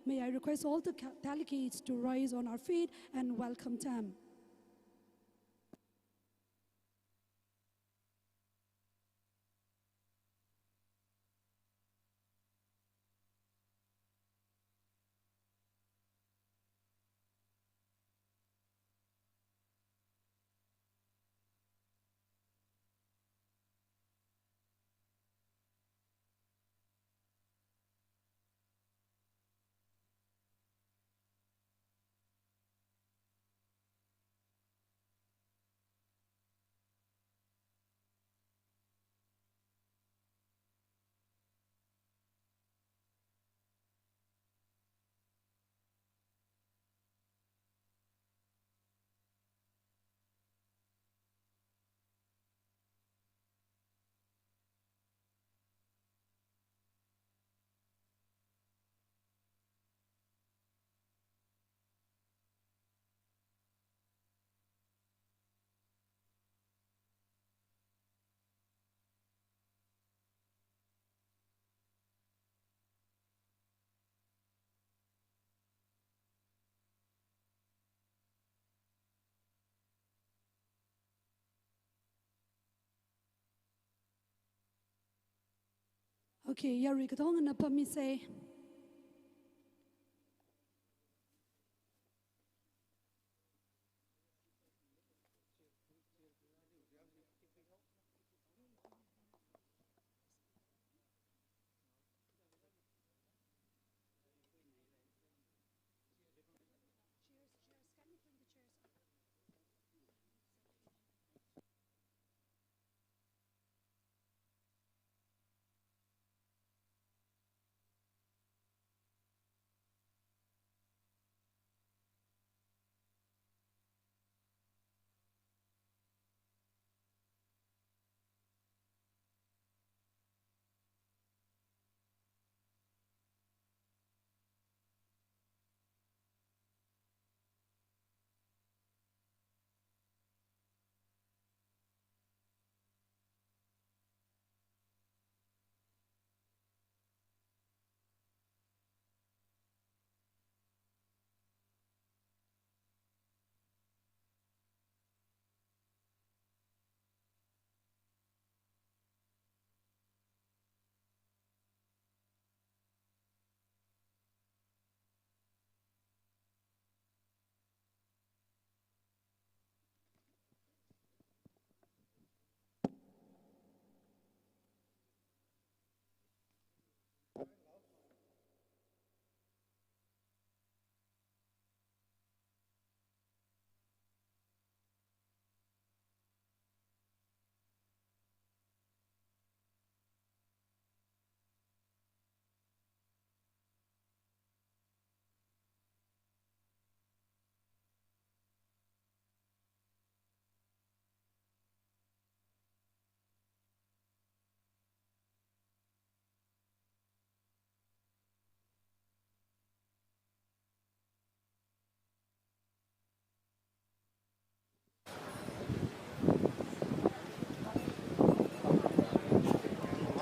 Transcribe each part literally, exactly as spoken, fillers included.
May I request all the ca-, delegates to rise on our feet and welcome them. Okay, yarui katongana pamisa.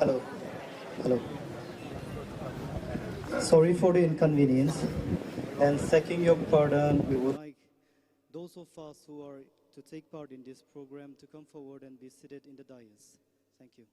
Hello. Hello. Sorry for the inconvenience and seeking your pardon, we would like those of us who are to take part in this program to come forward and be seated in the dais. Thank you.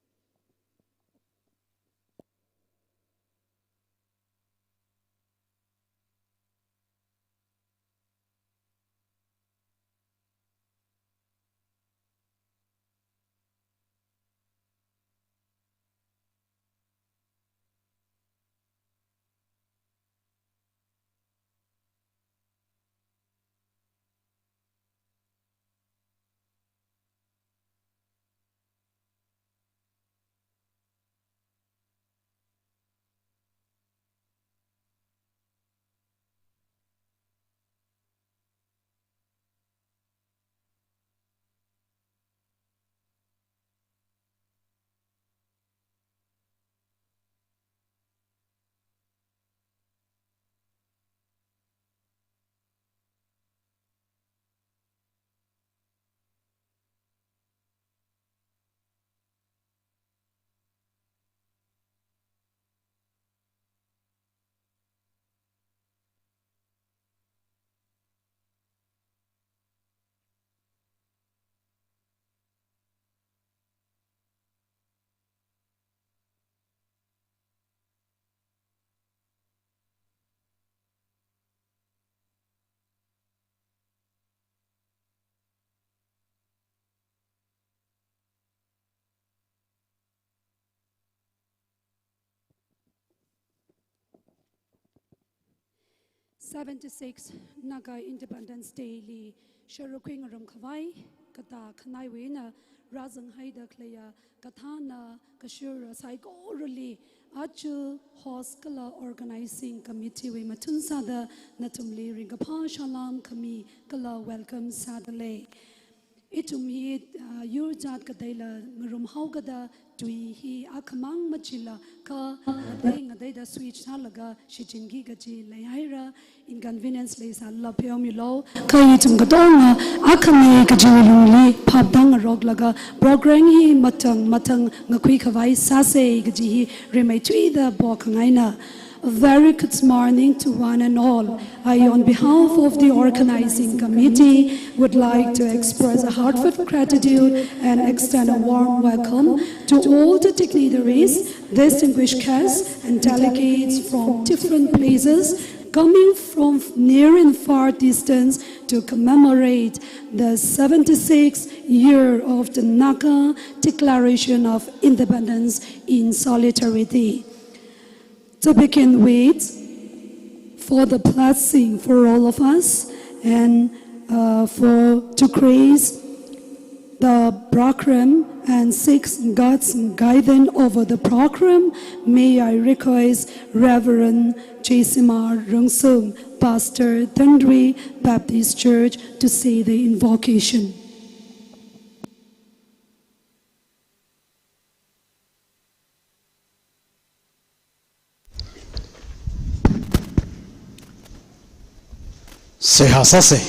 Seventy-six Naga Independence Day li sharuk khuingarum khavai, katā khanaiwui eina rāzanghaida khaleiya, kathāna kashura saikorali, aja host kala organizing committee wui mathun sāda nathumli ringkaphā salām khami kala welcome sādalei. Ithum hi, ah, yur jat kateila ngarumhaokada tui hi akhamang machila kha ngatei ngateida switch sālaga shichinki kaji leihaira, inconvenience leisālala pheomilu. Kha ithum katonga akhami kajiwui lungli phaptang ngaroklaga program hi mathang mathang ngakhui khavai sāsei kaji hi rimeithuida pokhangaina. A very good morning to one and all. I, on behalf of the organizing committee, would like to express a heartfelt gratitude and extend a warm welcome to all the dignitaries, distinguished guests, and delegates from different places, coming from near and far distance to commemorate the seventy-sixth year of the Naga Declaration of Independence in solidarity. To begin with, for the blessing for all of us and, uh, for to grace the program and seek God's guidance over the program, may I request Reverend Jesima Rungsung, Pastor, Tandri Baptist Church, to say the invocation. Seihā sāsei.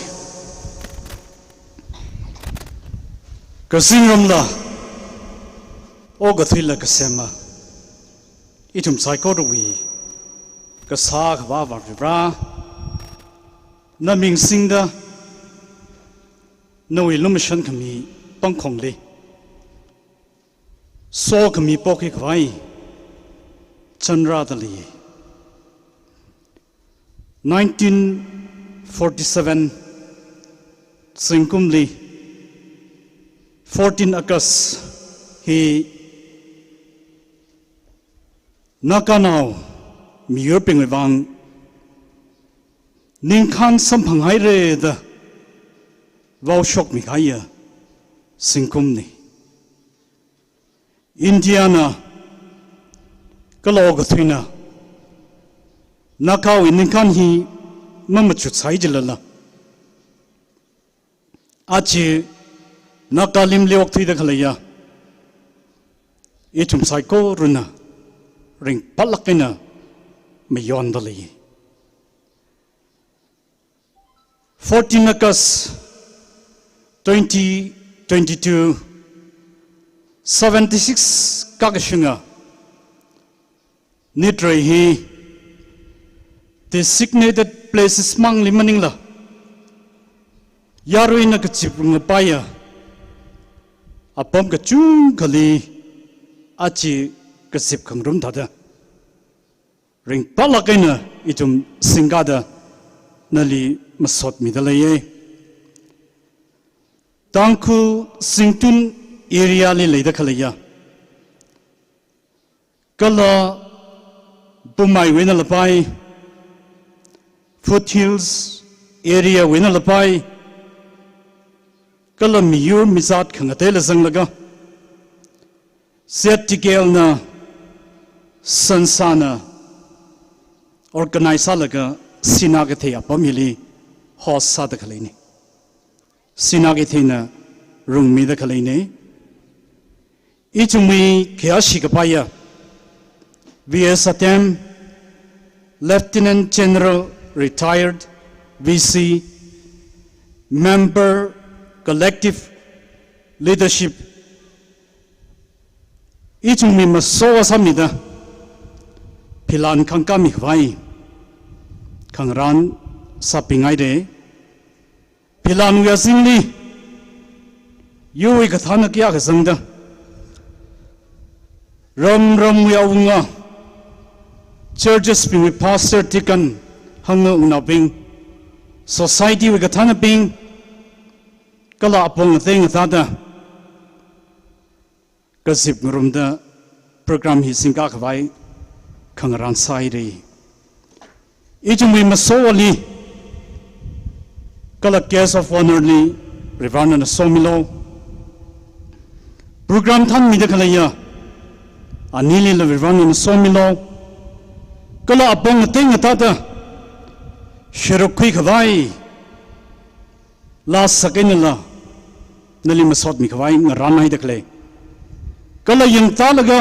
Kazingramla, okathuila kasema, ithum saikorawui kasā Akhava Varivara, na ming singda, nawui lumashan khami pangkhongli sokhami pokhui khavai chanrādalei. Nineteen forty-seven zingkumli fourteen August hi Naganao miyurbingwui vang ningkhān samphanghaira da vaoshokmi kahaiya zingkumna. Indiana kala okathuina Nagawui ningkhān hi mamachut sāi jilala, aja Naga limli okthuida khaleiya ithum saikorana ringphālāk eina mayondalei. Fourteen August twenty twenty-two, seventy-six kakashunga nitrei hi designated places mangli maningla, yaruina kazip ngapaiya apam kachungkhali aja kazip khangarum thāda ringphālāk eina ithum singkada nali masotmida leiya. Tangkhul Zingtun area li leida khaleiya, kala Poumai wui eina lapai, Foothills area wui eina lapai, kala miyur mizat khangateila zanglaga, Z T K L na, Sansana organize sālaga Sinakeithei apam hili host sāda khaleina. Sinakeithei na rungmida khaleina. Ithumwui khayāshi kapaiya V S Atem, Lieutenant General, retired, V C, member, collective leadership, ithumwui maso sāmida philan khangkāmi khavai khangarān sāpinghaira. Philanwui azingli yurwui kathāna kayākha zangda, ram ramwui awunga, churches bingwui pastor, deacon, hangwui wungnaobing, society wui kathānabing, kala apong ngatei ngathāda kazip ngarumda program hi singkā khavai khangarān sāhaira. Ithumwui masovali Kala guest of honor li Varivarana somilu. Program thanmida khaleiya anilila Varivarana somilu. Kala apong ateng athāda sharuk khuikhavai, laa sākhainala nali masotmi khavai ngaranhaida khalei, kala yangtālaga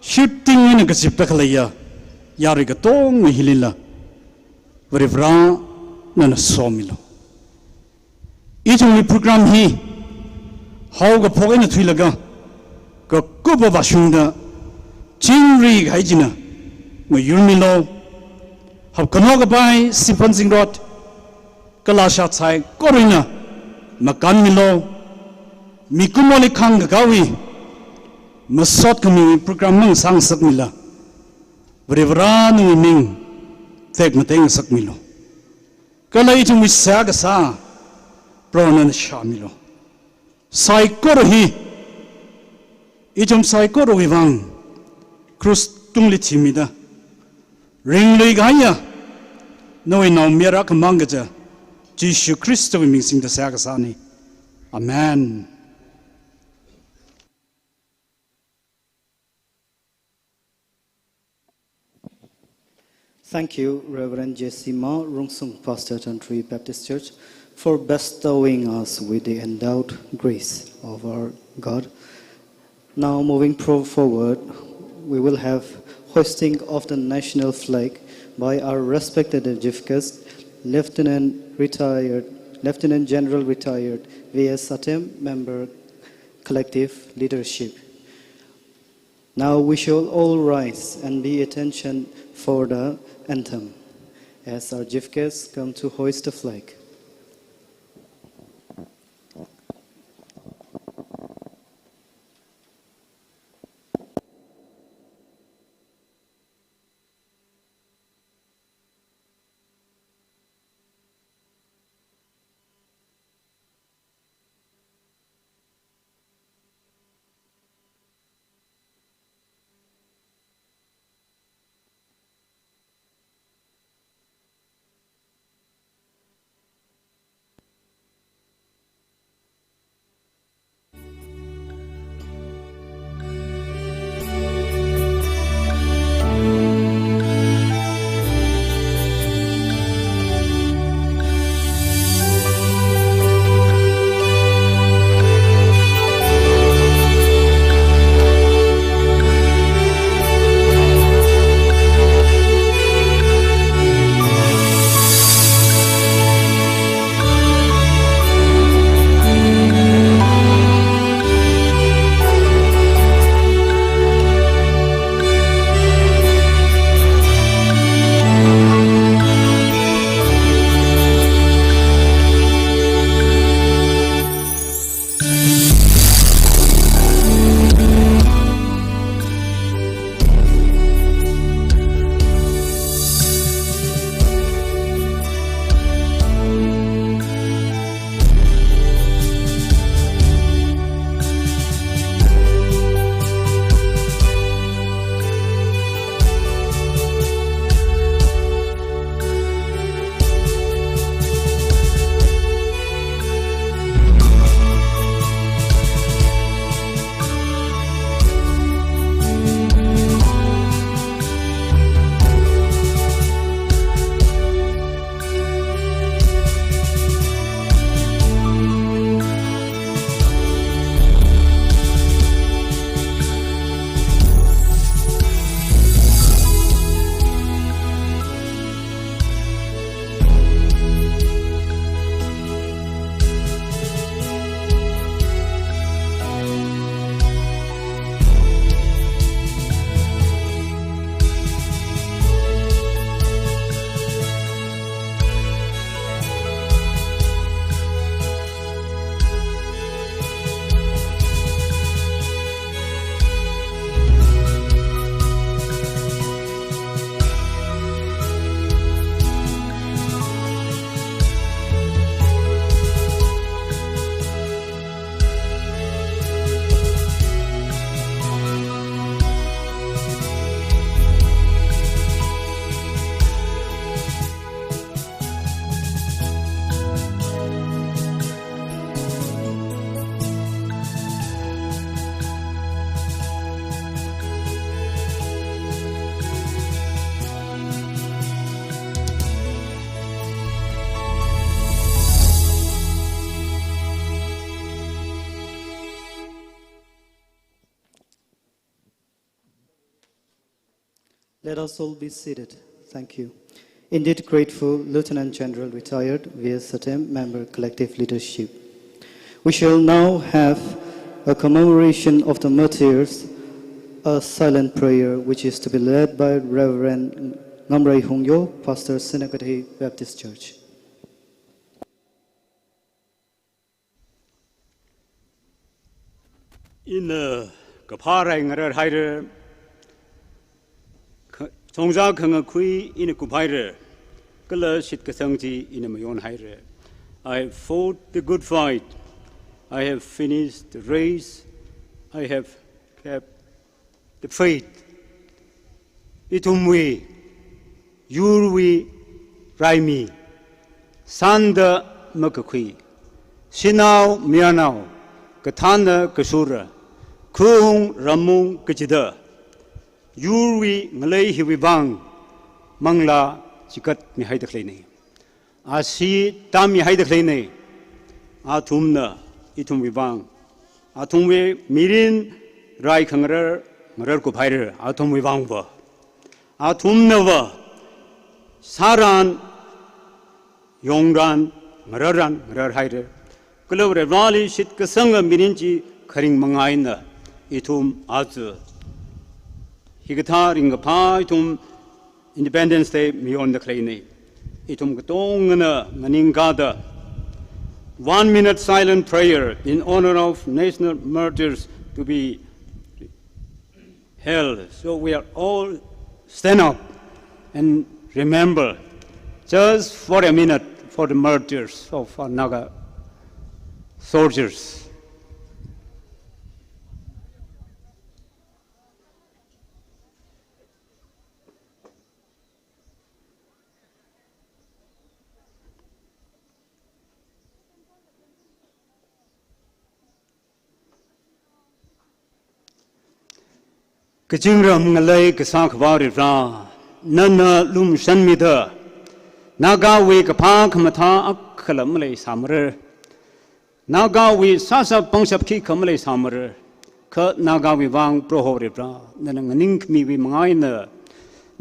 shooting eina kazipda khaleiya yarui katonga hilila Varivarana somilu. Ithumwui program hi haokaphok eina thuilaga kakup vāshungda chingri kahai china ngayurmilu. Hapkhano kapai Siphan Zingrot kala shāt saikorawui eina makanmilu. Mikumoli khangkakāwui masot khamiwui program mang sāngasakmila, Varivara nawui ming tekmateingasakmilu. Kala ithumwui seihā kasā Prohona shāmilu. Saikora hi, ithum saikorawui vang krus tungli thimida ringlui kahaiya nawui naomayara khamang kaja Jishu Khristawui ming singda seihā kasāna. Amen. Thank you, Reverend Jesse Ma Rungsung, Pastor, Tantri Baptist Church, for bestowing us with the endowed grace of our God. Now, moving pro- forward, we will have hoisting of the national flag by our respected chief guest, Lieutenant Retired, Lieutenant General Retired V S Satem, Member, Collective Leadership. Now we shall all rise and be attention for the anthem as our chief guests come to hoist the flag. Let us all be seated. Thank you. Indeed grateful, Lieutenant General Retired V S Satem, Member Collective Leadership. We shall now have a commemoration of the martyrs, a silent prayer, which is to be led by Reverend Ngamrei Hungyo, Pastor, Senapati Baptist Church. Ina kaphā rai ngararhaira, kha-, chongzā khangakhui ina kuphaira, kala shitkasang chi ina mayonhaira. I have fought the good fight. I have finished the race. I have kept the faith. Ithumwui, yurwui raimi, sānda makakhui, shanao mayarnao, kathāna kashura, khaung ramung kachida, yurwui ngalei hiwui vang manglā chigatmihaida khaleina. Ashee tāmihaida khaleina. Athumna ithumwui vang, athumwui mirin rai khangarar ngararkuphaira, athumwui vangva. Athumnava sāran, yongran, ngararran ngararhaira. Kala Vareli shitkasanga mirin chi kharing manga eina ithum aja hikathā ringkaphā ithum Independence Day mayonda khaleina. Ithum katongana nganingkāda, one minute silent prayer in honor of national martyrs to be held. So we are all stand up and remember just for a minute for the martyrs of our Naga soldiers. Kazingram ngalei kasā Akhava Varivara, nana lumashanmida, Nagawui kaphā khamathā akhala maleisāmara. Nagawui sāshap pangshap khikha maleisāmara. Kha Nagawui vang Proho Varivara, nana nganingkhamiwui manga eina,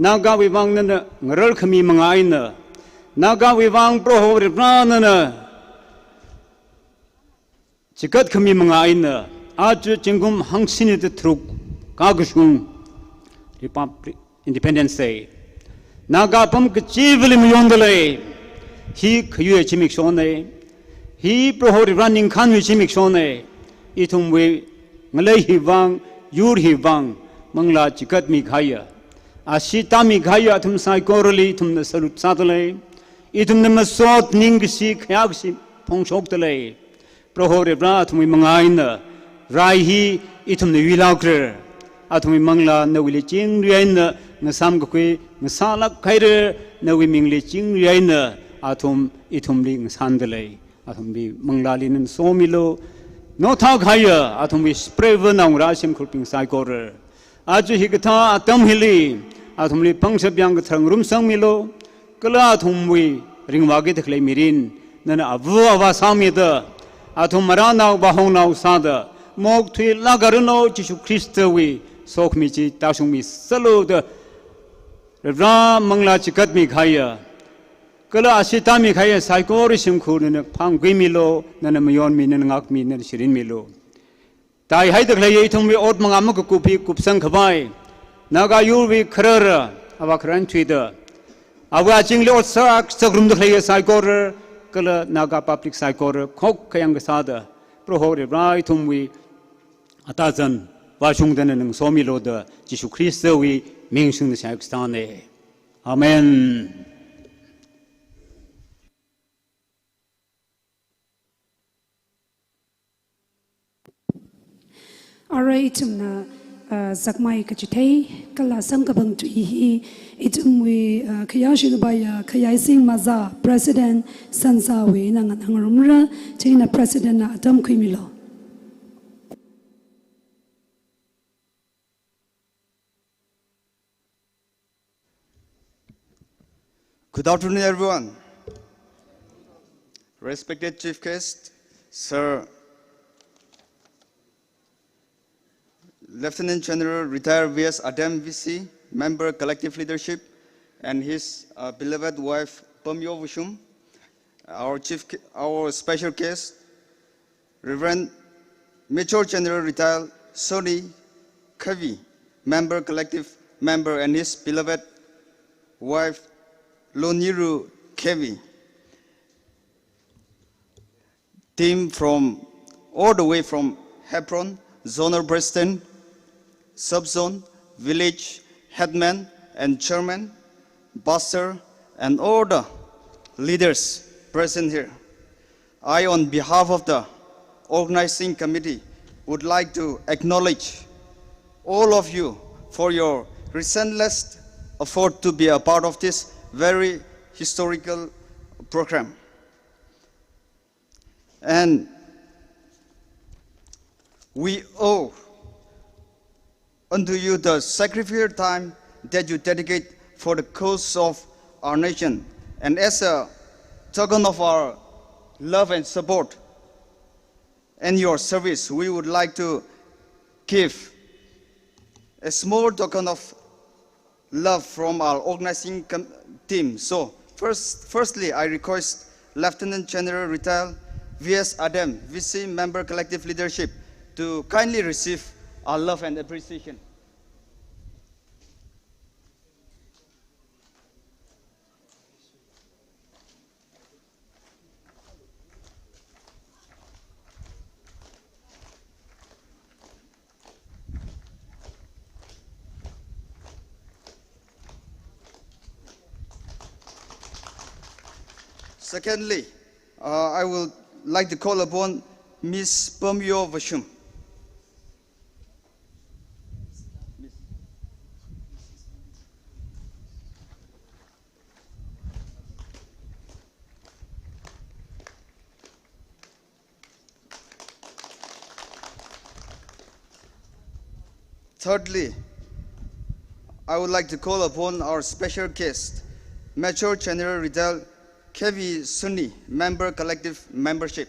Nagawui vang nana ngararkhami manga eina, Nagawui vang Proho Varivara, nana chigatkhami manga eina, aja zingkum hangshini da tharuk kakashung Republic Independence Day, Naga apam kachivali mayondalei. Hi khayui zimikshona. Hi Proho Varivara ningkhānwui zimikshona. Ithumwui ngalei hi vang, yur hi vang, manglā chigatmikahaiya, ashee tāmikahaiya athum saikorali ithumna salute sādalei. Ithumna masot ningkashi khayākashi phongshokdalei. Proho Varivara, athumwui manga eina rai hi ithumna yuilākra. Athumwui manglā nawuili chingri eina ngasāmkakhui ngasālāk haira, nawui mingli chingri eina athum ithumli ngasāndalei. Athumwui manglāli nana somilu. Nothakahaiya athumwui sprever naongarā shimkhurbing saikora, aja hikathā atam hili athumli pangshap yāng kathar ngarumsangmilu. Kala athumwui ringvāki da khalei mirin nana ava avā sāmida, athum marānao vāhongnao sāda, mok thuilākaranu, Jishu Khristawui sokhami chi tāshungmisalu da Varivara manglā chigatmikahaiya kala ashee tāmikahaiya saikora shimkhur nana phāngkhuimilu, nana mayonmi, nana ngākmi, nana shirinmilu. Tāihaida khalei ithumwui ot manga makakup hi kupsangkhavai Naga yurwui kharara, avā khararchan thuida, avā azingli ot sāksak ngarumda khalei saikora, kala Naga public saikora khokkha yāng kasāda, Proho Varivara, ithumwui atazan vāshungda nana ngasomilu da Jishu Khristawui ming singda seihā kasāna. Amen. Arui ithumna, uh, zakmai kachithei kala samkaphang tui hi ithumwui, uh, khayāshina vāya Khayaising Maza, President Sanzawui eina nganāngarumra. Chieina President na atam khuimilu. Good afternoon, everyone. Respected Chief Guest, Sir Lieutenant General Retired V S Adem V C, Member Collective Leadership, and his uh, beloved wife, Pamyo Vashum, our chief, our special guest, Reverend Major General Retired Sonny Kevi, Member Collective Member, and his beloved wife, Loniru Kevi. Team from all the way from Hebron, Zonal President, Sub-Zone, Village Headman and Chairman, Pastor, and all the leaders present here. I, on behalf of the organizing committee, would like to acknowledge all of you for your relentless effort to be a part of this very historical program. And we owe unto you the sacrificial time that you dedicate for the cause of our nation. And as a token of our love and support and your service, we would like to give a small token of love from our organizing com- team. So, first, firstly, I request Lieutenant General Retired V S Adam, V C Member Collective Leadership, to kindly receive our love and appreciation. Secondly, uh, I would like to call upon Miss Pamyo Vashum. Thirdly, I would like to call upon our special guest, Major General Retired Kevi Sonny, Member Collective Membership.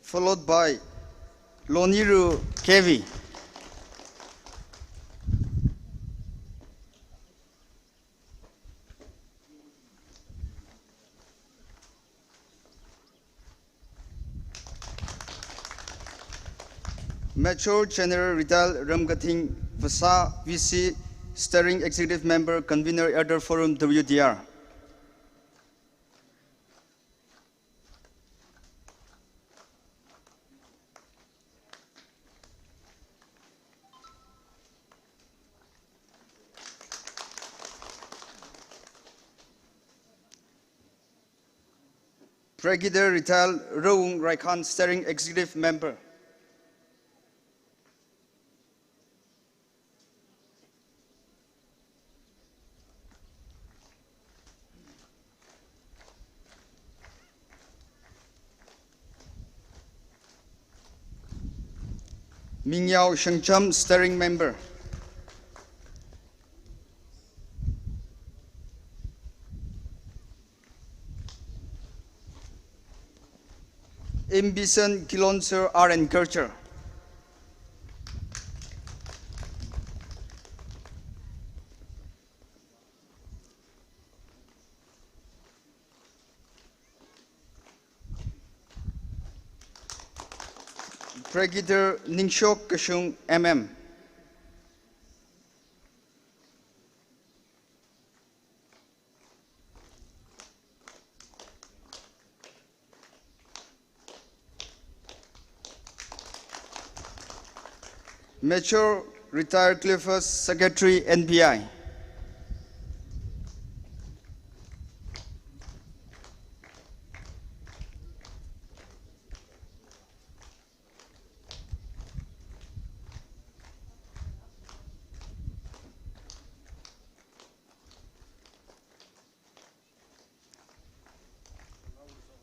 Followed by Loniru Kevi. Major General Retired Ramkathing Vasa, V C, Steering Executive Member, Convener, Elder Forum, W D R. Brigadier Retired Rawung Raikhan, Steering Executive Member. Mingyao Shangcham, Steering Member. Imbison Kilonser, Art and Culture. Brigadier Ningshok Kashung, M M. Major Retired Clifford, Secretary, N P I.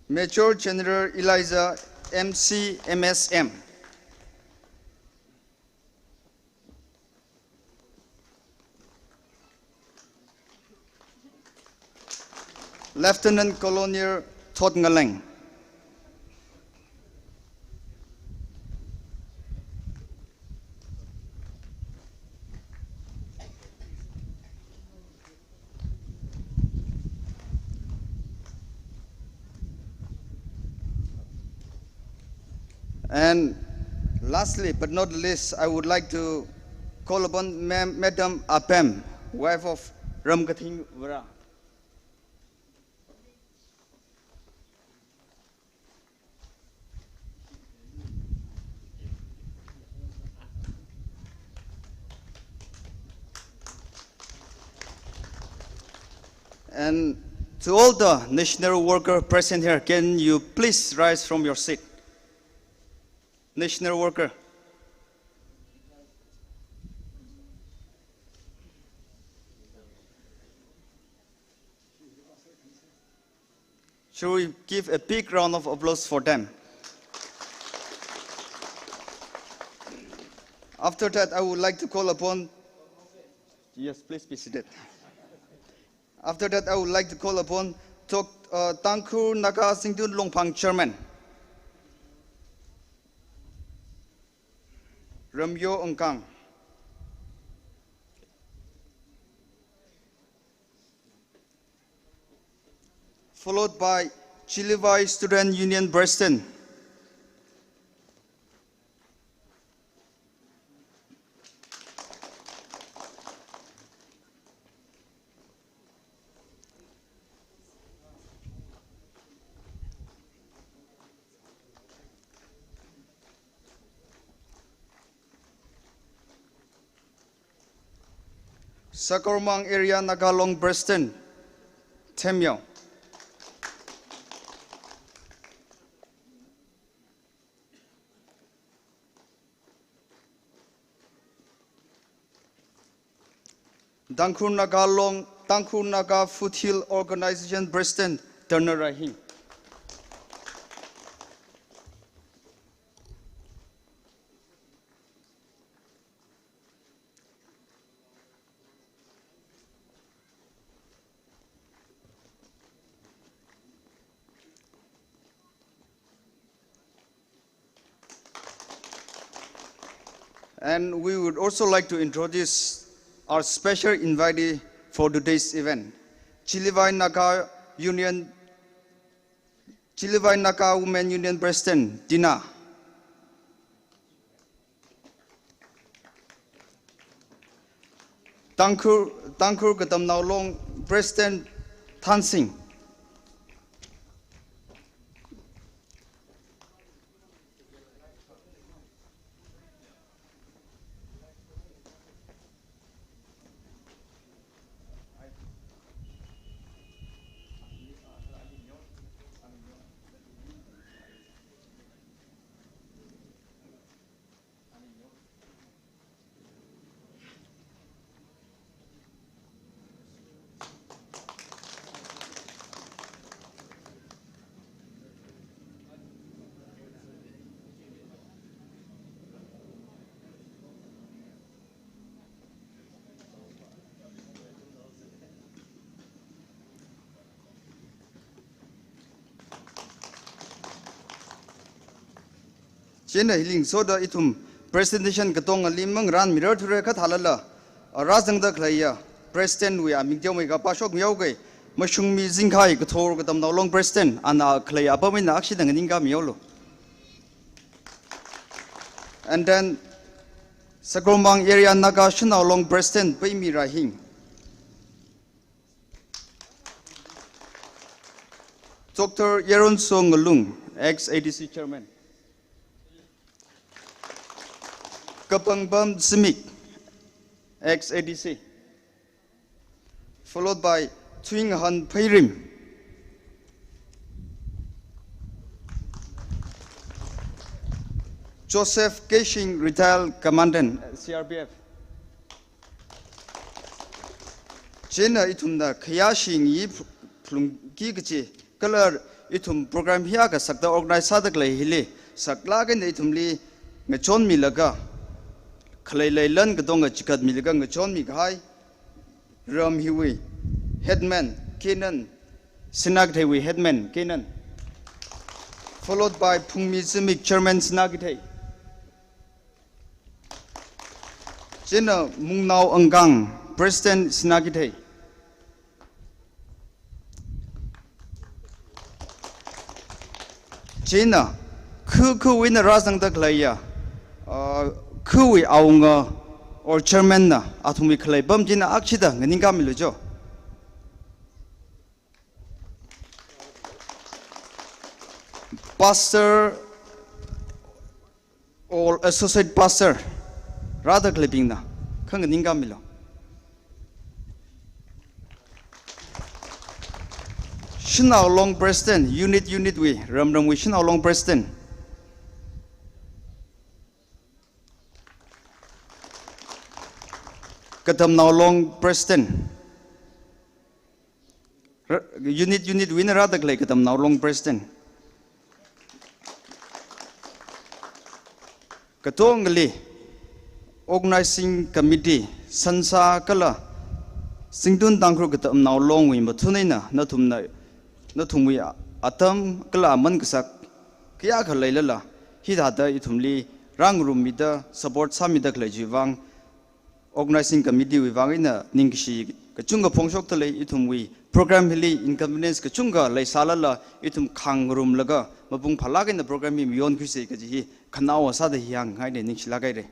Major General Eliza, M C, M S M. Lieutenant Colonel Thot Ngaleng. And lastly, but not least, I would like to call upon Ma'am, Madam Apem, wife of Ramkathing Vara. And to all the national worker present here, can you please rise from your seat? National worker. Shall we give a big round of applause for them? After that, I would like to call upon, yes, please be seated. After that, I would like to call upon Doc-, uh, Tangkhul Naga Zingtun Longphang Chairman, Ramyo Ongkang. Followed by Chilivai Student Union President. Sakarmang Area Naga Long President, Themyo. Tangkhul Naga Long, Tangkhul Naga Foothill Organization President, Dharna Raihing. And we would also like to introduce our special invitee for today's event, Chilivai Naga Union, Chilivai Naga Women Union President, Tina. Tangkhul, Tangkhul Katamnao Long President, Thansing. Chieina hili ngasoda ithum presentation katongali mangarānmirarthura kha thālala, a, rāzangda khaleiya President wui aming teomeikha pāshokmihaoga, Mashungmi Zingkhai Kathor Katamnao Long President, ana khalei apam eina akshida nganingkāmihaolu. And then, Sakarmang Area Naga Shanao Long President, Peimi Raihing. Doctor Yeronsong Ngalung, ex-A D C Chairman. Kapangbam Zimik, ex-A D C. Followed by Thuinghan Pheirim. Joseph Keishing, retired commandant, C R P F. Chieina ithumna khayāshing yi phlungki kachi, kala ithum program hiyākha sakda organize sāda khalei hili, saklāk eina ithumli ngachonmilaga, khaleilei lan katonga chikatmilaga ngachonmi kahai, ram hiwui headman, Kenan, Sinakatheiwui headman Kenan, followed by Phungmi Zimik, chairman Sinakathei. Chieina Mungnao Angkang, president Sinakathei. Chieina khu khuwui eina rāzangda khaleiya, uh, khuwui awunga or chairman na athumwui khalei pam china akshida nganingkāmilu jo. Pastor or associate pastor rāda khaleibingna kha nganingkāmilu. Shanao Long president, unit, unit wui, ramramwui Shanao Long president. Katamnao Long president. Ra-, unit, unit wui eina rāda khalei Katamnao Long president. Katongali organizing committee, Sansa kala Zingtun Tangkhul Katamnao Longwui mathun eina nathumna, nathumwui atam kala aman kasak kayākha leilala, hithāda ithumli rāngarummida support sāmida khalei chiwui vang, organizing committee wui vang eina ningkashi kachungkha phongshokdalei. Ithumwui program hili inconvenience kachungkha leisālala, ithum khangarumlaga mapung phālāk eina program hi mayonkhuisa kaji hi khanaowa sāda hi hāngngaina, ningshilāk haira.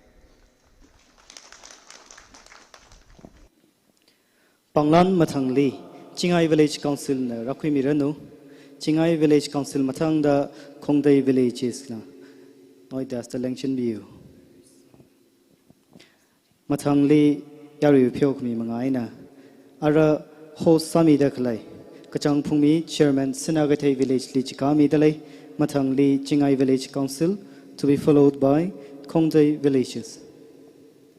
Panglan mathangli Chingai Village Council na rākhuimiranu. Chingai Village Council mathangda Khongdei Villages na noida sāda lengchinbiyu. Mathangli yarui pheokhami manga eina ara host sāmida khalei Kachang Phungmi, chairman Sinakathei Village li chikāmidalei. Mathangli Chingai Village Council, to be followed by Khongdei Villages.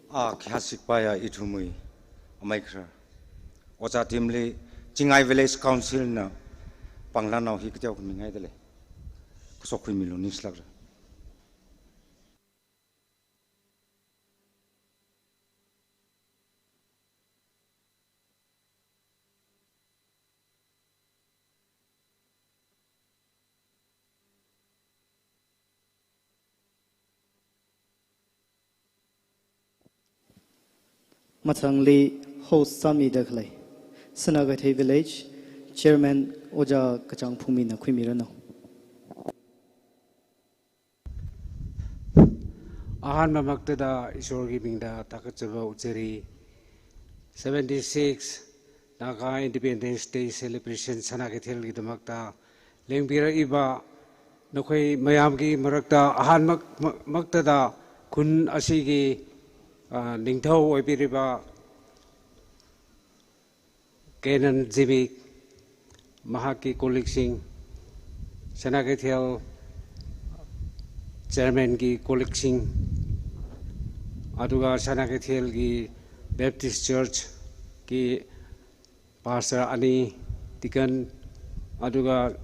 A khayā sikpaiya ithumwui amei khara, ojā team li Chingai Village Council na Panglanao hi kateokha mingaidalei. Kasokkhuimilu, ningshilākra. Mathangli host sāmida khalei Sinakathei Village Chairman Ojā Kachang Phungmi na khuimiranu. Ahanmamaktada Ishwargi mingda thakatchava utseri, seventy-six Naga Independence Day Celebration Sanakeithelgidamakta lengpira iba, nakhoi mayamgi marakta ahanmak-, ma-, maktada khun ashigi, ah, ningthao oipiriba Kenan Zimik, mahakki colleaguesing, Sanakeithel chairman ki colleaguesing, aduga Sanakeithelgi Baptist Church ki pastor ani, deacon, aduga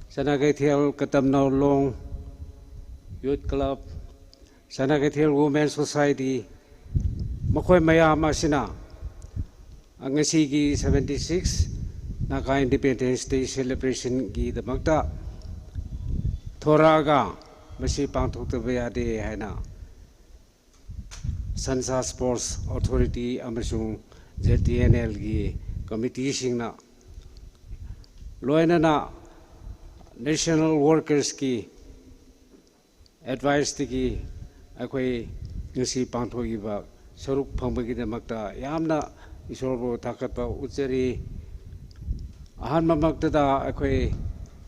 Sanakeithel Katamnao Long Youth Club, Sanakeithel Women Society, makhoi mayam ashina, ah, ngasiki seventy-six Naga Independence Day Celebration gidamakta thorāga masi pangthokda vayade haina Sansa Sports Authority amashung Z T N L gi committee singna, loinana national workers ki advice tiki aikhoi ngasi pangthokiba saruk phangpagidamakta yamna Ishwarbu thakatva utseri. Ahanmamaktada aikhoi,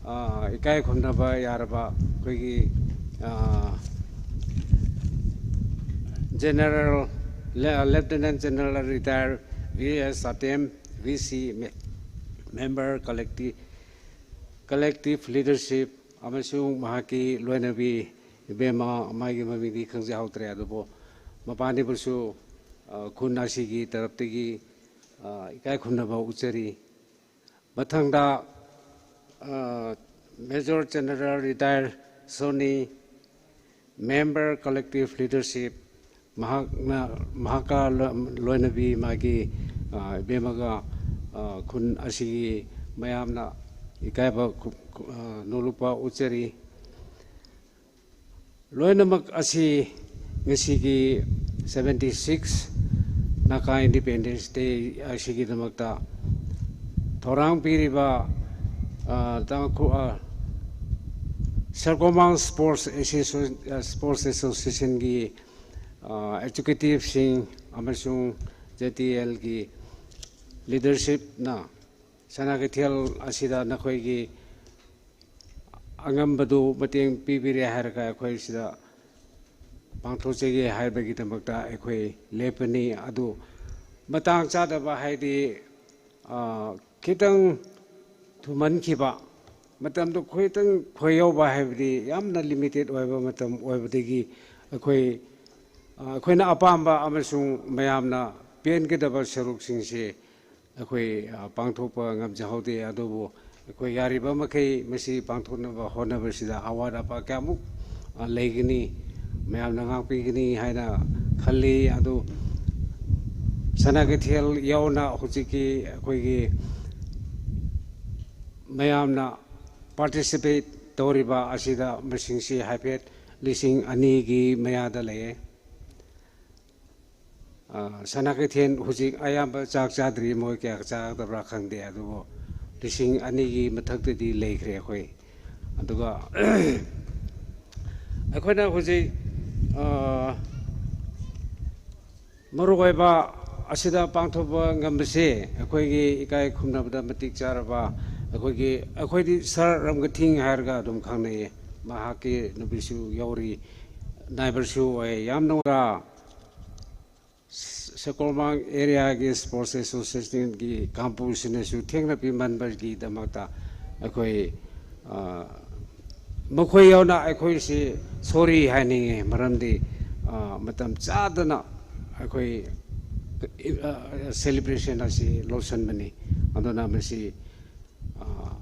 ah, ikai khumnaba yaraba, akhoi ki, ah, General, Le-, Lieutenant General Retired V S Satem, V C me-, member collective, collective leadership, amashung mahakki loinabi, ibema amagi mamingdi khangzai haotra adubo, mapanibusu, ah, khun ashigi taraptiki, ah, ikai khumnaba utseri. Mathangda, ah, Major General Retired Sony, member collective leadership, mahakna, mahakka lo-, loinabi magi, ah, ibemaga, ah, khun ashigi mayamna Ikaipa khu-, khu-, ah, Nolukpa Uchari. Loinamak ashi ngasiki seventy-six Naga Independence Day ashikidakta thorang piriba, ah, Tangkhul, ah, Serkomang Sports Associ-, ah, Sports Association ki, ah, executive sing amasung Z T L ki leadership na Sanakeithel ashida nakhoiki angambadu mateng pipira hairaka eikhoi shida pangthok cheke haiba kidakta eikhoi lepani adu matang chāda ba haidi, ah, khitang thuman khiba matamda khitang khoyao ba haibadi yamna limited oiba matam oibadagi eikhoi, ah, eikhoi na apam ba amasung mayamna penkida ba saruk singse eikhoi, ah, pangthok pa ngamjahao de adubu eikhoi yariba makhei masi pangthokna ba hona ba shida awada pa kayamuk, ah, leikani, mayamna ngakpikani haina khali adu Sanakeithel yaona hojiki eikhoi ki mayamna participate tawriba ashida masingse haipet lising ani ki mayada lei. Ah, Sanakeithel hojik ayamba chak chadri mo kaya chak dabra khangde adubu lising ani ki mathakdadi leikre eikhoi. Aduga, eikhoi na hojik, ah, maruiba ashida pangthok pa ngambase, eikhoi ki ikai khumna bada matik chara ba, eikhoi ki, eikhoi di sar ram kathing hairaka adum khangnei, mahaki nubisu yaori, neighbor su oi, yamna ra, Serkomang area ki Sports Association ki kampu sinasu thengna piman ba kidakta eikhoi, ah, makhoiyaona eikhoi si sorry haininge maramdi, ah, matam chādana eikhoi, ah, celebration ashi losanmani. Adona masi, ah,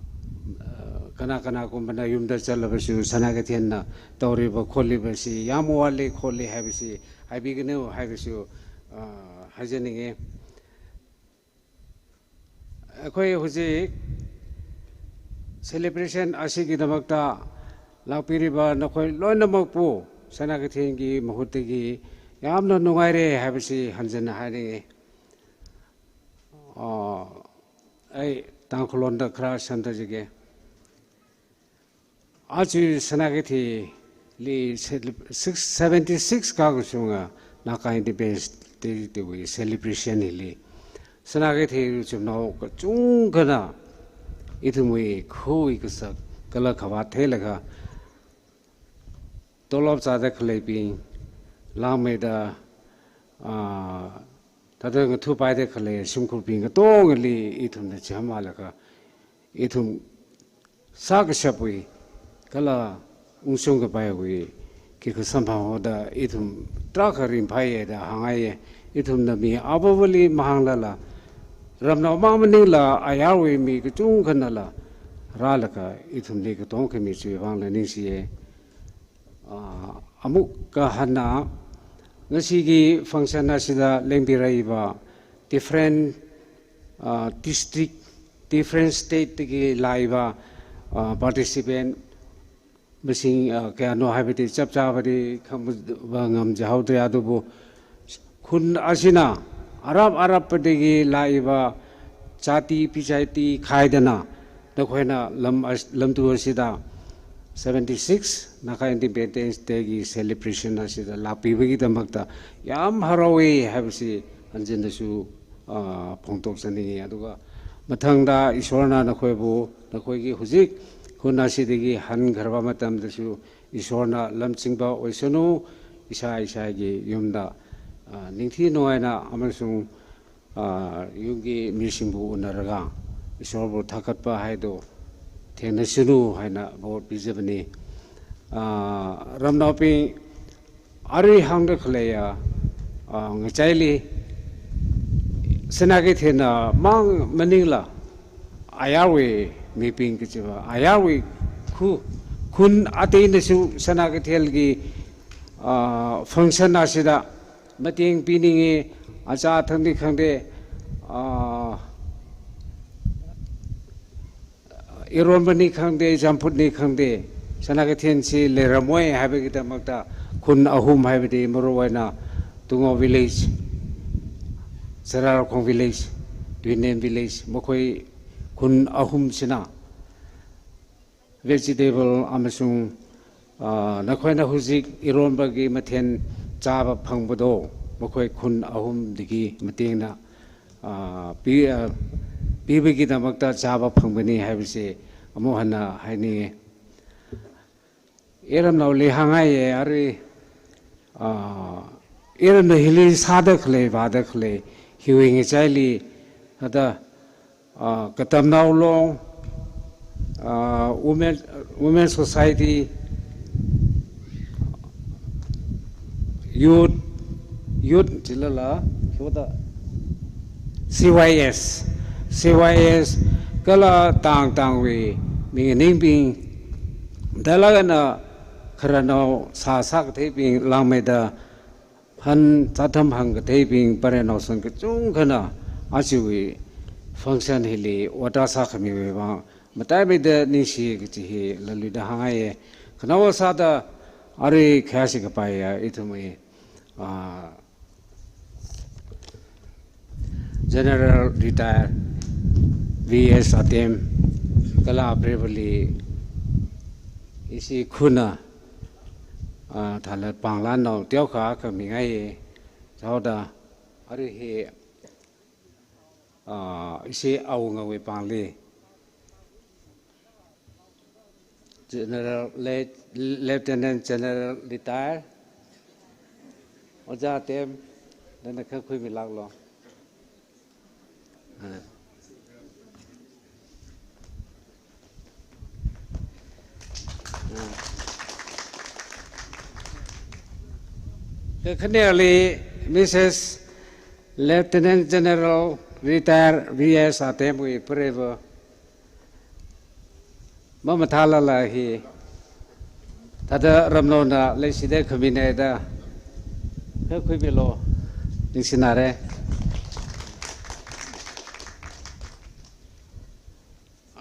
ah, kana kana kumbana yumda chalabasu Sanakeithelna tawriba kholiba si yamwali kholi haibasi haibiganu haibasu, ah, hajaninge. Eikhoi hojik celebration ashi kidakta lakpiriba nakhoi loinamakpu Sanakeithel ki mahutdagi yamna nungaire haibasi hanjana haini. Ah, ai Tangkhul londa khara sanda jige. Aja Sanakeithel li six, seventy-six kakushunga Naga Independence Day wui celebration hili Sanakeithel chumnao kachungkhana ithumwui khui kasak kala khavāt theilaga tolop zāda khaleibing, langmeida, ah, thāda ngathupaida khalei shimkhurbing katongali ithumna chihānlaga, ithum sākashapwui kala ungshung kapaiwui khikha samphangda ithum tarākha ringphāya da hāngngaiya. Ithumna mi avāvali mahānglala, ramnao mang maningla ayarwui mi kachungkhanala rālaga ithumli katongkhami chiwui vangla ningshiya. Ah, amuk kahānna, ngasiki function asida lengpiraiva different, ah, district, different state dagi laiva, ah, participant masing, ah, kayāno haibadi chapchabadi khangva ngamjahaoda adubu khun ashina arap arappadagi laiva jati pijati khaidana nakhoina lam as-, lamtu asida seventy-six Naga Independence Day ki celebration asida lakpiba kidakta yam haraowa haibasi hanjindasu, ah, phongtoksaninga. Aduga mathangda Ishwarna nakhoibu, nakhoiki hojik khun ashidagi hankharva matamdasu Ishwarna lamchingpa oisanu, ishā ishāki yumda, ah, ningthi nungaina amasung, ah, yumki mishingbu unarāga Ishwarbu thakatpa haido thengnasanu haina vote pijabani. Ah, ramnaobing, arui hāngda khaleiya, ah, ngachaili Sanakeithelna mang maningla ayarwui mibing kachiva, ayarwui khu-, khun ateinasu Sanakeithelki, ah, function asida mateng pininga, achā thangdi khangde, ah, Ironbani khangde, Jamphutni khangde, Sanakeithengshi leiramoi haibagidakta khun ahum haibadi maruwui eina Tungao village, Sarakhong village, Tuinem village, makhoi khun ahum china vegetable amashung, ah, nakhoina hujik ironbagi mathen chāba phangpado, makhoi khun ahumdagi matengna, ah, pi-, ah, pibagidakta chāba phangpani haibase amahānna haini. Iramnaoli hāngngaiye, arui, ah, iramnao hili sāda khalei, vāda khalei, hiwui ngachaili, hada, ah, Katamnao Long, ah, Women, Women Society, Youth, Youth chilala, kyoda, C Y S, C Y S, kala tang tangwui minganingbing, dalagana khararnao sāsā katheibing langmeida, han zatham hāng katheibing, paranaosan kachungkhana ajawui function hili ot sākhamiwui vang mataimeida ningshi kaji hi laluida hāngngaiye. Khanaowa sāda arui khayāshi kapaiya ithumwui, ah, General Retire V S Atem kala Preivali ishi khunna, ah, thalat panglānnao teokha khamingaiye. Chaoda arui hi, ah, ishi awungawui pāngli General, Late Lieutenant General Retire Ojā Atem, nana kha khuimilāklo. Ah. Ah. Kakhaneli Missus Lieutenant General Retire V S Atemwui Preivali mamathālala hi, thāda ramnaona leishida khamina da, kha khuimilo, ningshinare.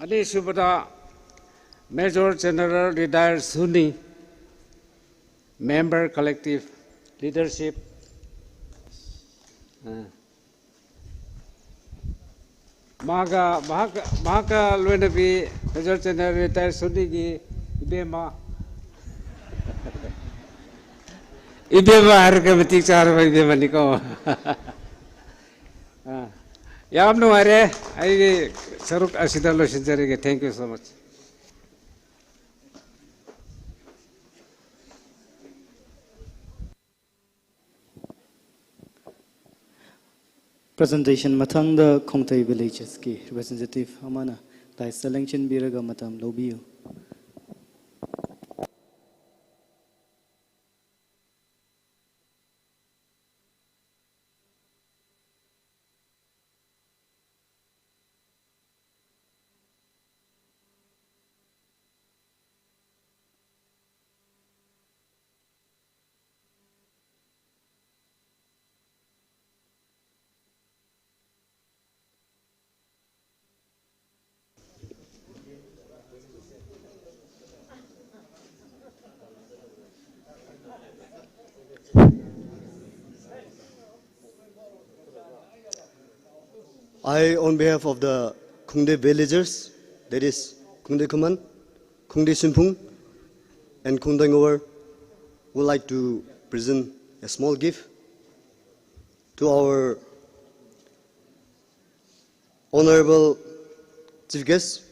Anisubada Major General Retire Suni, Member Collective Leadership. Ah. Mahaka, mahaka, mahaka loinabi Major General Retire Sunigi ibema. Ibema harka matik char ba ibemaniko. Ah. Yam nungaire, aigi sāruk ashida loishinjare. Thank you so much. Presentation mathangda Khongthei Villages ki representative amana dais da lengchinbiraga matam lobiyu. I, on behalf of the Khongthei villagers, that is Khongthei Khaman, Khongthei Shimphung, and Khongthei Ngawar, would like to present a small gift to our Honorable Chief Guest,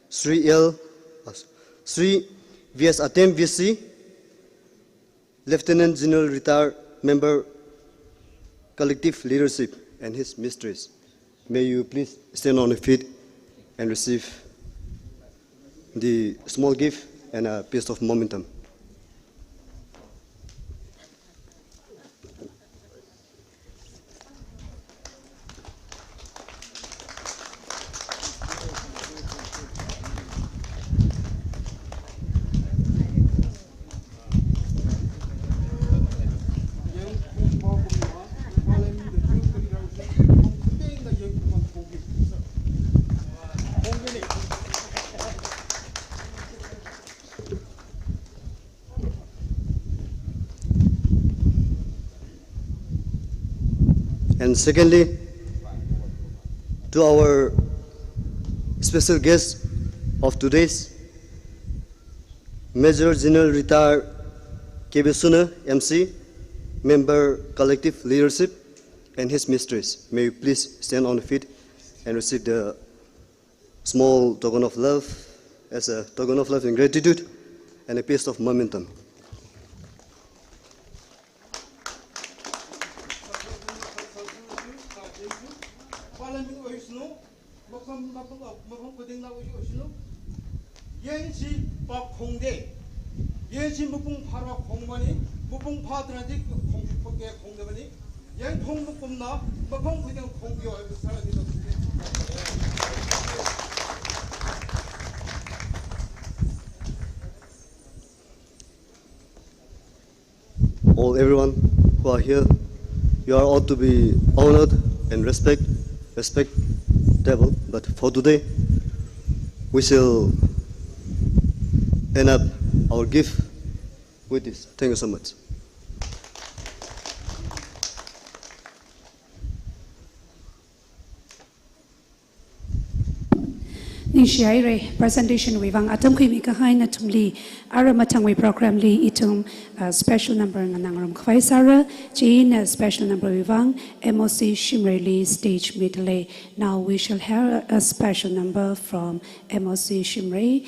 Shri L, uh, Shri V S Atem V C, Lieutenant General Retired Member, Collective Leadership, and his mistress. May you please stand on your feet and receive the small gift and a piece of momentum. And secondly, to our special guest of today's Major General Retired K B Suna, M C, member collective leadership, and his mistress. May you please stand on the feet and receive the small token of love as a token of love and gratitude and a piece of momentum. Yangshi pap khongde, yangshi mapung phara khongmani, mapung phā tharanli khong, khongde, khongdamani, yang khong makumna, mapung khuidang khongyo, all everyone who are here, you are all to be honored and respect, respectable. But for today, we shall end up our gift with this. Thank you so much. Ningshihaira, presentation wui vang atam khuimi kahai nathumli, ara mathangwui program li ithum, uh, special number nganāngarum khavai sāra, chieina special number wui vang M O C Shimrei li stage midalei. Now we shall hear a special number from M O C Shimrei.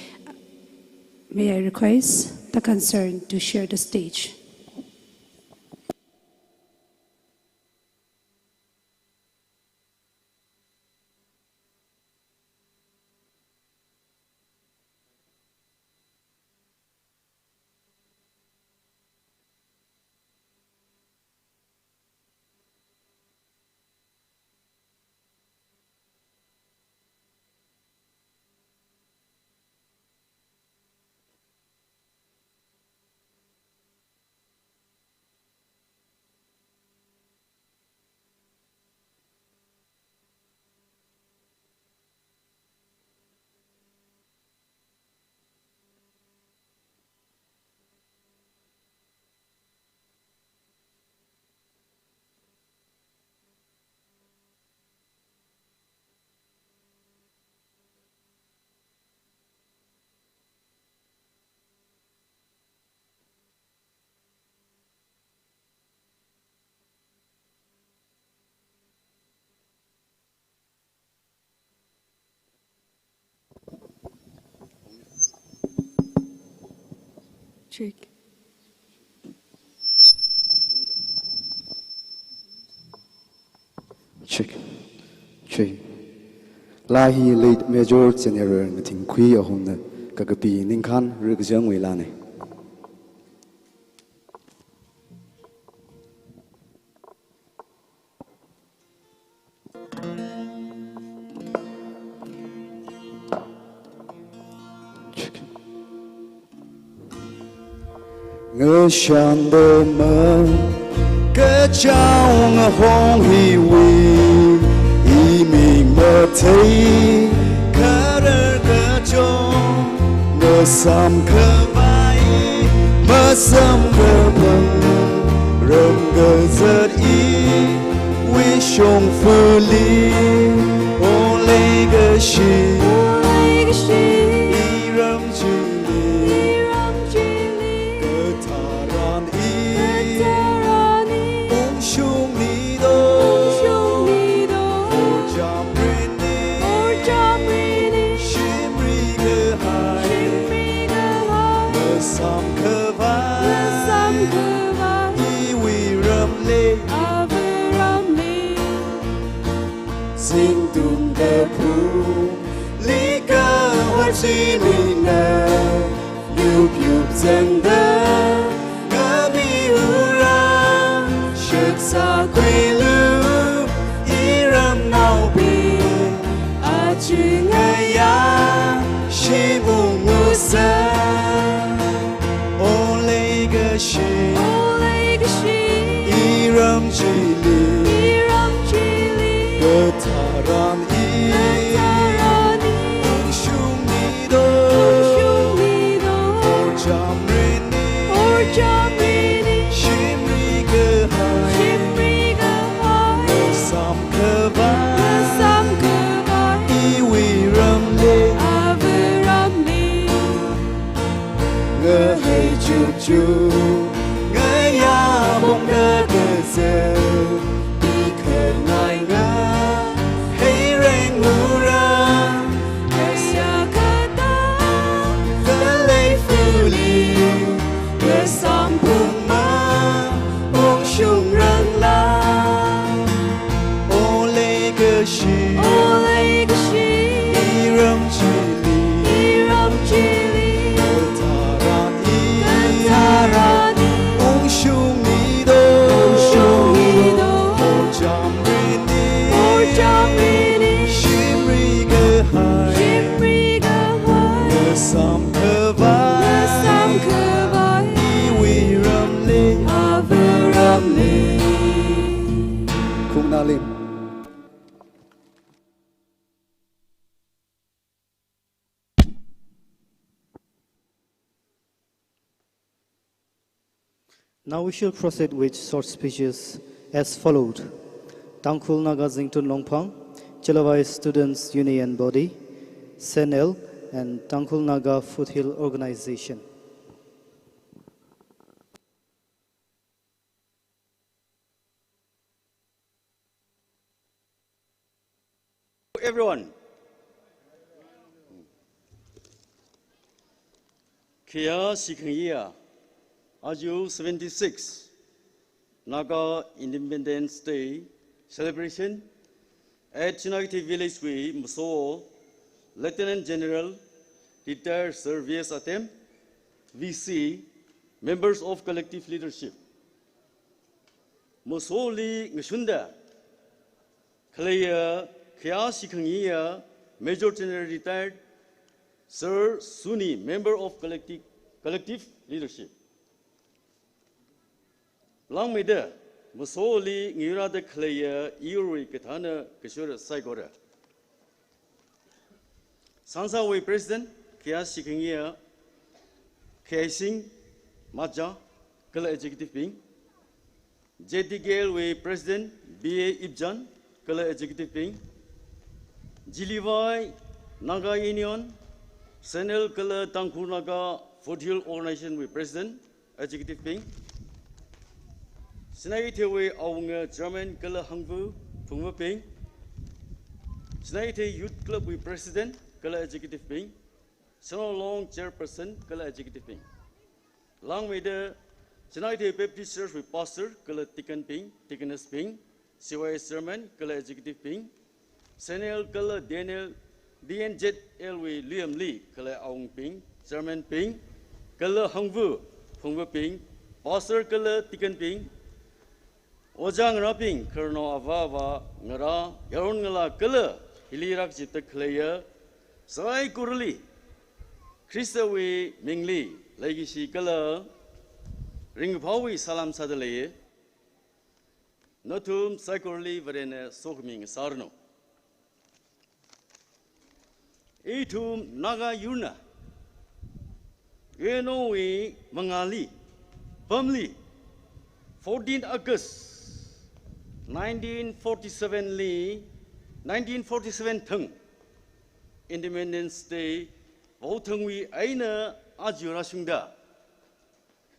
May I request the concerned to share the stage. Check. Check. Check. Laa hi late Major General Ngathingkhui Ahomna kakapi ningkhān rikajangwui laana. Ngashan doma kachao ngahong hiwui, imik mathei kharar kachong, ngasam khavai masam kapang, ram kazat iwui shongfali, o leikashi, o leikashi, iram chili, iram chili, katharan i, katharan i, ungshungni do, ungshungni do, horcham rini, horcham rini, shimri kahai, shimri kahai, masam khavai, masam khavai, iwui ramli, awui ramli, zingkum kaphungli kahor chi mina, yup yup zangda ngami ura, shaksa khuilu iramnaobing, aja ngayā shim ungusa, o leikashi, o leikashi, iram chili, iram chili, katharan i, katharan i, ungshungni do, ungshungni do, horcham rini, horcham rini, shimri kahai, shimri kahai, Ngayā bongda kazā, ikhangai ngahei rengura, asya kata, khalei fuli, kasamphangma, ungshung rangla. Ole kashi, ole kashi, iram chili, iram chili, katara i, katara i, ungshung ido, ungshung ido, ojam rini, ojam rini, shimri kahai, shimri kahai, kasam khavai, kasam khavai, iwui ramli, awui ramli. Khongnalim. Now we shall proceed with short speeches as followed. Tangkhul Naga Zingtun Longphang, Chilavai Students Union Body, SANYL, and Tangkhul Naga Foothill Organization. Everyone. Khayā shikhangayā, aja seventy-six Naga Independence Day celebration at Chinakithe Village wui Maso, Lieutenant General, Retired Sir V S Atem, V C, members of collective leadership. Masoli ngashunda khaleiya, khayā shikhangayā, Major General Retired Sir Suni, member of collective, collective leadership. Langmeida, masoli ngayurāda khaleiya, iyurwui kathāna kashura saikora. Sansawui President, khayā shikhangayā, Khaising Maja, kala executive bing. J D K L wui President, B A Ipjan, kala executive bing. Jilivai Naga Union, SANYL kala Tangkhul Naga Foothill Organization wui President, executive bing. Chinakithe wui awunga chairman kala hangva phungvabing. Chinakithe Youth Club wui president kala executive bing. Shanao Long chairperson kala executive bing. Langmeida Chinakithe Baptist Church wui pastor kala deacon bing, deaconess bing. C Y S chairman kala executive bing, SANYL kala D N L, D N Z L wui luyamli kala awungbing, chairman bing, kala hangva phungvabing, pastor kala deacon bing, ojā ngarābing, khararnao avāva ngarā, yaron ngalā kala hili rākazipta khaleiya saikorali Khristawui mingli leikashi kala ringkaphāwui salām sāda leiya. Nathum saikorali Varena sokhami ngasāranu. Ithum Naga yurna Yuenwui mangāli, pamli, fourteen August nineteen forty-seven li, nineteen forty-seven thang Independence Day vaothangwui eina aja rāshungda,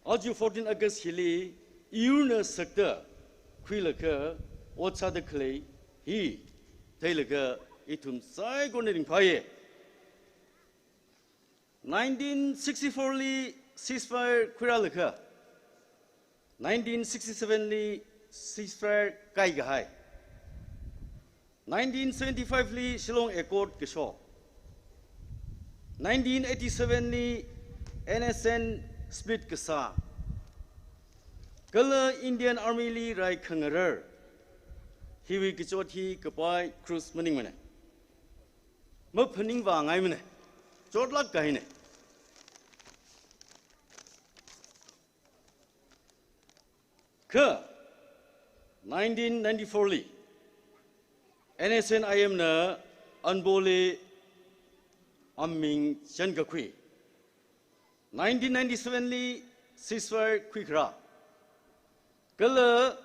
aja fourteen August hili iyurna sakta khuilaga ot sāda khalei hi theilaga ithum saikorana ringphāya. Nineteen sixty-four li ceasefire khuirālaga, nineteen sixty-seven li ceasefire kaikahai. Nineteen seventy-five li Shillong Accord kasho. Nineteen eighty-seven li N S N split kasā. Kala Indian Army li rai khangarar. Hiwui kachot hi kapai cruise maningmana. Maphaningvāngaimana. Chotlāk kahaina. Kha nineteen ninety-four li N S N I M na Anboli aming chankakhui. Nineteen ninety-seven li ceasefire khuikharā. Kala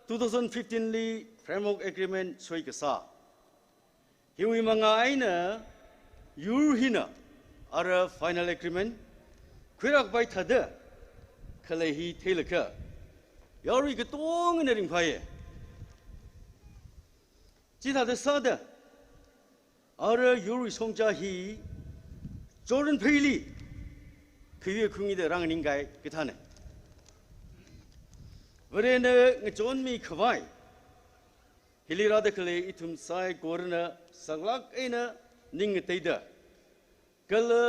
two thousand fifteen li Framework Agreement soi kasā. Hiwui mangā eina yur hina ara final agreement khuirākpai thāda, khalei hi theilakha, yarui katongana ringphāya. Chithāda sāda, ara yurui shongza hi Jordan pheili khayui khungida rānganingkai kathāna. Varena ngachonmi khavai hili rāda khalei ithum saikorana saklāk eina ning ngateida, kala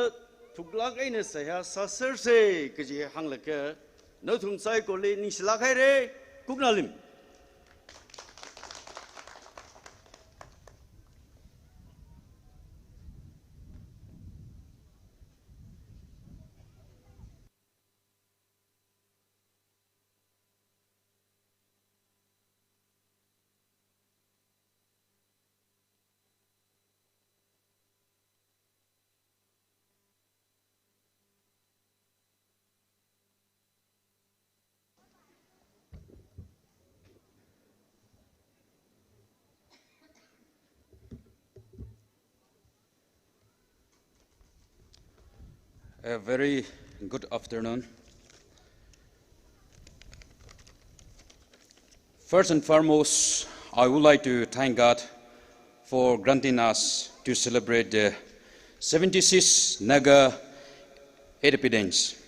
thuklāk eina seihā sāsersa kaji hānglaga, nathum saikorali ningshilāk haira, kuknalim. A very good afternoon. First and foremost, I would like to thank God for granting us to celebrate the seventy-sixth Naga Independence.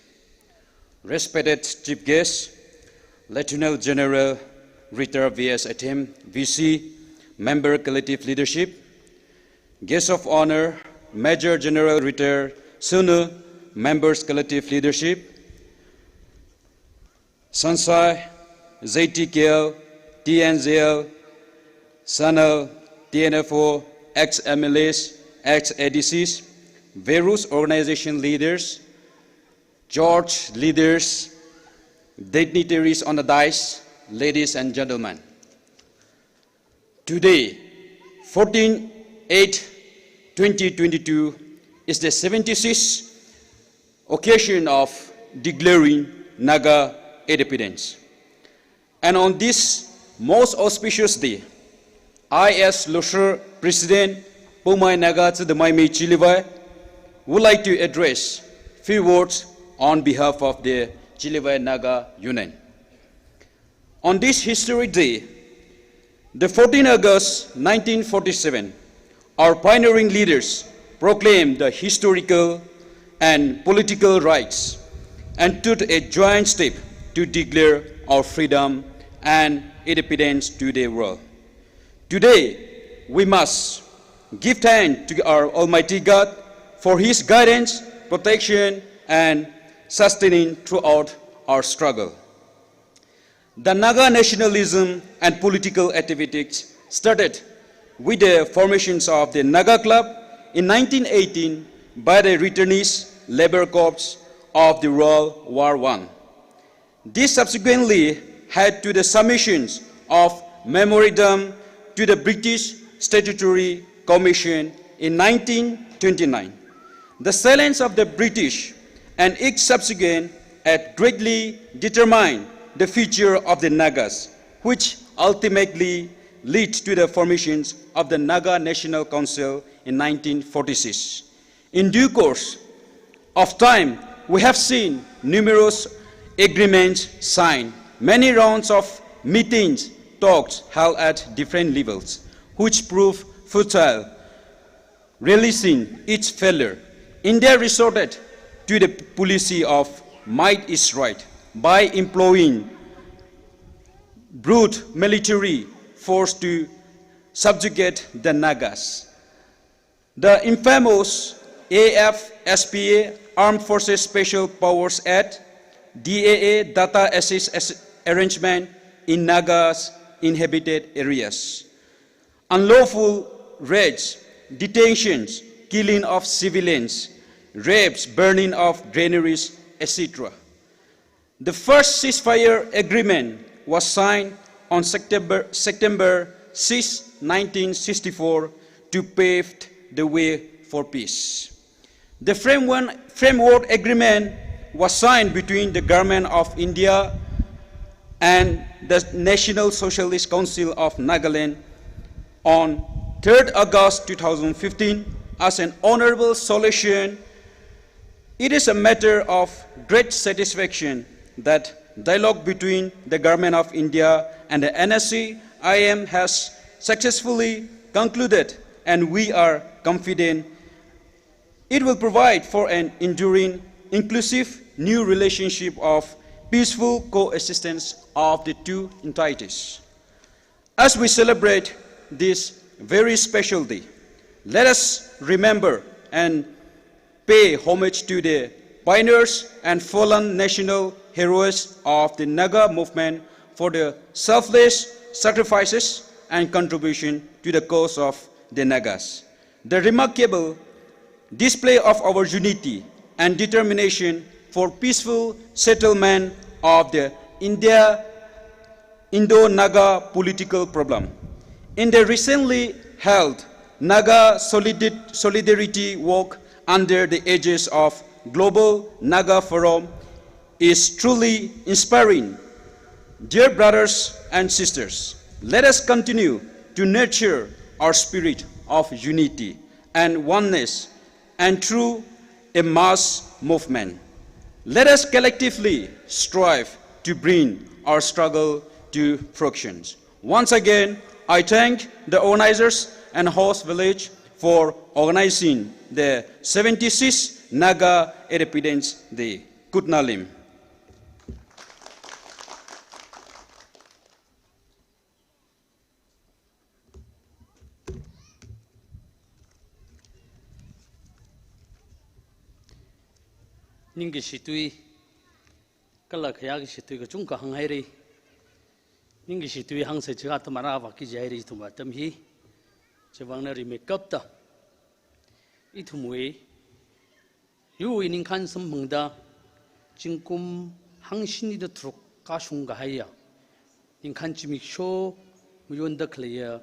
Respected Chief Guest, Lieutenant General Retired V S Athem, V C, Member Collective Leadership, Guest of Honor, Major General Retired Sunu, Members Collective Leadership, Sansai, Z T K L, T N Z L, Sanal, T N F O, ex-M L As, ex-A D Cs, various organization leaders, church leaders, dignitaries on the dais, ladies and gentlemen. Today, fourteen eight twenty twenty-two, is the seventy-sixth occasion of declaring Naga independence. And on this most auspicious day, I, as Lohsar President, Poumai Naga Chithamaimi Chilivai, would like to address few words on behalf of the Chilivai Naga Union. On this historic day, the fourteenth August nineteen forty-seven, our pioneering leaders proclaimed the historical and political rights and took a joint step to declare our freedom and independence to the world. Today, we must give thanks to our Almighty God for His guidance, protection, and sustaining throughout our struggle. The Naga nationalism and political activities started with the formations of the Naga Club in nineteen eighteen by the returnees Labour Corps of the World War One. This subsequently led to the submissions of memorandum to the British Statutory Commission in nineteen twenty-nine. The silence of the British and its subsequent act greatly determined the future of the Nagas, which ultimately led to the formations of the Naga National Council in nineteen forty-six. In due course of time, we have seen numerous agreements signed, many rounds of meetings, talks held at different levels, which proved futile, realizing its failure. India resorted to the policy of might is right by employing brute military force to subjugate the Nagas. The infamous A F S P A, Armed Forces Special Powers Act, D A A, Data Access As-, Arrangement in Nagas inhabited areas, unlawful raids, detentions, killing of civilians, rapes, burning of granaries, et cetera. The first ceasefire agreement was signed on September, September sixth, nineteen sixty-four, to pave the way for peace. The framework, framework agreement was signed between the Government of India and the National Socialist Council of Nagaland on third August two thousand fifteen as an honorable solution. It is a matter of great satisfaction that dialogue between the Government of India and the N S C I M has successfully concluded, and we are confident it will provide for an enduring, inclusive new relationship of peaceful coexistence of the two entities. As we celebrate this very special day, let us remember and pay homage to the pioneers and fallen national heroes of the Naga movement for their selfless sacrifices and contribution to the cause of the Nagas. The remarkable display of our unity and determination for peaceful settlement of the India Indo-Naga political problem. In the recently held Naga Solidit-, Solidarity Walk under the aegis of Global Naga Forum is truly inspiring. Dear brothers and sisters, let us continue to nurture our spirit of unity and oneness and through a mass movement. Let us collectively strive to bring our struggle to fruition. Once again, I thank the organizers and host village for organizing the seventy-sixth Naga Independence Day. Kutnalim. Ningkashi tui, kala khayākashi tui kachungkha hānghaira. Ningkashi tui hāngsei chiakha atam aravaki jihaira ithum atam hi. Chivangna rimeikapta ithumwui yurwui ningkhān samphangda, zingkum hangshini da tharuk kashung kahaiya, ningkhān zimiksho mayonda khaleiya,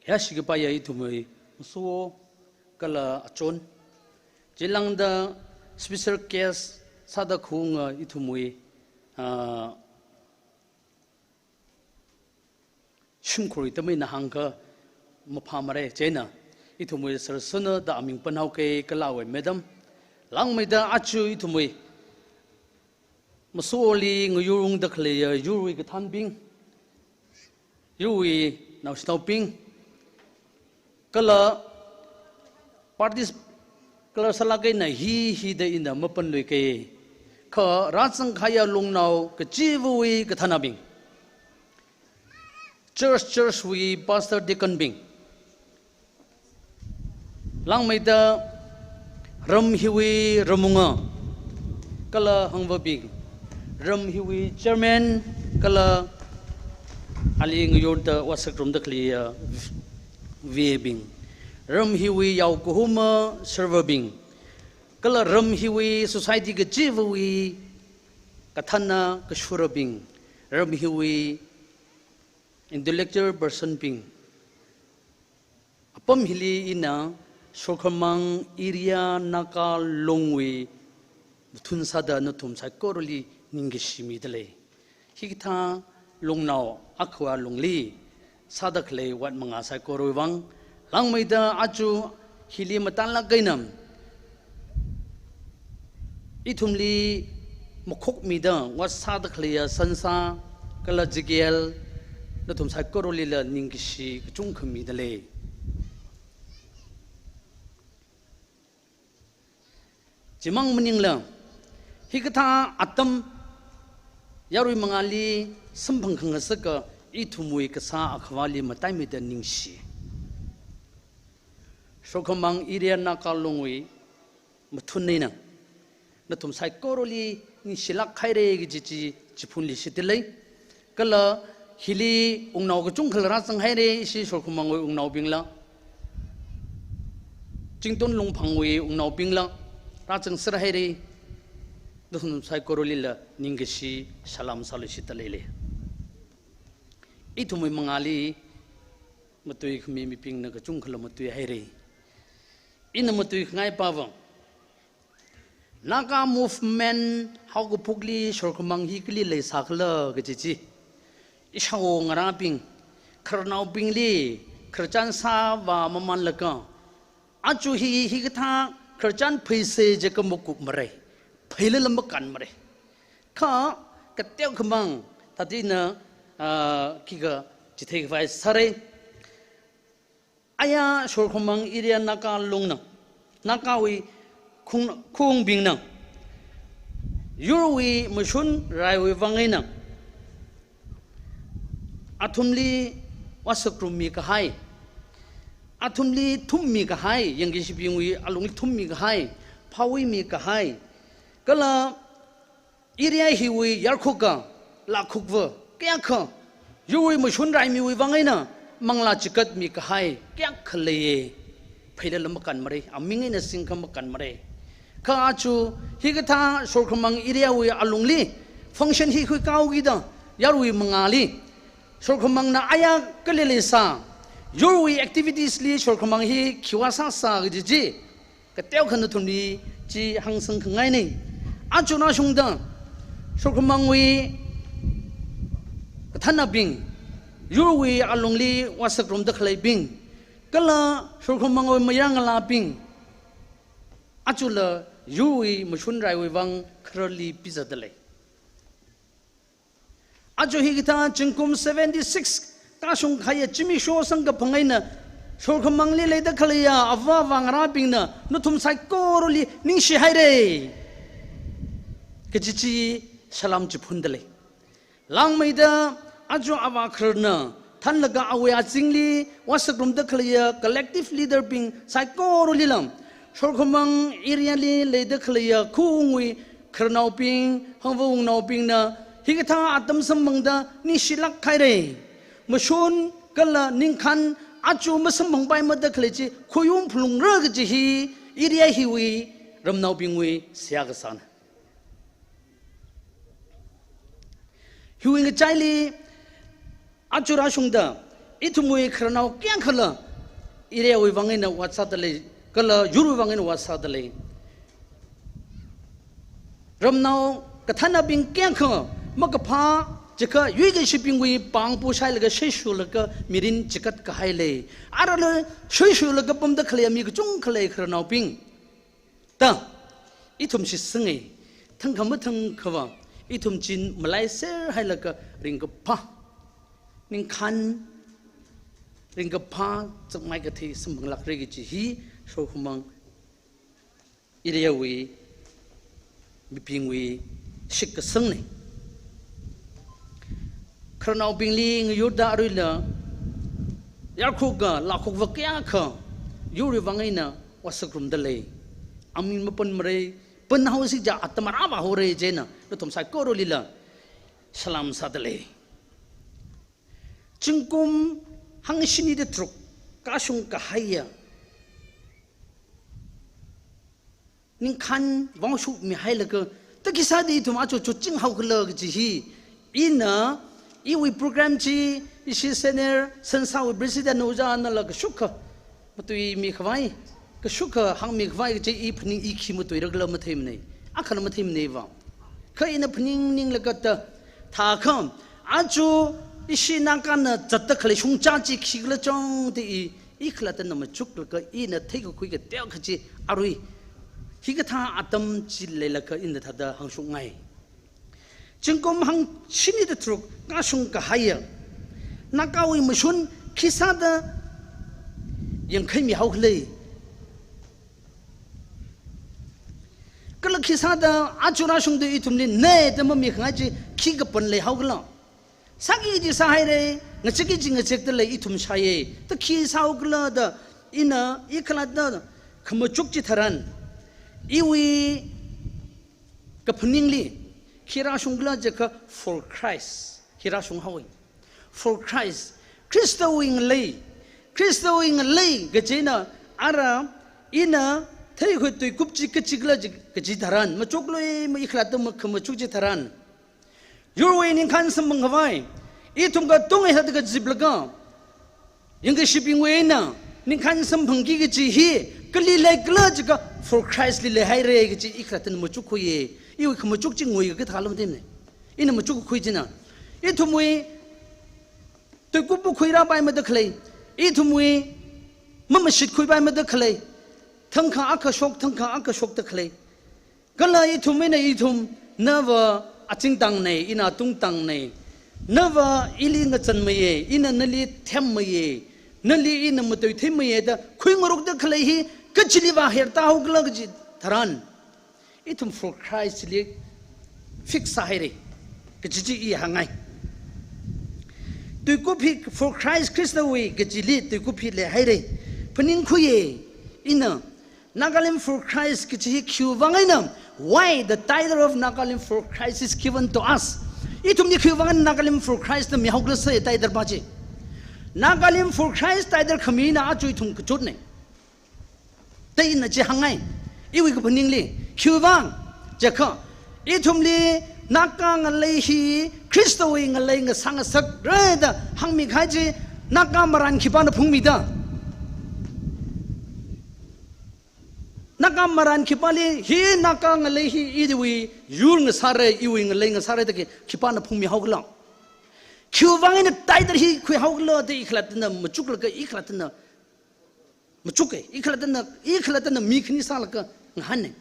yāshi kapaiya ithumwui maso kala achon. Chilāngda special guest sāda khaunga ithumwui, ah, shimkhur tamei nahāngkha maphāmara, chieina ithumwui sārsana da aming panhaoke kala awui madam. Langmeida aja ithumwui masoli ngayurungda khaleiya yurwui kathānbing, yurwui naoshinaobing, kala parties, kala sālāk eina hi hida ina mapanluike. Kha rāzang kahaiya Lungnao kachivawui kathānabing, church, church wui pastor, deacon bing, langmeida ram hiwui ramwunga kala hangvabing, ram hiwui chairman kala ali ngayurda vāsāngarumda khaleiya V A bing, ram hiwui yaokahoma server bing, kala ram hiwui society kachivawui kathānna kashurabing, ram hiwui intellectual person bing. Apam hili ina Shorkhamang area Naga Longwui mathun sāda nathum saikorali ningkashi midalei. Hikathā Lungnao akhava longli sāda khalei ot manga saikorawui vang, langmeida aja hili matānlāk eina ithumli makhokmida ot sāda khaleiya Sansa kala Jigel, nathum saikoralila ningkashi kachungkha midalei. Chimang maningla, hikathā atam yarui mangāli samphang khangasaka ithumwui kasā akhavali mataimeida ningshi. Shorkhamang area Naga Longwui mathun eina nathum saikorali ningshilāk haira kaji chi chiphunli shitdalei. Kala hili wungnao kachungkhala rāzanghaira, ishi Shorkhamangwui wungnaobingla, Zingtun Lungphangwui wungnaobingla rāzangser haira. Nathum saikoralila ningkashi salam sāluishitdaleilei. Ithumwui mangāli matuikhami mibingna kachungkhala matuihaira. Ina matuikhangai pava, Naga movement haokaphokli Shorkhamang hi kali leisākhala kaji chi, ishāwo ngarābing, khararnaobingli khararchan sāvā mamanlaga, aja hi, hikathā khararchan pheisa jiakha makupmara, pheilala makānmara. Kha Kateokhamang, thāda ina, ah, khikha chithei khavai sāra. Aya Shorkhamang area Naga lungna, Nagawui khung-, khungbingna, yurwui mashun raiwui vang eina athumli vāsakrum mikahai, athumli thummi kahai, yangkashibingwui alungli thummi kahai, phāwui mi kahai, kala area hiwui yarkhuka, lakhukva kayākha, yurwui mashun raimiwui vang eina manglā chigatmi kahai kayākha leiya. Pheilala makānmara, aming eina singkha makānmara. Kha aja hikathā Shorkhamang area wui alungli function hi khuikahao kida, yarui mangāli Shorkhamangna aya kali leisā, yurwui activities li Shorkhamang hi khiwui sāsā kaji chi, kateokha nathumli chi hāngsang khangaina. Aja rāshungda Shorkhamangwui kathānabing, yurwui alungli vāsakrumda khaleibing, kala Shorkhamangwui mayarngalābing, ajala yurwui mashun raiwui vang khararli pizāda lei. Aja hikathā zingkum seventy-six kashung kahaiya zimiksho samkaphang eina Shorkhamangli leida khaleiya avā avā ngarābingna nathum saikorali ningshihaira kaji chi salam chiphunda lei. Langmeida aja avā khararna thānlaga awui azingli vāsakrumda khaleiya collective leader bing saikoralila, Shorkhamang area li leida khaleiya khaungwui khararnaobing, hangva wungnaobingna hikathā atam samphangda ningshilāk haira. Mashun kala ningkhān aja masamphangpaimada khalei chi khuiung phalungra kaji hi area hiwui ramnaobingwui seihā kasāna. Hiwui ngachaili aja rāshungda ithumwui khararnao kayākhala area wui vang eina vāsāda lei, kala yurwui vang eina vāsāda lei. Ramnao kathānabing kayākha makaphā chikha yuikashibingwui pāng pushailaga shaishulaga mirin chigat kahai lei. Arala shaishulaga pamda khaleiya mi kachungkha lei khararnaobing. Da, ithum shitsanga, thangkha mathangkhava, ithum chin malaiser hailaga ringkaphā, ningkhān ringkaphā chakmai kathei samphanglākra kaji hi Shorkhamang area wui mibingwui shitkasangna. Khararnaobingli ngayurda aruila yarkhuka, lakhukva kayākha yurwui vang eina vāsakrumda lei. Aming mapanmara, panhaosi ja atam arāvā haora chieina nathum saikoralila salam sāda lei. Zingkum hangshini da tharuk kashung kahaiya ningkhān vāshokmihailaga, ta khisāda ithum aja chotchinghaokhala kaji hi, ina, iwui program chi, ishi senior sansawui president ojānala kashukha matuimi khavai, kashukha hāngmi khavai kaji i phaning i khi matuirakhala matheimana, akhala matheimanava. Kha ina phaning ninglaga ta, thākha, aja ishi Nagana zatda khalei shongza chi khikhala chang da i, i khalattana machuklaga ina theikakhui kateokha chi arui hikathā atam chi leilaga ina thāda hāngshokngai. Zingkum hangshini da tharuk kashung kahaiya Nagawui mashun khisāda yangkhaimihaokhala, kala khisāda aja rāshungda ithumli ne da mamikhangai chi khi kapan leihaokhala. Sāki chi sāhaira, ngazeki chi ngazekda lei, ithum shāya, ta khi sāhaokhala da ina i khalatta khamachuk chitharan, iwui kaphaningli khi rāshungkhala jiakha for Christ khi rāshunghaowa. For Christ, Khristawui ngalei, Khristawui ngalei kajina ara ina theikhui tuikup chi kachikhala chi kaji tharan, machukluimana i khalatta ma khamachuk chitharan, yurwui ningkhān samphang khavai, ithum katonga hithāda kaziplaga, yangkashibingwui eina ningkhān samphangki kaji hi kali leikhala jiakha for Christ li leihaira kaji i khalattana machukkhuiya. Iwui khamachuk chi ngui kathāla matheimana. Ina machukkhui china, ithumwui tuikup makhuirāpaimada khalei, ithumwui mamashit khuipaimada khalei, thangkha akha shok, thangkha akha shokda khalei, kala ithum eina ithum nava Achingtangnei, ina atungtangnei. Nava ili ngazanmeiye, ina nali themmeiye, nali ina matuitheimeiye da khuingarokda khalei hi kachiliva hertāhaokhala kaji tharan, ithum for Christ li fix sāhaira kaji chi i hāngngai. Tuikup hi for Christ, Khristawui kajili tuikup hi leihaira. Phaningkhuiye, ina Nagaland for Christ kaji hi khiwuivang eina, why the title of Nagaland for Christ is given to us? Ithumli khiwuivang eina Nagaland for Christ na mihaokhala sāya title pa chi. Nagaland for Christ title khamina aja ithum kachotnei. Te ina chi hāngngai, iwui kaphaningli. Khiwuivang jiakha, ithumli Naga ngalei hi Khristawui ngalei ngasā ngasakra da hāngmikahai chi, Naga marān khipāna phungmida? Naga marān khipāli hi Naga ngalei hi iwui yur ngasāra, iwui ngalei ngasāra da khi, khipāna phungmihaokhala? Khiwuivang eina title hi khuihaokhala da i khalattana machuklaga, i khalattana machuka, i khalattana, i khalattana mi khani sālaga ngahānnei.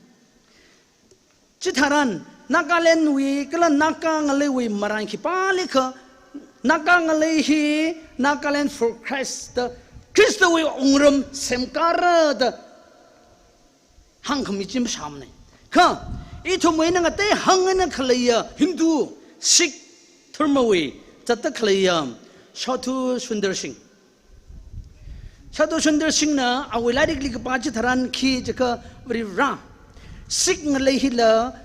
Chitharan, Nagalandwui kala Naga ngaleiwui marān khipālikha, Naga ngalei hi Nagaland for Christ da, Khristawui wungram semkāra da hāngkhami chi mashāmanei. Kha ithumwui eina ngatei hāngna khaleiya Hindu, Sikh dharmawui zatda khaleiya Sadhu Sundar Singh. Sadhu Sundar Singhna awui lairikli kapā chitharan khi jiakha, Varivarā, Sikh ngalei hila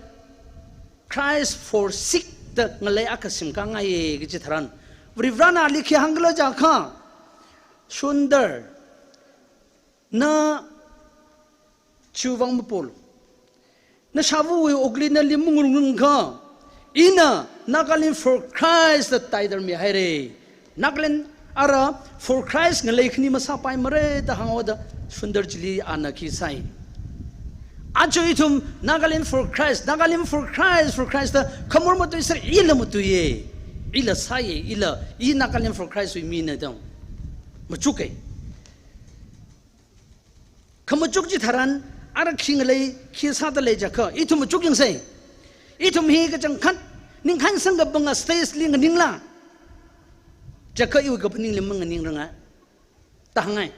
Christ for Sikh da ngalei akha semkāngaiye kaji tharan, Varivarāna ali khi hāngkhala jiakha, Sundar, na chiwuivang mapolu. Nashāvawui wuklina li mangarumrumkha, ina Nagaland for Christ da title mihaira. Nagaland ara for Christ ngalei khani masāpaimara da hānghaoda Sundar chili ana khi sāi. Aja ithum Nagaland for Christ, Nagaland for Christ, for Christ da khamor matuiser, ila matuiye, ila sāye, ila, i Nagaland for Christ wui mina da machuka. Khamachuk chitharan, ara khi ngalei khi sāda lei jiakha, ithum machuk yangsei. Ithum hi kachangkhat ningkhan sangkapanga stage li nganingla jiakha iwui kaphaningli manganingranga da hāngngai.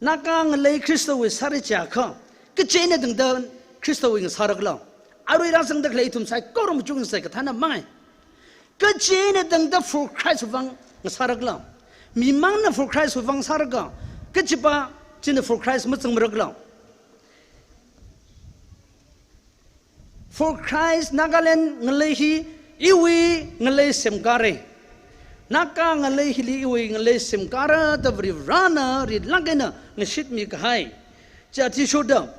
Naga ngalei Khristawui sāra jiakha, kachi eina tangda Khristawui ngasārakhala? Arui rāzangda khalei ithum saikora machuk yangsei, kathānna mangai. Kachi eina tangda for Christ vang ngasārakhala? Mimangna for Christ vang sārakha, kachipa china for Christ mazangmarakhala? For Christ, Nagaland ngalei hi iwui ngalei semkāra. Naga ngalei hili iwui ngalei semkāra da Varivarāna rilāk eina ngashitmi kahai. Chi athishurda,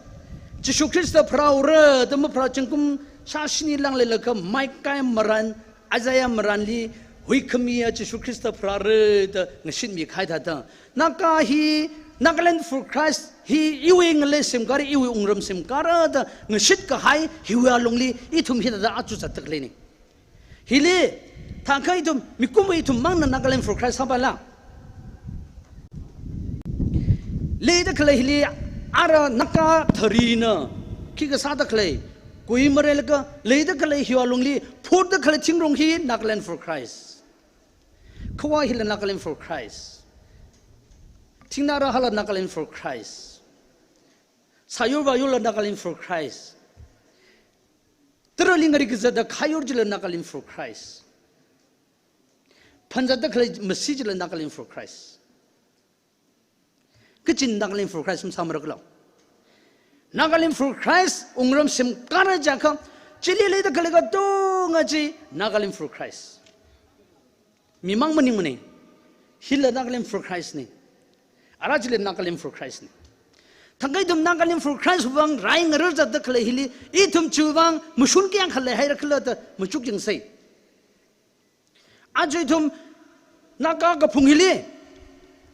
Jishu Khrista pharāhaora da mapharā zingkum shāshini langleilaga Micah marān, Isaiah marānli huikhamiya Jishu Khrista pharāra da ngashitmi kahai thāda, Naga hi, Nagaland for Christ hi iwui ngalei semkāra, iwui wungram semkāra da ngashitkahai hiwui alungli ithum hithāda aja zatda khaleina. Hili, thākha ithum, mikumowui ithum mangna Nagaland for Christ sāpaila? Leida khalei hili ara Naga tharina khi kasāda khalei, kuimareilaga leida khalei hiwui alungli phutda khalei thingrong hi Nagaland for Christ. Khavā hila Nagaland for Christ. Thingnā rāhala Nagaland for Christ. Sāyur vāyurla Nagaland for Christ. Tarali ngarik kazata khayur chila Nagaland for Christ. Phanzatda khalei masi chila Nagaland for Christ. Kachin Nagaland for Christ masāmarakhala? Nagaland for Christ wungram semkāra jiakha, chili leida khalei katonga chi Nagaland for Christ. Mimang maningmanei. Hila Nagaland for Christ nei. Ara chila Nagaland for Christ nei. Thākha ithum Nagaland for Christ vang rai ngarar zatda khalei hili, ithum chiwuivang mashun kayākha leihairakhala da machuk yangsei. Aja ithum Naga kaphung hili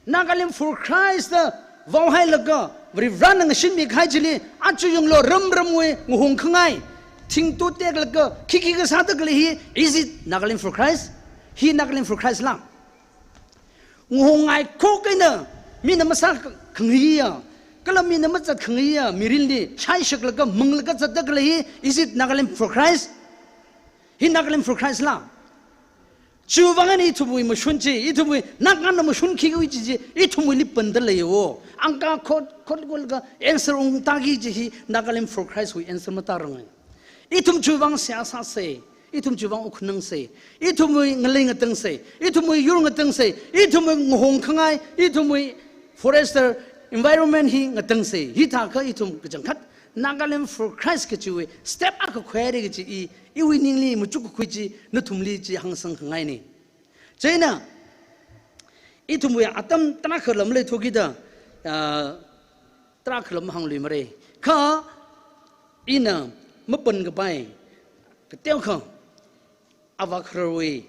Nagaland for Christ da vaohailaga, Varivarāna ngashitmi kahai chili, aja yanglu ramramwui ngahong khangai, thingtu teklaga khikhi kasāda khalei hi, is it Nagaland for Christ? Hi Nagaland for Christ la? Ngahong ngaikhok eina, mina masākhangaiya, kala mina mazatkangaiya mirinli shaishaklaga manglaga zatda khalei hi, is it Nagaland for Christ? Hi Nagaland for Christ la. Chiwuivang eina ithumwui mashun chi, ithumwui Nagana mashun khi ui chi chi, ithumwuili panda leiwo. Angka khot, khot kholaga answer ungtaki chi hi Nagaland for Christ wui answer matarang. Ithum chiwuivang seihā sāsei, ithum chiwuivang wukkhanang sei, ithumwui ngalei ngatang sei, ithumwui yur ngatang sei, ithumwui ngahong khangai, ithumwui forest, environment hi ngatang sei. Hithākha ithum kachangkhat Nagaland for Christ kachiwui step akha khuihaira kachi i, iwui ningli machuk kakhui chi, nathumli chi hāngsang khangaina. Chieina, ithumwui atam tarākha lam leithukida, ah, tarākha lam hānglui mara. Kha, ina mapankapai, kateokha, avākhararwui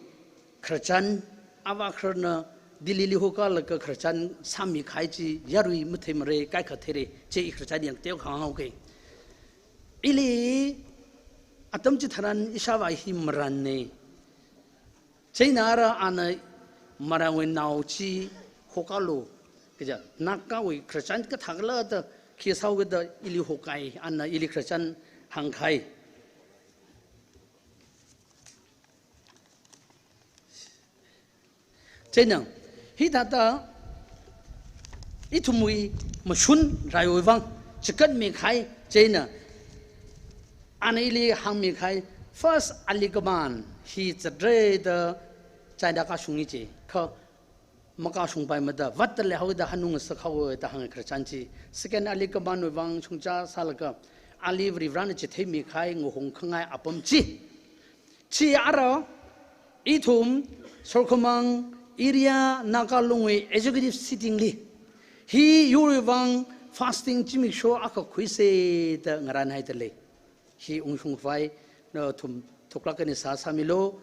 khararchan, avākhararna Delhili hokālaga khararchan sāmikahai chi yarui mathei mara, kaikha theira, chi i khararchan yang teokha hānghaoke. Ili atam chitharan ishāvā hi Maranna. Chieina ara ana Maranwui nao chi hokālu, kaja, Nagawui khararchan kathākhala da khi sāhaoda ili hokai, ana ili khararchan hāngkahai. Chieina, hithāda ithumwui mashun raiwui vang chikatmikahai, chieina, ana ili hāngmikahai, first ali kaman hi zatra da China kashungi chi, kha makashungpaimada, vātda leihaoda hanung ngasakhaowa da hānga khararchan chi. Second ali kamanwui vang shungza sālaga, ali Varivarana chitheimikahai ngahong khangai apam chi. Chi ara, ithum, Sorkhamang area Naga Longwui executive sitting li, hi yurwui vang fasting zimiksho akha khuisei da ngaranhaida lei. Hi ungshung khavai, nathum thuklāk eina seihā sāmilu.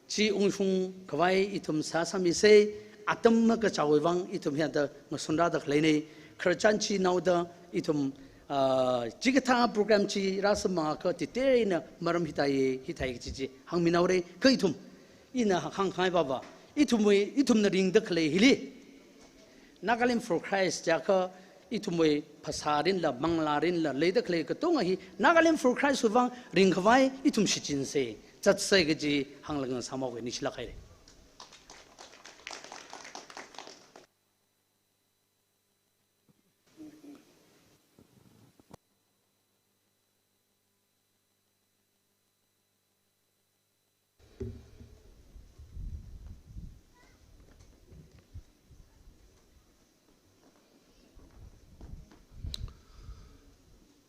Chi ungshung khavai ithum seihā sāmisei, atam makachāwui vang ithum hithāda ngasunrāda khaleina, khararchan chi naoda ithum, ah, chikathā program chi rāsamkha titei eina maram hithāi, hithāi kachi chi hāngminaora, kha ithum, ina hāngkhangai vāva, ithumwui, ithumna ringda khalei hili, Nagaland for Christ jiakha ithumwui phasā rinla, manglā rinla, leida khalei katonga hi Nagaland for Christ wui vang ringkhavai ithum shichinsei, zatsei kaji hānglaga sāmao kani shilak haira.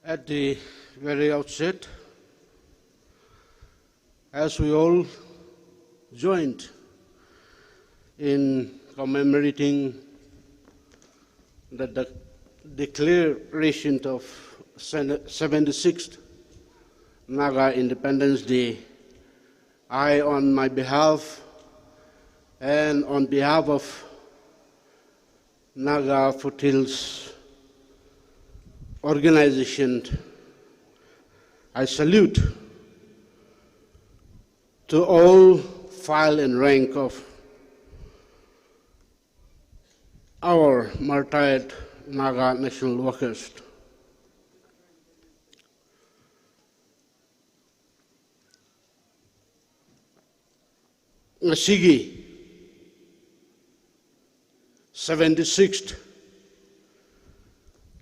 At the very outset, as we all joined in commemorating the de-, declaration of sen-, seventy-sixth Naga Independence Day, I, on my behalf and on behalf of Naga Foothills Organization, I salute to all file and rank of our martyred Naga national workers. Ngasiki seventy-sixth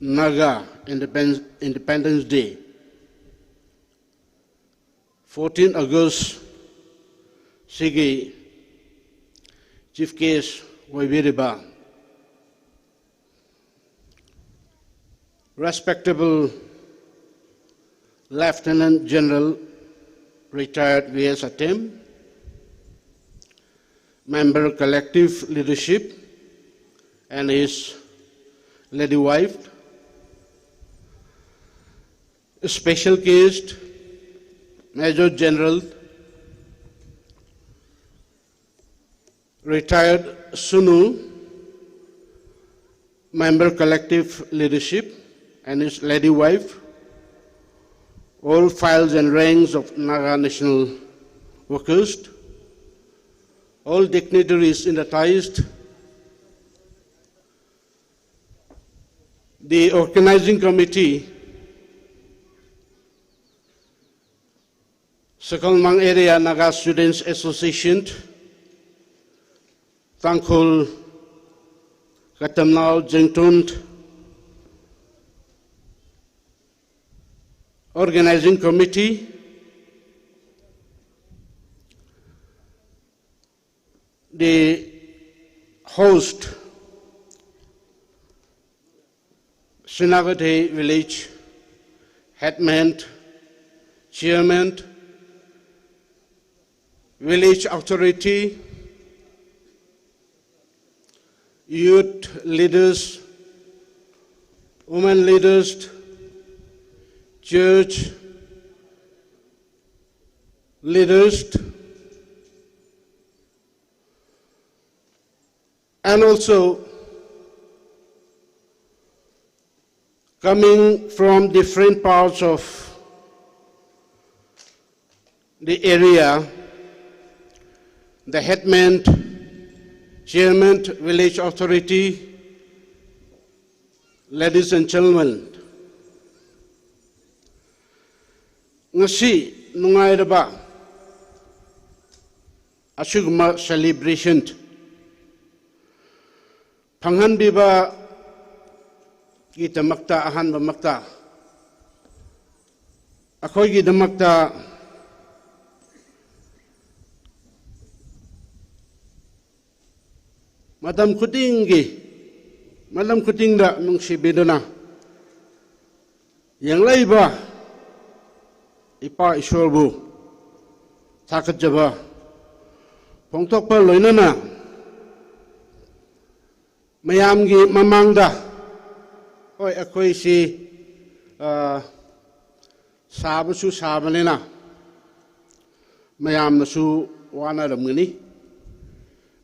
Naga Independence, Independence Day, fourteen August, siki Chief Guest oibiriba, respectable Lieutenant General Retired V S Atem, member collective leadership and his lady wife, special guest, Major General Retired Sunu, member collective leadership and his lady wife, all files and ranks of Naga national workers, all dignitaries in the dais, the organizing committee, Sakolmang Area Naga Students Association, Tangkhul Katamnao Zingtun Organizing Committee, the host, Sinakeithei Village, Headman, Chairman, Village Authority, youth leaders, women leaders, church leaders, and also coming from different parts of the area, the headman, chairman, village authority, ladies and gentlemen, ngasi nungairaba asuguma celebration phanghanbibagidamkta, ahanbamakta, akhoigidamkta matam khutingki, matam khutingda nungsibiduna yangleiba Ipa Ishwarbu thakatjaba phongthokpa loinana, mayamgi mamangda, hoi, akhoisi, ah, sābasu sābanina, mayamnasu vānarangmani.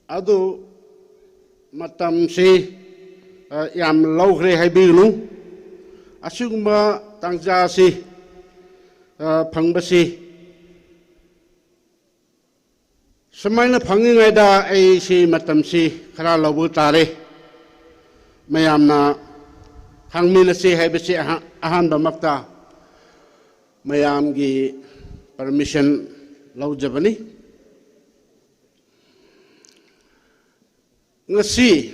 Ado matamsi, ah, yamlaukre haibiganu. Asuguma tangzasi, ah, phangbashi samaina phangingaida aisi matamsi kharā laubutare. Mayamna hāngminasi haibasi aha-, ahanbamakta mayamgi permission laujabani. Ngasi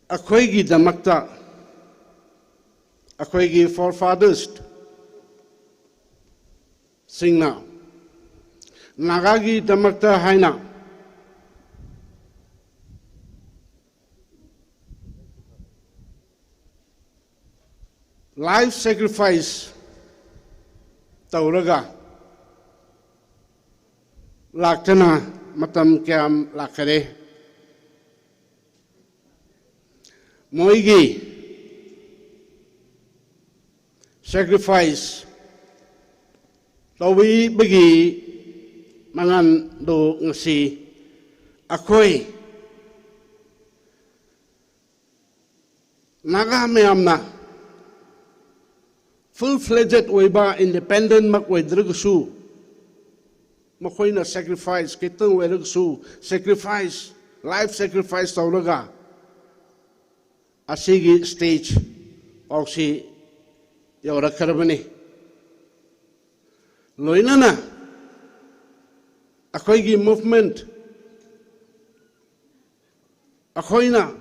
akhoigidamkta, akhoigi forefathers singna, Nagagidamkta haina life sacrifice tauraga lakchana matam kayam lakare. Moigi sacrifice tauwi bagi mangan do ngasi akhoi Naga mayamna full-fledged oiba independent mak oidraksu, makhoina sacrifice, kitang oidraksu, sacrifice, life sacrifice tauraga, asigi stage paosi yaorakharabani. Loinana, akhoigi movement, akhoina,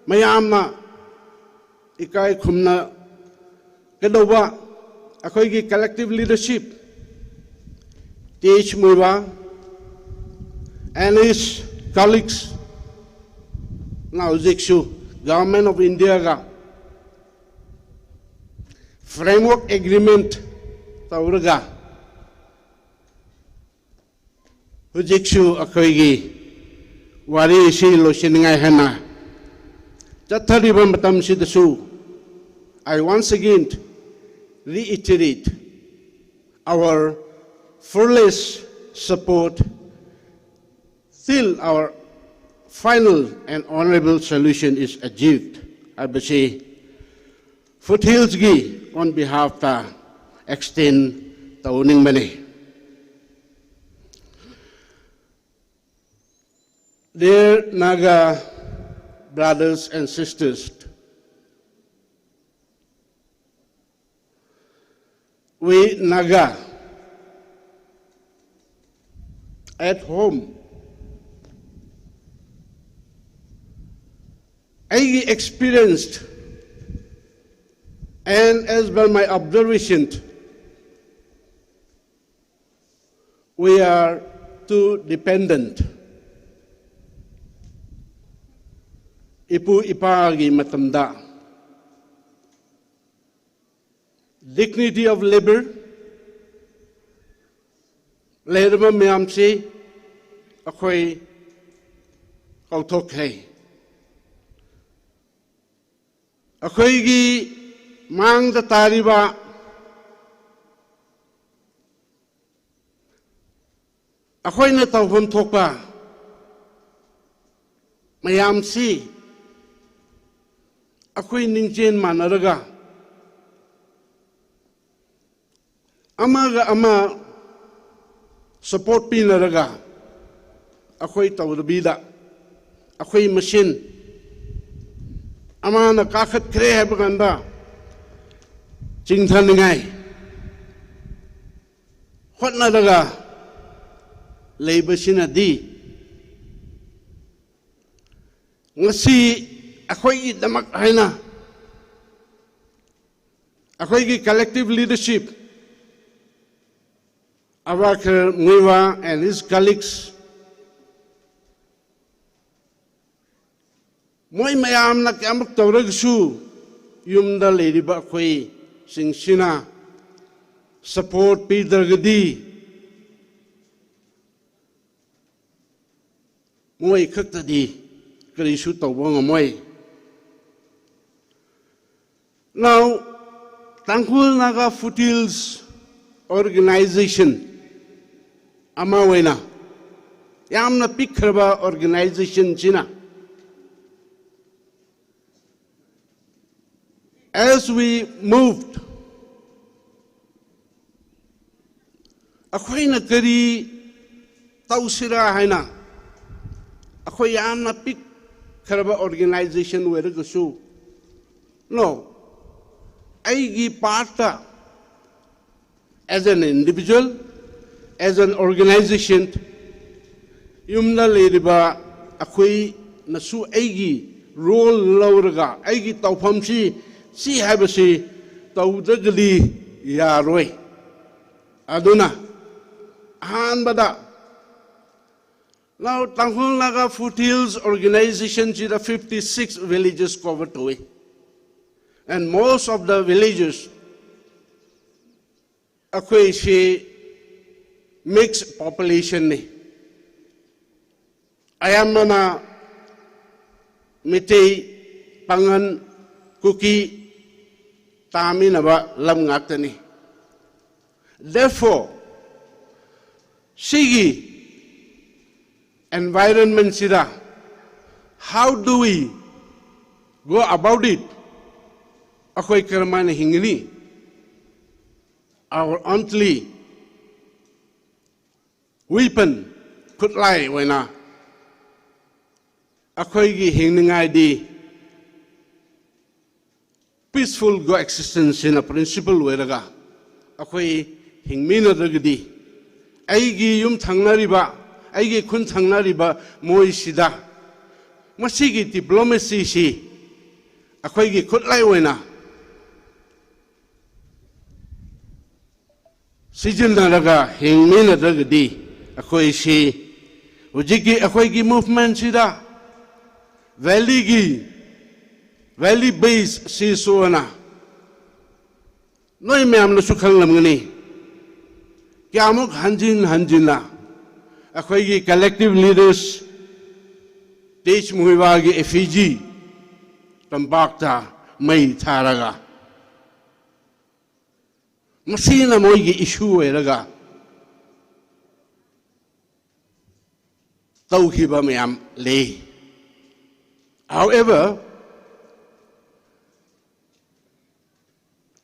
mayamna, ikai khumna, kadauba, akhoigi collective leadership, T H Muivah and his colleagues, na hujiksu Government of India ga framework agreement tauraga, hujiksu akhoigi wari si loishinngai haina chathariba matamsidasu, I once again reiterate our fullest support till our final and honorable solution is achieved. Haibasi Foothills gi on behalf ta extend tauningmani. Dear Naga brothers and sisters, We Naga at home, I experienced, and as per my observation, we are too dependent. Ipu ipāwui matamda, dignity of labor, leiraba mayamsi akhoi kaothok hai. Akhoigi mangda tariba, akhoina taupham thokpa mayamsi akhoi ningchen manaraga, amaga ama support pinaraga, akhoi taurabida, akhoi machine amana kakhat kre haiba kanda chingthaningai hotnaraga leiba sinadi, ngasi akhoidamak haina, akhoigi collective leadership, Abakhar Muivah and his colleagues, moi mayamna kayamuk tauragasu, yumda leiriba akhoi singsina support pidaragadi, moi khaktadi karisu tauba ngamoi. Now, Tangkhul Naga Foothills Organization, amawui eina yamna pikkharaba organization china, as we moved, akhoina kari tausira haina, akhoi yamna pikkharaba organization oiragasu, no, aigi part ta, as an individual, as an organization, yumda leiriba akhoinasu aigi role lauraga, aigi tauphamsi, si haibasi tauda kali yaroi. Aduna, ahanbada, now Tangkhul Naga Foothills Organization chida fifty-six villages cover tui. And most of the villages, akhoisi mixed population ni. Ayamana Meitei, Pangal, Kuki, Tami naba lam ngaktani. Therefore, sigi environment sida, how do we go about it? Akhoi karamana hingni? Our only weapon, khutlai wui eina, akhoigi hingningaidi peaceful coexistence hina principle oiraga, akhoi hingminaragadi, aigi yum thangna riba, aigi khun thangna riba moi sida, masigi diplomacy si, akhoigi khutlai wui eina sijinnaraga hingminaragadi, akhoisi, hujiki akhoigi movement sida, valley gi, valley base si sona, noi mayamnasu khanglam ngani, kayamuk hanjin hanjinna, akhoigi collective leaders, Tej Muivah gi effigy, tampakta mei tharaga, masina moigi issue oiraga, taukhiba mayam lei. However,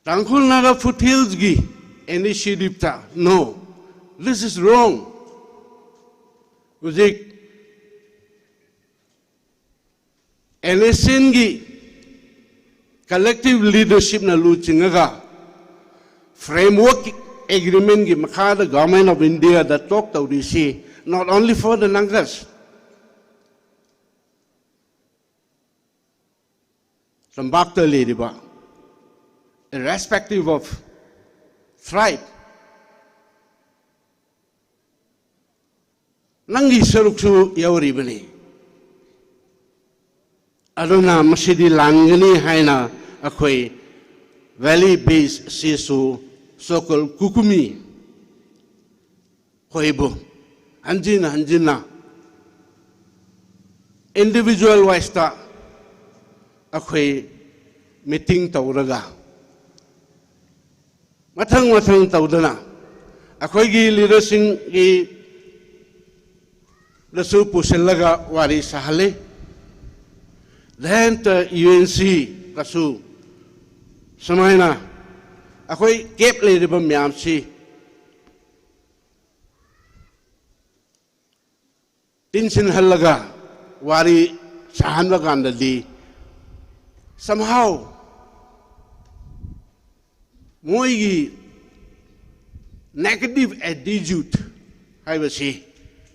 Tangkhul Naga Foothills gi initiative ta, no, this is wrong. Hujik N S N gi collective leadership na luchingaga, Framework Agreement ki makhada Government of India da talk tawri si, not only for the Nagas. Rambakta leiriba, irrespective of tribe, nanggi saruksu yaoribani. Aduna masidi langani haina akhoi valley based C S O, so-called Kukumi hoibu, hanjin hanjinna individual wise ta akhoi meeting tawraga, mathang mathang tawdana, akhoigi leadership ki lasu pusilaga wari sahale. Then the U N C kasu sumaina, akhoi gap leiriba mayam si tinsin halaga wari sahanba kandali, somehow moigi negative attitude haiba si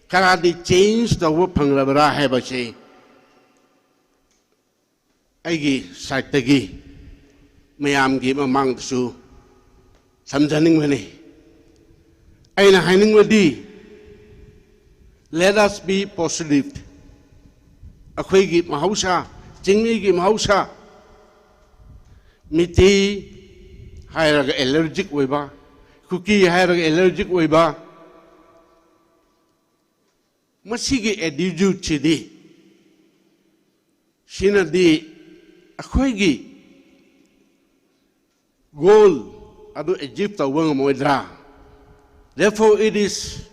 kharadi change tawphangrabra haiba si aigi side taki mayamgi mamangsu samjaningmane. Aina hainingwadi, let us be positive. Akhoigi mahausa, Zingmigi mahausa, Meitei hailaga allergic oiba, Kuki hailaga allergic oiba, masigi attitude chidi, sinadi akhoigi goal adu achieve tawang moidra. Therefore, it is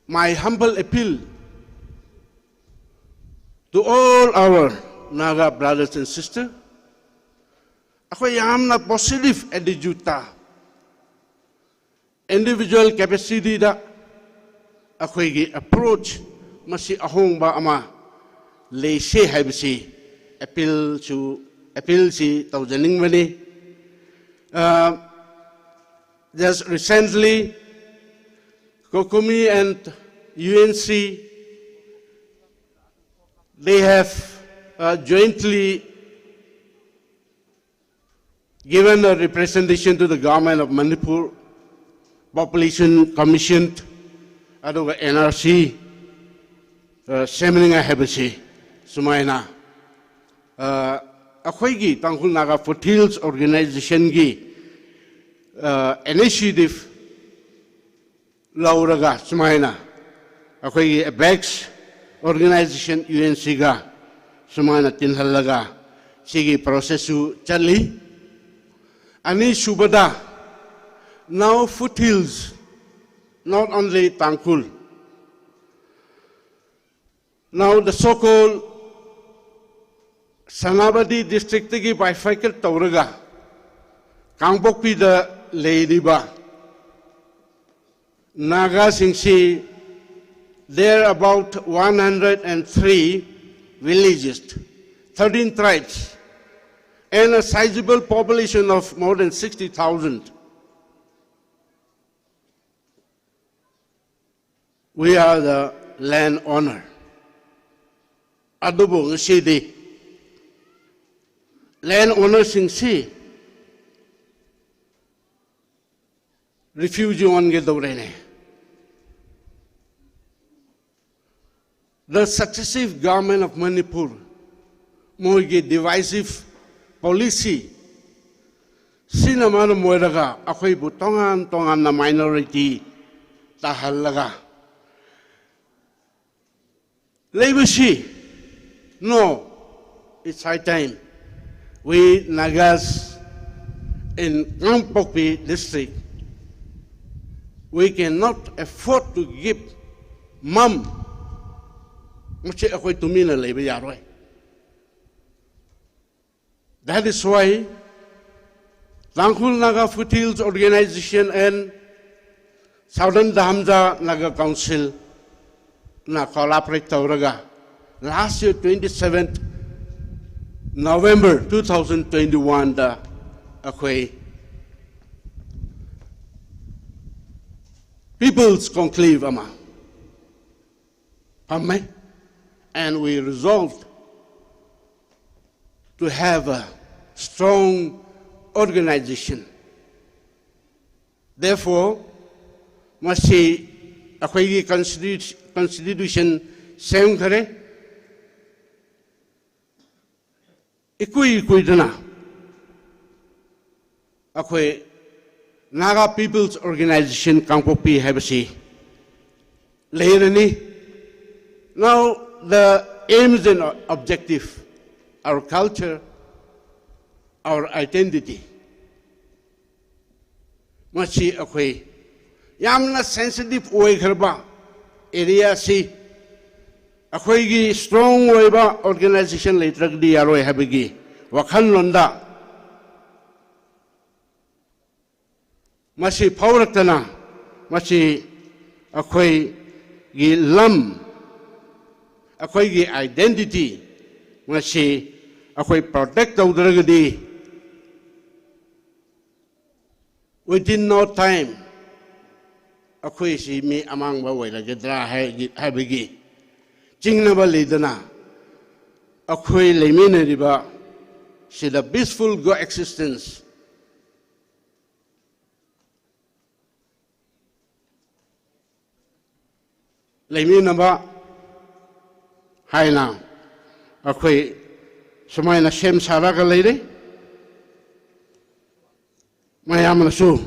my humble appeal to all our Naga brothers and sisters. Akhoi yamna positive attitude ta, individual capacity da akhoigi approach masi ahongba ama leise haiba si appeal su, appeal si tawjaningmane. Uh, just recently, Kukumi and U N C, they have, uh, jointly given a representation to the government of Manipur, Population Commission, aduga N R C, uh, seminar haiba si sumaina, uh, akhoigi Tangkhul Naga Foothills Organization gi, uh, initiative lauraga sumaina, akhoigi apex organization U N C ga sumaina tinhalaga sigi process su chatli. Anisubada, now foothills, not only Tangkhul, now the so-called Senapati district taki bifurcate tawraga Kangpokpi da leiriba Nagasingsi, there are about one hundred and three villages, thirteen tribes, and a sizable population of more than sixty thousand. We are the land owner. Adubu ngasidi land owner singsi refugee ongki daorene. The successive government of Manipur, moigi divisive policy sina mara moiraga akhoibu tongan tonganna minority tahalaga leiba si. No, it's high time we Nagas in Kangpokpi district, we cannot afford to give mum. Masi akhoi tumina leiba yaroi. That is why Tangkhul Naga Foothills Organization and Southern Dhamza Naga Council na collaborate tawraga last year twenty-seventh November two thousand twenty-one da akhoi People's Conclave ama phammei, and we resolved to have a strong organization. Therefore, masi akhoi constitu-, constitution semkhare, ikui ikuidana akhoi Naga People's Organization Kangpokpi haibasi leirani. Now, the aims and objective, our culture, our identity. Masi akhoi yamna sensitive oikharba area si, akhoigi strong oiba organization leitharakdi yaroi haibagi wakhallonda masi phaoraktana, masi akhoigi lam, akhoigi identity, masi akhoi protect tautharaktadi, within no time, akhoisi mi amangva oilakadra hai, haibagi chingnava leidana, akhoi leiminaribasi the peaceful coexistence leiminaba haina akhoi sumaina semsālaga leira. Mayamnasu,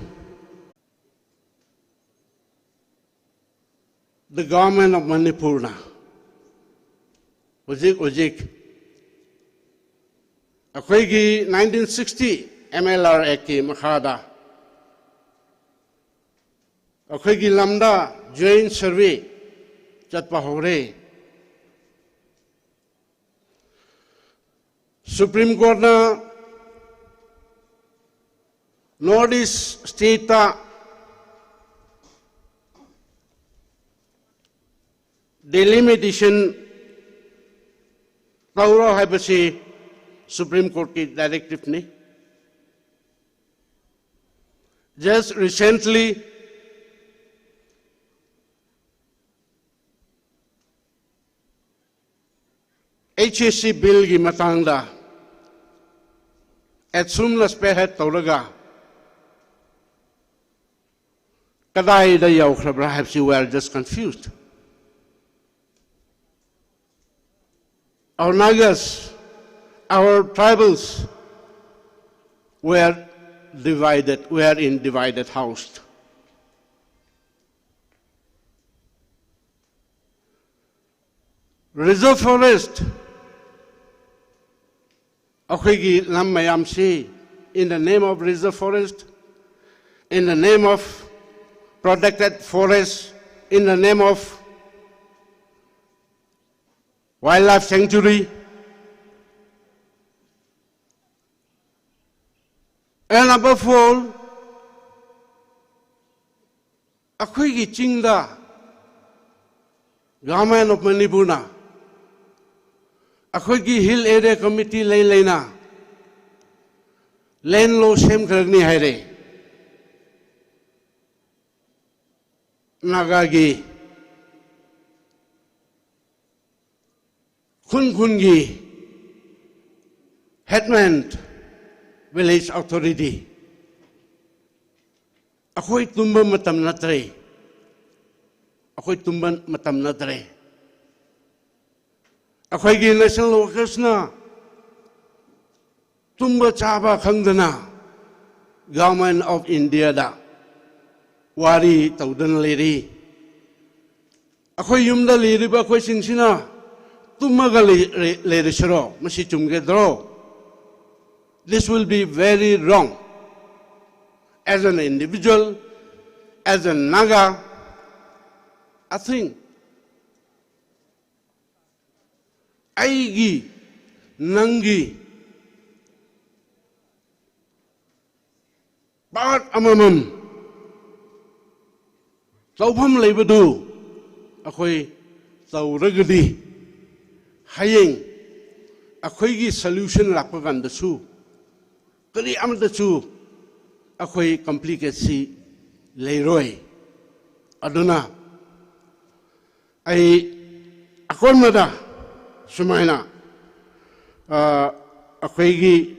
the government of Manipur na hojik hojik akhoigi nineteen sixty M L R Act ki makhada akhoigi lamda joint survey zatpa haora. Supreme Court na North East state ta delimitation taora haibasi Supreme Court ki directive ni. Just recently, H S C bill ki matangda ADSUM na spearhead taulaga kadaida yaokharabra haibasi, we are just confused. Our Nagas, our tribals, we are divided, we are in divided house. Reserve forest, akhoigi lam mayamsi, in the name of reserve forest, in the name of protected forest, in the name of wildlife sanctuary, and above all, akhoigi chingda Government of Manipur na akhoigi Hill Area Committee leileina land law semkharakni haira. Naga ki khun khun ki headman, village authority, akhoi tumba matam natra. Akhoi tumba matam natra. Akhoigi national workers na tumba chaba khangdana Government of India da wari taudana leira. Akhoi yumda leiriba akhoising sina tummaga lei, lei, leirasiro, masi chumkadro? This will be very wrong. As an individual, as a Naga, I think aigi, nanggi part amamam taupham leiba du, akhoi tauragadi, hayeng akhoigi solution lakpa khandasu, kali amatasu akhoi complicacy leiroi. Aduna, ai akhon mada sumaina, ah, akhoi ki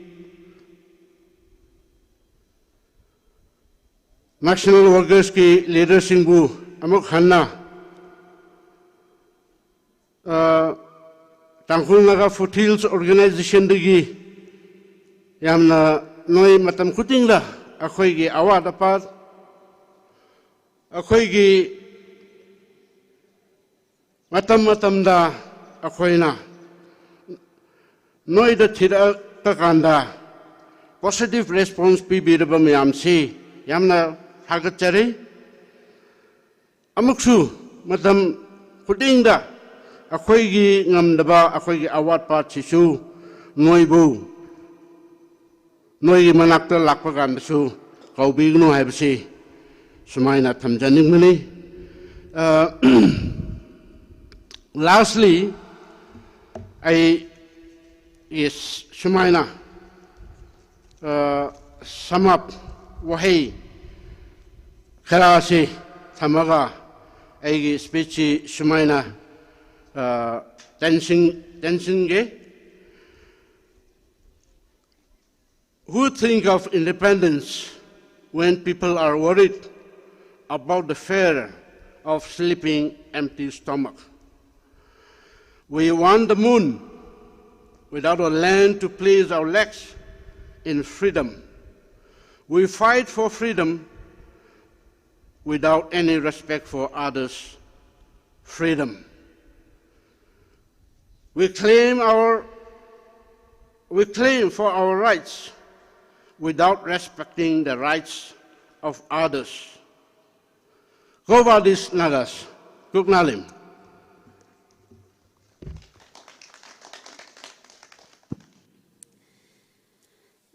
national workers ki leader singbu amuk hanna, ah, Tangkhul Naga Foothills Organization dagi yamna noi matam khutingda akhoi ki awat apat, akhoi ki matam matamda akhoina noida thida kakanda positive response pibida ba mayamsi yamna thakat chari. Amuksu matam khutingda akhoi ki ngamdaba akhoi ki awat pat sisu noibu noi manakta lakpa kandasu kaubingnu haibasi sumaina thamjaningmani. Uh, lastly, I, yes, sumaina, uh, sum up wahei kharasi thamaga aigi speech sumaina, uh, tensing tensing ge. Who think of independence when people are worried about the fear of sleeping empty stomach? We want the moon without a land to place our legs in freedom. We fight for freedom without any respect for others' freedom. We claim our, we claim for our rights without respecting the rights of others. Go Badis Nagas, Kuknalim.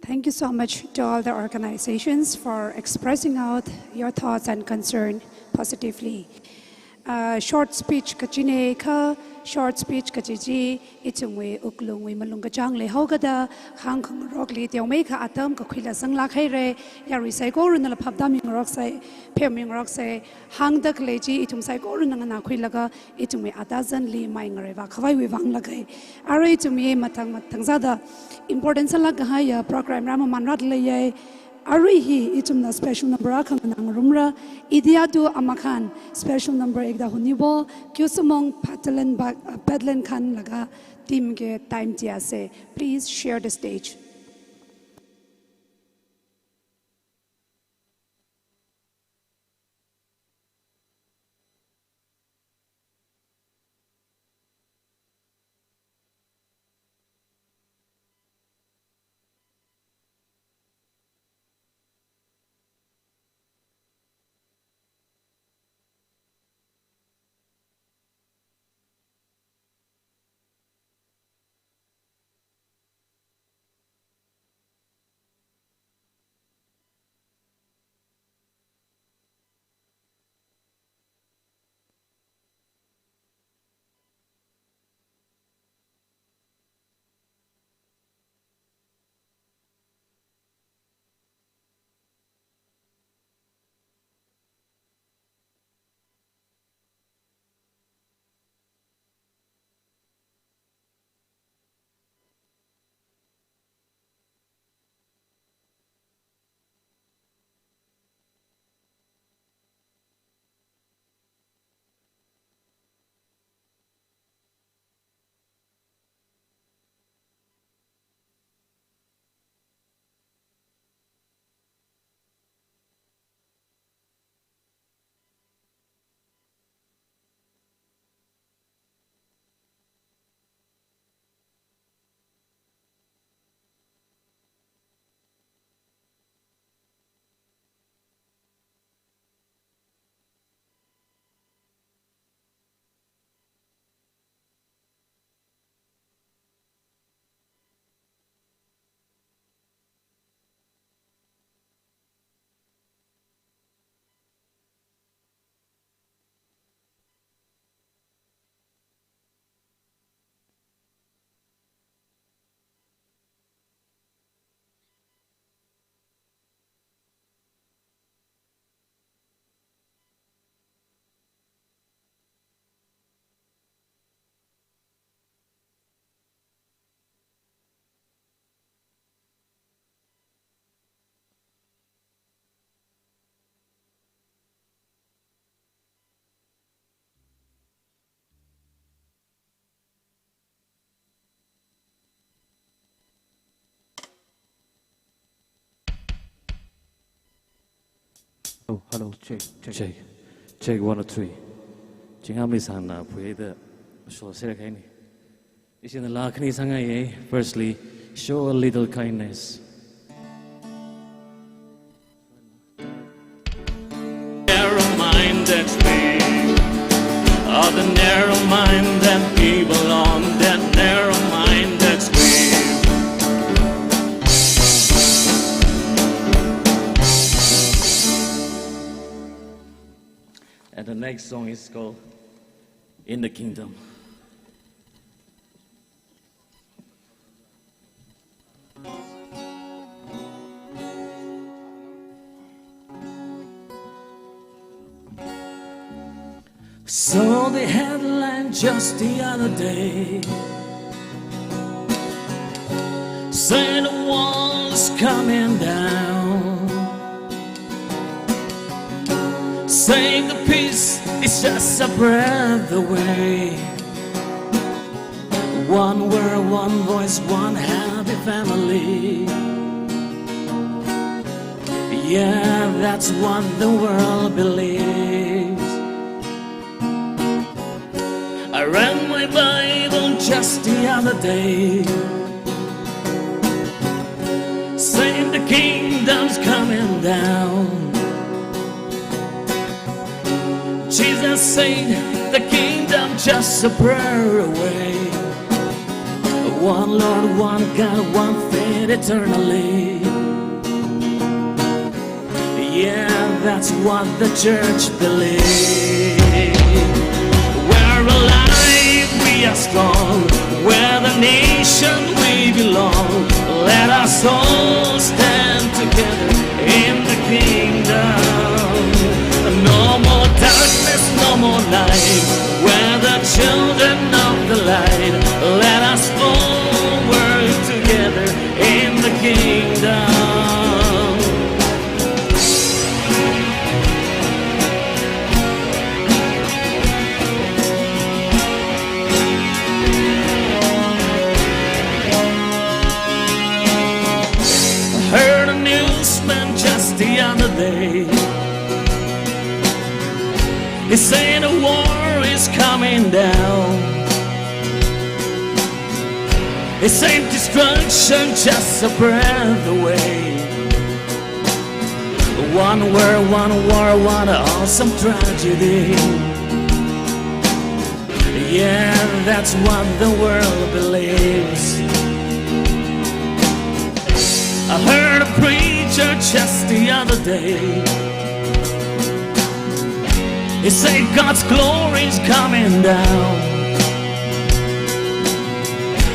Thank you so much to all the organizations for expressing out your thoughts and concern positively. Uh, short speech kachine kha, short speech kachi chi, ithumwui wuklungwui malung kachāng leihaokada, hāngkhangarokli teomeikha atam kakhuila zanglāk haira, yarui saikorana laphapda mingaroksa, pheo mingaroksa, hāngda khalei chi ithum saikorana nganākhuilaga, ithumwui atazanli mai ngareiva khavaiwui vānglaga. Arui ithumwui mathang mathang sāda important sālāk kahaiya program rāmaman rāda leiya. Arui hi ithumna special number akha nganā ngarumra. Idi atu amakhan special number ekda hunibo, Kyusumong Patalan ba, uh, Patalan khan laga team ke time chiasa. Please share the stage. Oh, hello, check, check. Check. Check one, two, three. Chingam li sāna phuida shol sera kaini. Ishi na laa khani sāngaiya. Firstly, show a little kindness. Narrow-minded way, of the narrow-minded people on that narrow-minded way. And the next song is called In the Kingdom. Saw the headline just the other day, saying the wall's coming down, saying the peace is just a breath away. One world, one voice, one happy family. Yeah, that's what the world believes. I read my Bible just the other day, saying the kingdom's coming down. Jesus said the kingdom just a prayer away. One Lord, one God, one faith eternally. Yeah, that's what the church believes. Where alive we are strong, where the nation we belong. Let us all stand together in the kingdom. No more darkness, no more night. We're the children of the light. Let us all work together in the kingdom. I heard a newsman just the other day. He said a war is coming down. He said destruction just a breath away. One world, one war, one awesome tragedy. Yeah, that's what the world believes. I heard a preacher just the other day. He said God's glory is coming down.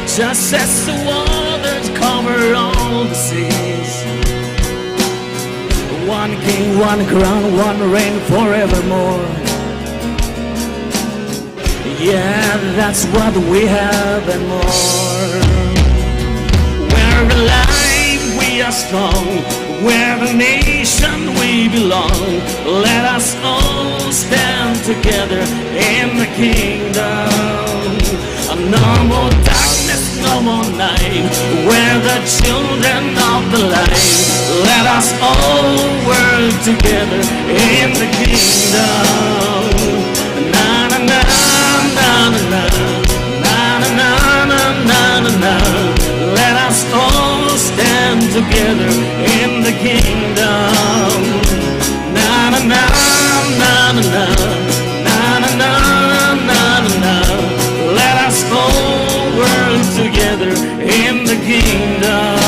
Just as the waters cover all the seas. One king, one crown, one reign forevermore. Yeah, that's what we have and more. We're alive, we are strong. We're the nation we belong. Let us all stand together in the kingdom. No more darkness, no more night. We're the children of the light. Let us all work together in the kingdom. Na na na na na na. Na na na na na na na. Let us all stand together in the kingdom. Na na na na na na. Na na na na na na. Let us all work together in the kingdom.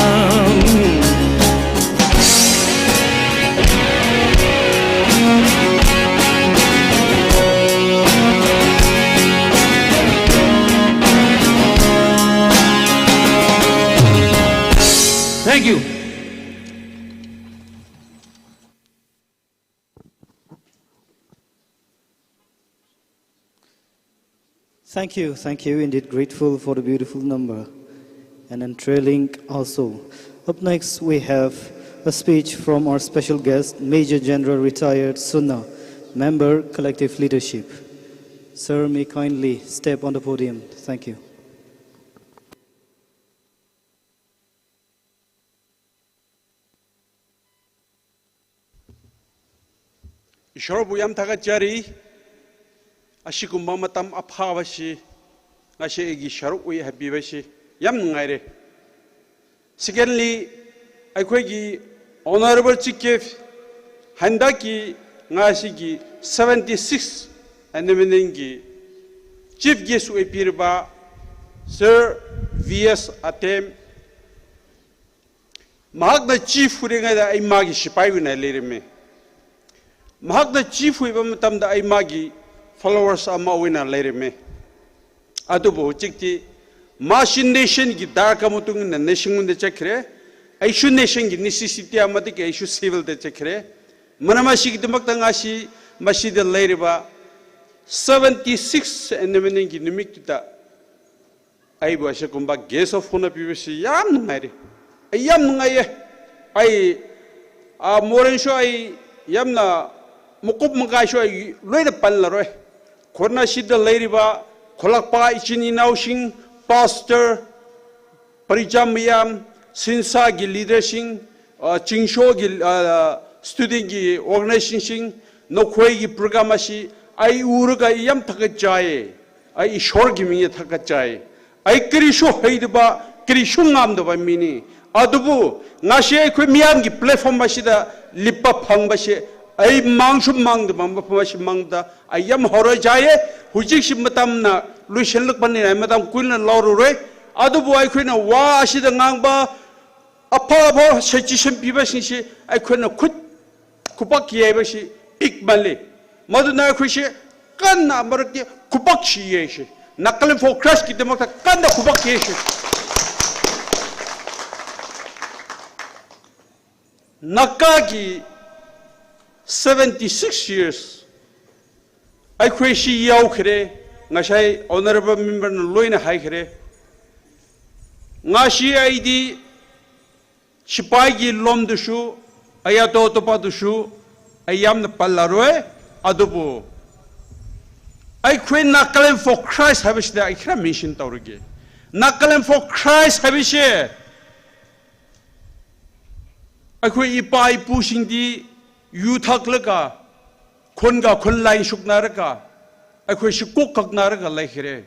Thank you. Thank you, thank you. Indeed grateful for the beautiful number and enthralling also. Up next, we have a speech from our special guest, Major General Retired Sunna, Member Collective Leadership. Sir, may kindly step on the podium. Thank you. Ishorbu yam thakatchari, ashikumba matam aphāvashi, ngashi aigi sharuk ui habivashi, yam nungaire. Secondly, ꯑꯩꯈꯣꯏꯒꯤ Honorable Chief Guest, ꯍꯟꯗꯛꯀꯤ ꯉꯁꯤꯒꯤ seventy-six anniversary ꯒꯤ Chief Guest ꯑꯣꯏꯕꯤꯔꯕ Sir V S Atem, ꯃꯍꯥꯛꯅ chief ꯑꯣꯏꯔꯤꯉꯩꯗ ꯑꯩ ꯃꯥꯒꯤ ꯁꯤꯄꯥꯏ ꯑꯣꯏꯅ ꯂꯩꯔꯝꯃꯤ꯫ ꯃꯍꯥꯛꯅ chief ꯑꯣꯏꯕ ꯃꯇꯝꯗ ꯑꯩ ꯃꯥꯒꯤ followers ꯑꯃ ꯑꯣꯏꯅ ꯂꯩꯔꯝꯃꯤ꯫ ꯑꯗꯨꯕꯨ ꯍꯧꯖꯤꯛꯇꯤ ꯃꯥꯁꯤ nation ꯒꯤ ꯗꯔꯀꯥꯔ ꯃꯇꯨꯡ ꯏꯟꯅ nation ꯉꯣꯟꯗ ꯆꯠꯈ꯭ꯔꯦ꯫ ꯑꯩꯁꯨ nation ꯒꯤ necessity ꯑꯃꯗꯒꯤ ꯑꯩꯁꯨ civil ꯗ ꯆꯠꯈ꯭ꯔꯦ꯫ ꯃꯔꯝ ꯑꯁꯤꯒꯤꯗꯃꯛꯇ ꯉꯁꯤ ꯃꯁꯤꯗ ꯂꯩꯔꯤꯕ seventy-six anniversary ꯒꯤ ꯅꯨꯃꯤꯠꯇꯨꯗ ꯑꯩꯕꯨ ꯑꯁꯤꯒꯨꯝꯕ guest of honour ꯄꯤꯕꯁꯤ ꯌꯥꯝ ꯅꯨꯡꯉꯥꯏꯔꯦ꯫ ꯑꯩ ꯌꯥꯝ ꯅꯨꯡꯉꯥꯏꯌꯦ꯫ ꯑꯩ, ꯑꯥ, ꯃꯣꯔꯦꯟꯁꯨ ꯑꯩ ꯌꯥꯝꯅ ꯃꯀꯨꯞ ꯃꯀꯥꯏꯁꯨ ꯑꯩ ꯂꯣꯏꯅ ꯄꯜꯂꯔꯣꯏ꯫ ꯈꯣꯔꯅꯥꯁꯤꯗ ꯂꯩꯔꯤꯕ ꯈꯣꯂꯛꯄ ꯏꯆꯤꯟ ꯏꯅꯥꯎꯁꯤꯡ, pastor, ꯄꯔꯤꯆꯥ ꯃꯌꯥꯝ, ꯁꯤꯟꯁꯥꯒꯤ leader ꯁꯤꯡ, ꯑ, ꯆꯤꯡꯁꯣꯒꯤ, ꯑ, student ꯒꯤ organization ꯁꯤꯡ, ꯅꯈꯣꯏꯒꯤ program ꯑꯁꯤ ꯑꯩ ꯎꯔꯒ ꯑꯩ ꯌꯥꯝ ꯊꯥꯒꯠꯆꯩ꯫ ꯑꯩ ꯏꯁꯣꯔꯒꯤ ꯃꯤꯡꯗ ꯊꯥꯒꯠꯆꯩ꯫ ꯑꯩ ꯀꯔꯤꯁꯨ ꯍꯩꯇꯕ, ꯀꯔꯤꯁꯨ ꯉꯝꯗꯕ ꯃꯤꯅꯤ꯫ ꯑꯗꯨꯕꯨ ꯉꯁꯤ ꯑꯩꯈꯣꯏ ꯃꯤꯌꯥꯝꯒꯤ platform ꯑꯁꯤꯗ ꯂꯦꯞꯄ ꯐꯪꯕꯁꯦ ꯑꯩ ꯃꯥꯡꯁꯨ ꯃꯥꯡꯗꯕ, ꯃꯐꯝ ꯑꯁꯤ ꯃꯥꯡꯕꯗ ꯑꯩ ꯌꯥꯝ ꯍꯔꯥꯎꯖꯩꯌꯦ꯫ ꯍꯧꯖꯤꯛꯁꯤ ꯃꯇꯝꯅ ꯂꯣꯏꯁꯤꯜꯂꯛꯄꯅꯤꯅ ꯑꯩ ꯃꯇꯝ ꯀꯨꯏꯅ ꯂꯧꯔꯔꯣꯏ꯫ ꯑꯗꯨꯕꯨ ꯑꯩꯈꯣꯏꯅ ꯋꯥ ꯑꯁꯤꯗ ꯉꯥꯡꯕ ꯑꯐ ꯑꯐꯕ suggestion ꯄꯤꯕꯁꯤꯡꯁꯤ ꯑꯩꯈꯣꯏꯅ ꯈꯨꯠ, ꯈꯨꯄꯥꯛ ꯌꯩꯕꯁꯤ ꯄꯤꯛꯃꯜꯂꯤ꯫ ꯃꯗꯨꯅ ꯑꯩꯈꯣꯏꯁꯤ ꯀꯟꯅ ꯑꯃꯔꯛꯇꯤ ꯈꯨꯄꯥꯛꯁꯤ ꯌꯩꯁꯤ꯫ Nagaland for Christ ꯀꯤꯗꯃꯛꯇ ꯀꯟꯅ ꯈꯨꯄꯥꯛ ꯌꯩꯁꯤ꯫ ꯅꯥꯒꯥꯒꯤ seventy-six years ꯑꯩꯈꯣꯏ ꯁꯤ ꯌꯥꯎꯈ꯭ꯔꯦ, ꯉꯁꯥꯏ Honourable Member ꯅ ꯂꯣꯏꯅ ꯍꯥꯏꯈ꯭ꯔꯦ꯫ ꯉꯁꯤ ꯑꯩꯗꯤ ꯁꯤꯄꯥꯏꯒꯤ ꯂꯣꯝꯗꯁꯨ, ꯑꯩ ꯑꯇꯣꯞ ꯑꯇꯣꯞꯄꯗꯁꯨ ꯑꯩ ꯌꯥꯝꯅ ꯄꯜꯂꯔꯣꯏ, ꯑꯗꯨꯕꯨ ꯑꯩꯈꯣꯏ Nagaland for Christ ꯍꯥꯏꯕꯁꯤꯗ ꯑꯩ ꯈꯔ mention ꯇꯧꯔꯒꯦ꯫ Nagaland for Christ ꯍꯥꯏꯕꯁꯦ ꯑꯩꯈꯣꯏ ꯏꯄꯥ ꯏꯄꯨꯁꯤꯡꯗꯤ ꯌꯨ ꯊꯛꯂꯒ, ꯈꯨꯟꯒ ꯈꯨꯟ ꯂꯥꯏ ꯁꯣꯛꯅꯔꯒ, ꯑꯩꯈꯣꯏꯁꯨ ꯀꯣꯛ ꯀꯛꯅꯔꯒ ꯂꯩꯈ꯭ꯔꯦ꯫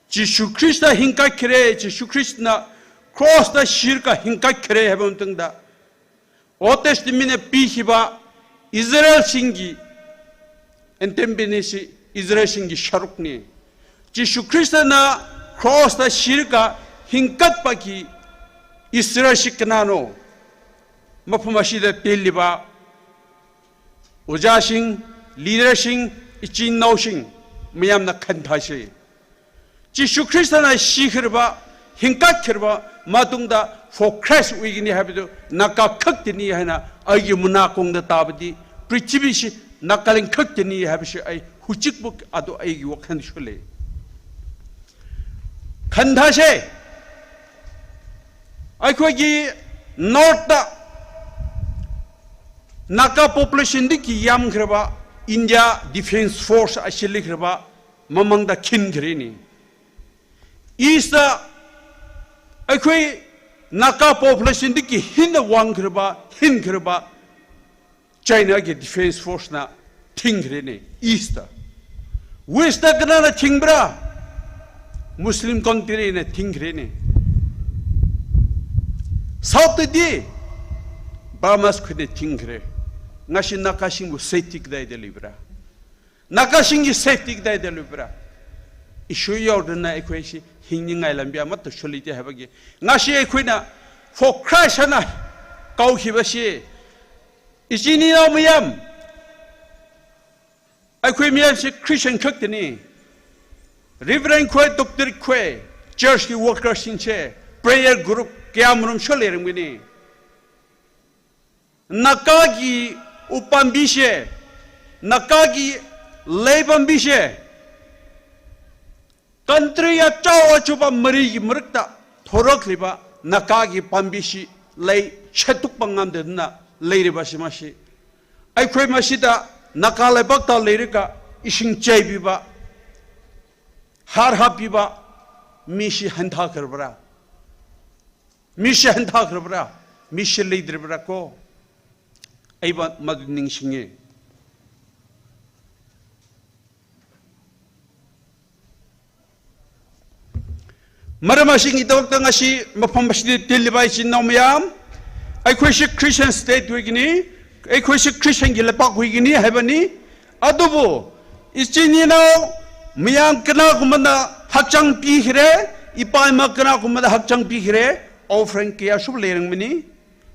ꯖꯤꯁꯨ ꯈ꯭ꯔꯤꯁꯇ ꯍꯤꯡꯒꯠꯈ꯭ꯔꯦ, ꯖꯤꯁꯨ ꯈ꯭ꯔꯤꯁꯇꯅ cross ꯇ ꯁꯤꯔꯒ ꯍꯤꯡꯒꯠꯈ꯭ꯔꯦ ꯍꯥꯏꯕ ꯃꯇꯝꯗ, Old Testament ꯅ ꯄꯤꯈꯤꯕ ꯏꯖꯔꯦꯜꯁꯤꯡꯒꯤ ꯑꯦꯟꯇꯦꯝꯕꯤꯅꯤꯁꯤ ꯏꯖꯔꯦꯜꯁꯤꯡꯒꯤ ꯁꯔꯨꯛꯅꯤ꯫ ꯖꯤꯁꯨ ꯈ꯭ꯔꯤꯁꯇꯅ cross ꯇ ꯁꯤꯔꯒ ꯍꯤꯡꯒꯠꯄꯒꯤ ꯏꯖꯔꯦꯜꯁꯤ ꯀꯅꯥꯅꯣ? ꯃꯐꯝ ꯑꯁꯤꯗ ꯇꯤꯜꯂꯤꯕ ꯑꯣꯖꯥꯁꯤꯡ, leader ꯁꯤꯡ, ꯏꯆꯤꯟ ꯏꯅꯥꯎꯁꯤꯡ ꯃꯌꯥꯝꯅ ꯈꯟꯊꯁꯦ꯫ ꯖꯤꯁꯨ ꯈ꯭ꯔꯤꯁꯇꯅ ꯁꯤꯈ꯭ꯔꯕ, ꯍꯤꯡꯒꯠꯈ꯭ꯔꯕ ꯃꯇꯨꯡꯗ for Christ ꯑꯣꯏꯒꯅꯤ ꯍꯥꯏꯕꯗꯨ ꯅꯥꯒꯥ ꯈꯛꯇꯅꯤ ꯍꯥꯏꯅ ꯑꯩꯒꯤ ꯃꯅꯥꯀꯣꯡꯗ ꯇꯥꯕꯗꯤ, ꯄ꯭ꯔꯤꯊꯤꯕꯤꯁꯤ ꯅꯥꯒꯥꯂꯦꯟ ꯈꯛꯇꯅꯤ ꯍꯥꯏꯕꯁꯤ ꯑꯩ ꯍꯧꯖꯤꯛꯐꯥꯎ ꯑꯗꯨ ꯑꯩꯒꯤ ꯋꯥꯈꯜꯗꯁꯨ ꯂꯩ꯫ ꯈꯟꯊꯁꯦ, ꯑꯩꯈꯣꯏꯒꯤ north ꯇ ꯅꯥꯒꯥ population ꯗꯒꯤ ꯌꯥꯝꯈ꯭ꯔꯕ India Defence Force ꯑꯁꯤ ꯂꯩꯈ꯭ꯔꯕ ꯃꯃꯥꯡꯗ ꯈꯤꯟꯈ꯭ꯔꯦꯅꯦ꯫ East ꯇ ꯑꯩꯈꯣꯏ ꯅꯥꯒꯥ population ꯗꯒꯤ ꯍꯦꯟꯅ ꯋꯥꯡꯈ꯭ꯔꯕ, ꯍꯦꯟꯈ꯭ꯔꯕ China ꯒꯤ Defence Force ꯅ ꯊꯤꯡꯈ꯭ꯔꯦꯅꯦ East ꯇ꯫ West ꯇ ꯀꯅꯥꯅ ꯊꯤꯡꯕ꯭ꯔꯥ? Muslim country ꯅ ꯊꯤꯡꯈ꯭ꯔꯦꯅꯦ꯫ South ꯇꯗꯤ Burmese ꯈꯣꯏꯅ ꯊꯤꯡꯈ꯭ꯔꯦ꯫ ꯉꯁꯤ ꯅꯥꯒꯥꯁꯤꯡꯕꯨ safety ꯀꯗꯥꯏꯗ ꯂꯩꯕ꯭ꯔꯥ? ꯅꯥꯒꯥꯁꯤꯡꯒꯤ safety ꯀꯗꯥꯏꯗ ꯂꯩꯕ꯭ꯔꯥ? ꯏꯁꯣꯔ ꯌꯥꯎꯗꯅ ꯑꯩꯈꯣꯏꯁꯤ ꯍꯤꯡꯅꯤꯡꯉꯥꯏ ꯂꯝꯕꯤ ꯑꯃꯠꯇꯁꯨ ꯂꯩꯇꯦ ꯍꯥꯏꯕꯒꯤ ꯉꯁꯤ ꯑꯩꯈꯣꯏꯅ for Christ ꯍꯥꯏꯅ ꯀꯧꯈꯤꯕꯁꯤ, ꯏꯆꯤꯟ ꯏꯅꯥꯎ ꯃꯌꯥꯝ, ꯑꯩꯈꯣꯏ ꯃꯌꯥꯝꯁꯤ Christian ꯈꯛꯇꯅꯤ꯫ Reverend ꯈꯣꯏ, doctor ꯈꯣꯏ, church ꯀꯤ worker ꯁꯤꯡꯁꯦ prayer group ꯀꯌꯥꯃꯔꯨꯝꯁꯨ ꯂꯩꯔꯝꯒꯅꯤ꯫ ꯅꯥꯒꯥꯒꯤ ꯎꯄꯥꯝꯕꯤꯁꯦ, ꯅꯥꯒꯥꯒꯤ ꯂꯩ ꯄꯥꯝꯕꯤꯁꯦ, country ꯑꯆꯧ ꯑꯆꯧꯕ ꯃꯔꯤꯒꯤ ꯃꯔꯛꯇ ꯊꯣꯔꯛꯂꯤꯕ ꯅꯥꯒꯥꯒꯤ ꯄꯥꯝꯕꯤꯁꯤ ꯂꯩ ꯁꯦꯠꯇꯣꯛꯄ ꯉꯝꯗꯗꯨꯅ ꯂꯩꯔꯤꯕꯁꯤ ꯃꯁꯤ꯫ ꯑꯩꯈꯣꯏ ꯃꯁꯤꯗ ꯅꯥꯒꯥ ꯂꯩꯕꯥꯛꯇ ꯂꯩꯔꯒ ꯏꯁꯤꯡ ꯆꯥꯏꯕꯤꯕ, ꯍꯥꯔ ꯍꯥꯞꯄꯤꯕ ꯃꯤꯁꯤ ꯍꯟꯊꯈ꯭ꯔꯕ꯭ꯔꯥ? ꯃꯤꯁꯤ ꯍꯟꯊꯈ꯭ꯔꯕ꯭ꯔꯥ? ꯃꯤꯁꯤ ꯂꯩꯇ꯭ꯔꯕ꯭ꯔꯥ ꯀꯣ? ꯑꯩ ꯃ-, ꯃꯗꯨ ꯅꯤꯡꯁꯤꯡꯉꯦ꯫ Maram ashingidakta ngashi mafam ashida tili bai ichinao mayam, aikhoishi Christian state wuigini, aikhoishi Christian gi lepak wuigini haibani. Adubu, ichin inao mayang kanakumana hakchang pikahai, ipa ima kanakumana hakchang pikahai, offering kayāshu leirangmani.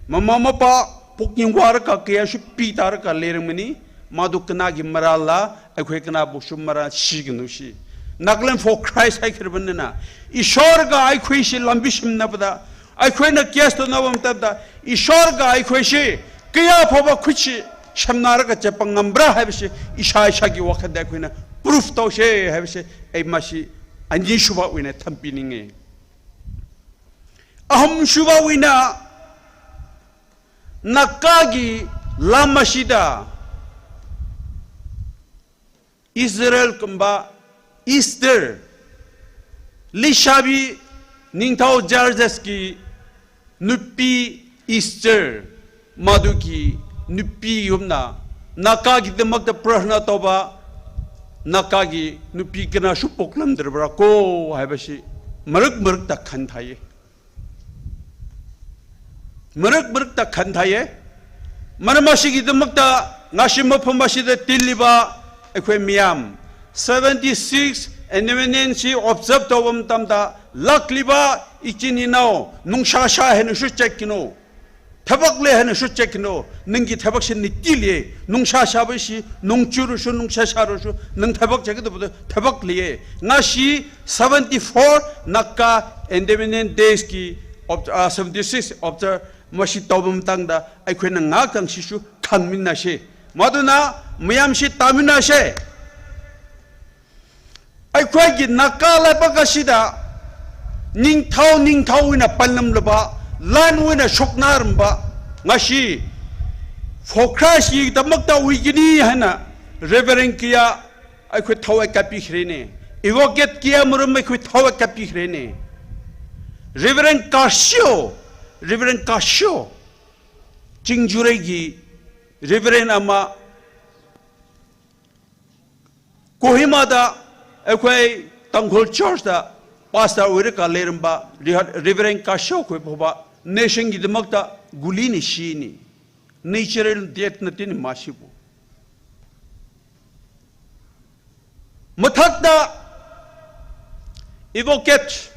Mama mapa pokningwar ka kayāshu pitar ka leirangmani. Madu kanagi marala, aikhoi kanabu shu mara shikanu shi. Nagaland for Christ hai khirban nana. Ishor ga aikhoishi lambi shimna pada. Aikhoina case tona bam tabda. Ishor ga aikhoishi kayā phaba khuishi shamnar ka chepang ngambra haibashi. Isha ishagi wakhat da aikhoina proof tau she haibashi. Ai mashi ani shuba wina thampi ninge. Aham shuba wina Naga gi lam ashida Israel kumba Esther, Lishabi Ningthao Xerxes ki nupi Esther, madu ki nupi yumna, Naga gi damakta prarthana tauba, Naga gi nupi kanashu poklam darbra ko haibashi, marak marak ta khan thai. Marak marak ta khan thai. Maram ashigi damakta ngashi mafam ashida tili ba, aikhoi mayam. Seventy-six Annual Ordinance observe tauba matamda, lakli ba, ichin inao, nungshasha haina shu check kino. Thabak le haina shu check kino. Ninggi thabak shi nitili. Nungshasha ba shi, nungchuru shu, nungshasha ru shu, nang thabak check do thabak li. Ngashi seventy-four Naga Independence Days ki ob-, ah, seventy-six observe mashi tauba matangda, aikhoina ngakang shishu khangminna she. Maduna mayam shi tamina she. Aikhoi gi Naga lepak ashida, ningthao, ningthao wina panlam laba, lan wina shoknaramba, ngashi, for Christ yi damakta wuigini haina, Reverend kayā, aikhoi thao ai kapi khrene. Advocate kayā maram aikhoi thao ai kapi khrene. Reverend Kashio, Reverend Kashio, Chingjurai gi, Reverend ama, Kohima da, aikhoi Tangkhul Church da, pastor wira ka leiramba, Re-, Reverend Kashio khoi phoba, nation gi damakta guli ni shi ni. Natural death na tini mashibu. Mathakta, advocate.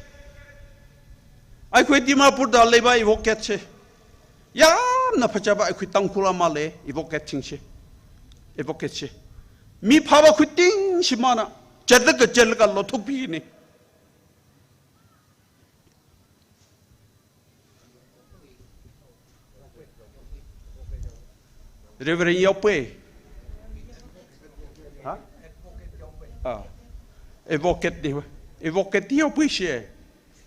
Aikhoi Dimapur da leiba advocate she. Yamna phachaba aikhoi Tangkhul ama le, advocate ching she. Advocate she. Mi phaba khuiting shi mana. Chatlaga chatlaga lothukpi ni. Reverend Yaopui. Ha? Ah. Advocate ni. Advocate Yaopui she.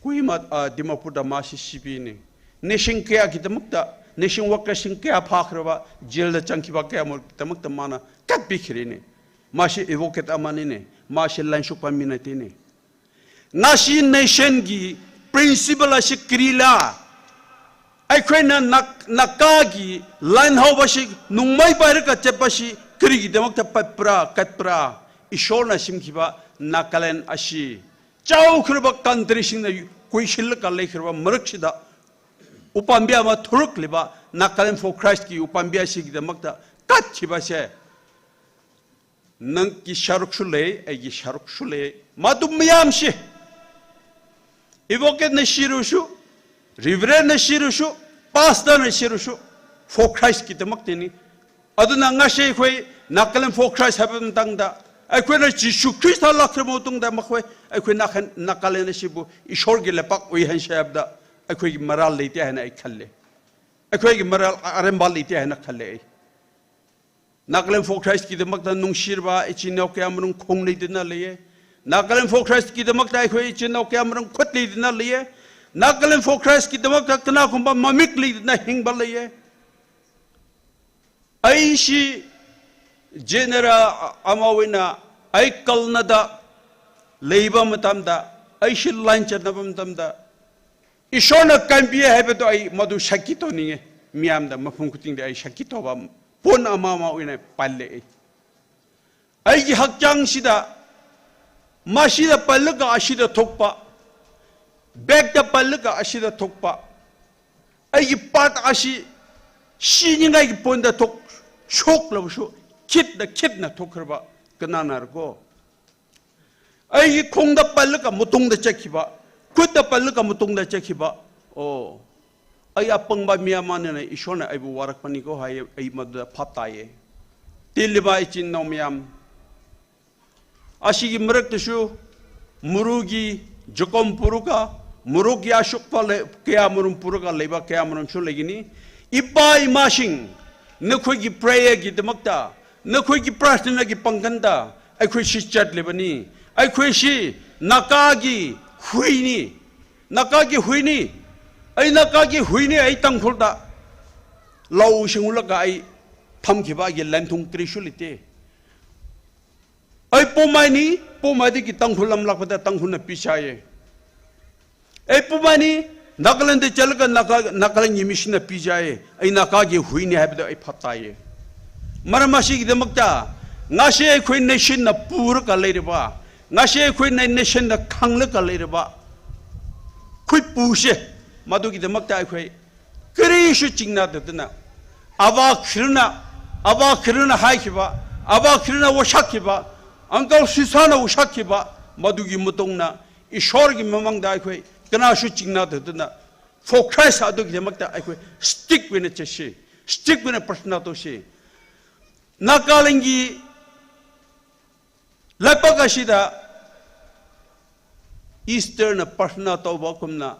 Kohima, ah, Dimapur da mashi shipi ni. Nation kayā gi damakta, nation workers sing kayā phakharaba, jail da changkhiba kayā mo damakta mana, kapi khirene. Mashi advocate ama nine. Mashi lan shukpa mi na tine. Ngashi nation gi principle ashi kri la. Aikhoina Nag-, Naga gi lan haoba shi nungmai paira ka chepa shi kri gi damakta patpra, katpra. Ishorna shimkhiba Nagaland ashi. Chaokharaba country shingna kuishil ka leikhara marak shida. Upambi ama thuruk liba Nagaland for Christ ki upambi ashi gi damakta katkhiba she. Nangki sharuk shu lei, aiki sharuk shu lei. Madu mayam shi. Advocate na shiru shu, Reverend na shiru shu, Pastor na shiru shu. For Christ ki damak tini. Aduna ngashi khoi Nagaland for Christ haiba matangda. Aikhoina Jishu Khrista lakhra mo tungda makhoi. Aikhoi Naga-, Nagaland na shibu. Ishor gi lepak ui han shabda. Aikhoi gi moral leite haina ai khalle. Aikhoi gi moral a-, aremba leite haina khalle ai. Nagaland for Christ ki damakta nungshirba, ichin nao kayā manung khong leidina leiye. Nagaland for Christ ki damakta aikhoi ichin nao kayā manung khut leidina leiye. Nagaland for Christ ki damakta kana kumba mamik leidina hingba leiye. Aishi general ama wina ai kalna da leiba matamda, aishi lan chatna ba matamda, Ishorna kanpi haiba do ai madu shaki to ninge, miyamda mafung kuting da ai shaki to ba, pon ama ama wina palle ai. Aiki hakchang shida, mashida pallaga ashida thokpa. Back da palaga ashida thokpa. Aiki part ashi, shiningaiki ponda thok, shoklaushu, khitna, khitna thokharba, kanana rako. Aiki khongda palaga matungda chakhiba, khutda palaga matungda chakhiba. Oh, ai apangba mi amanina Ishorna aibu warakpani ko hai, ai maduda phap tāye. Tili ba ichin nao miyam. Ashiki maraktashu, muruki, jokom puruka, muruki ashokpa le, kayāmarum puruka leiba, kayāmarumshu leigini. Ipa imashing, nakhuiki prayer ki damakta, nakhuiki prarthana ki pangkanda, aikhui shi chat leibani, aikhui shi Nagaki huini, Nagaki huini, ai Nagaki huini, ai Tangkhulda. Lau shingulaga ai thamkhiba ki lanthung kri shu lite. Ai pomaini, pomaidiki Tangkhul lamlakpada Tangkhulna pichāye. Ai pomaini, Nagaland da chalaga Naga, Nagaland ki mission na pichāye. Ai Nagaki huini haibada ai phap tāye. Maram ashiki damakta, ngashi aikhui nation na puraga leiraba, ngashi aikhui na nation na khanglaga leiraba. Khuipushe, maduki damakta aikhui. Kari shu chingna tatana. Ava khirna, ava khirna haikhiba, ava khirna washakhiba, uncle sisana washakhiba, maduki matungna, Ishorki mamangda aikhui, kana shu chingna tatana. For Christ aduki damakta aikhui, stick wina cheshi, stick wina prarthana toshi. Nagaland ki Lapak ashida Esther na prarthana tauba kumna,